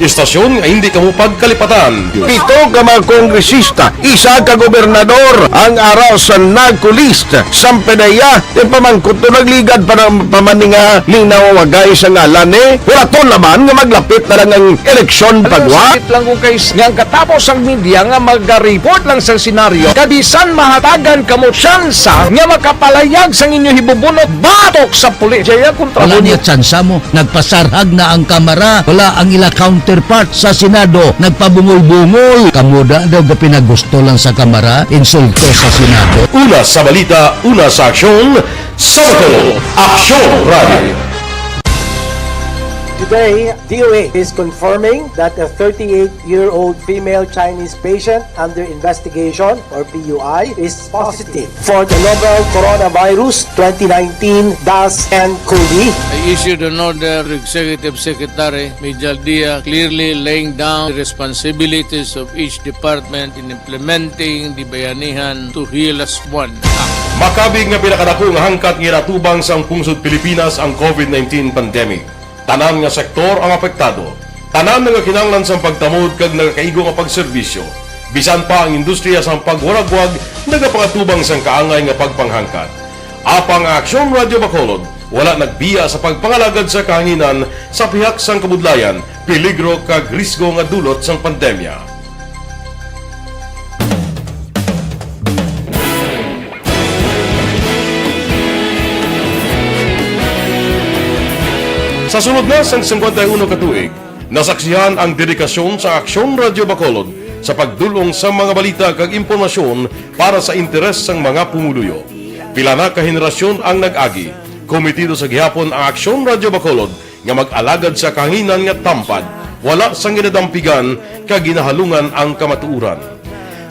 Istasyon nga hindi kamo pagkalipatan. Pito ka mga kongresista, isa ka gobernador ang ara sa narco list. Sampedeya, ipamangkot to nagligad pa ng pamaninga ni nawawagay sa ngalan ni Huraton naman nga maglapit na lang ang eleksyon pagwa. Sakit lang kung kay nga ang katapos ang media nga mag-report lang sa senaryo, kabisan mahatagan kamo tsansa nga makapalayag sang inyo hibubunot batok sa pulis. Jaya kontra Wala mo. Niya tsansa mo. Nagpasarhag na ang kamara. Wala ang ila counterpart sa Senado. Nagpabungol-bungol. Kamo da daw ga pinagusto lang sa kamara. Insulto sa Senado. Una sa balita, una sa aksyon, sa Bacolod, Aksyon Radio. Today, D O A is confirming that a thirty-eight-year-old female Chinese patient under investigation, or P U I, is positive for the novel coronavirus twenty nineteen dash N cov. I issued an order to Executive Secretary Major Dia, clearly laying down the responsibilities of each department in implementing the Bayanihan to Heal As One Act. Makabig nga pinakadako nga hangkat nga ginatubang sang pungsod Pilipinas ang covid nineteen pandemic. Tanan nga sektor ang apektado. Tanan nga kinahanglan sang pagtamod kag nagakaigo nga pagserbisyo. Bisan pa ang industriya sang pagwaragwag nagapangatubang sang kaangay nga pagpanghangkat. Apang ang Aksyon Radyo Bacolod wala nagbiya sa pagpangalagad sa kahanginan sa pihak sang kabudlayan, peligro kag risgo nga dulot sang pandemya. Sa sulod na sang singkwenta y uno ka tuig, nasaksihan ang dedikasyon sa Aksyon Radyo Bacolod sa pagdul-ong sa mga balita kag impormasyon para sa interes sang mga pumuluyo. Pila na ka henerasyon ang nag-agi. Komitido sa gihapon ang Aksyon Radyo Bacolod nga mag-alagad sa kahanginan nga tampad, wala sang ginadampigan kag ginahalungan ang kamatuoran.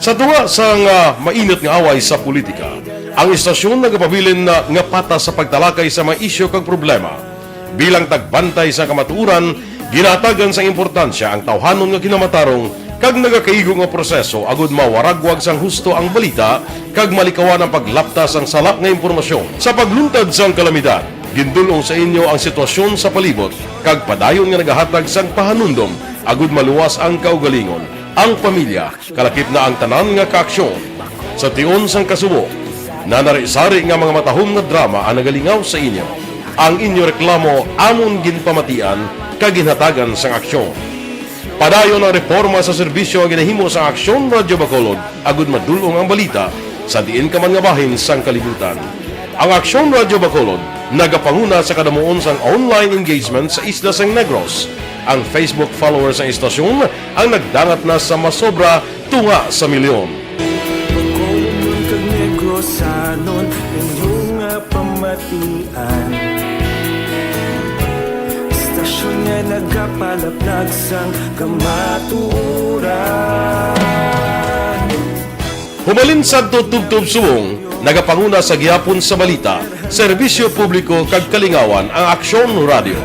Sa tunga sang, ah, mainit nga away sa politika, ang istasyon nagapabilin na nga patas sa pagtalakay sa mga isyu kag problema. Bilang tagbantay sa kamatuoran, ginahatagan sang importansya ang tawhanon nga kinamatarong kag nagakaigo nga proseso agud mawaragwag sang husto ang balita kag malikawan ang paglapta sang sala nga impormasyon. Sa pagluntad sang kalamidad, gindul-ong sa inyo ang sitwasyon sa palibot kag padayon nga nagahatag sang pahanumdom agud maluwas ang kaugalingon, ang pamilya, kalakip na ang tanan nga kaaksyon. Sa tion sang kasubo, nanari-sari nga mga matahom nga drama ang nagalingaw sa inyo. Ang inyo reklamo amon ginpamatian kag ginhatagan sang aksyon. Padayon ang reporma sa serbisyo nga ginahimo sang Aksyon Radyo Bacolod agud madul-ong ang balita sa diin ka man nga bahin sang kalibutan. Ang Aksyon Radyo Bacolod nagapanguna sa kadamuon sang online engagement sa isla sang Negros. Ang Facebook followers sang istasyon ang nagdangat na sa masobra tunga sa milyon. Bacolodnon kag Negrosanon, inyo nga pamatian. Istasyon nga nagapalaplag sang kamatuoran. Humalin sadto tubtob subong, nagapanguna sa gihapon sa balita, serbisyo publiko kag kalingawan ang Aksyon Radyo.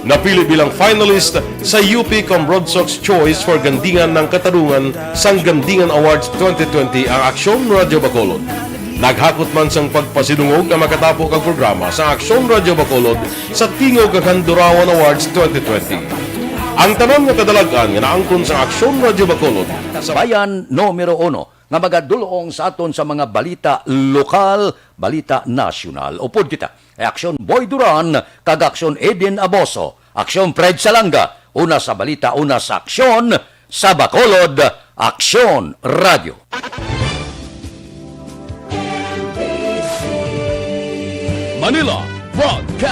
Napili bilang finalist sa U P Comrade Sox Choice for Gandingan ng Katarungan sang Gandingan Awards twenty twenty ang Aksyon Radyo Bacolod. Naghakot man sang pagpasidungog ang makatapo kag programa sa Aksyon Radyo Bacolod sa Tingog kag Handurawan Awards twenty twenty. Ang tanan nga kadalag-an nga naangkon sa Aksyon Radyo Bacolod sa Bayan numero uno nga magadul-ong sa aton sa mga balita lokal, balita nasyonal. Upod kita, Aksyon Boy Duran kag Aksyon Eden Aboso, Aksyon Fred Salanga, una sa balita, una sa aksyon, sa Bacolod, Aksyon Radyo. Manila Broadcast.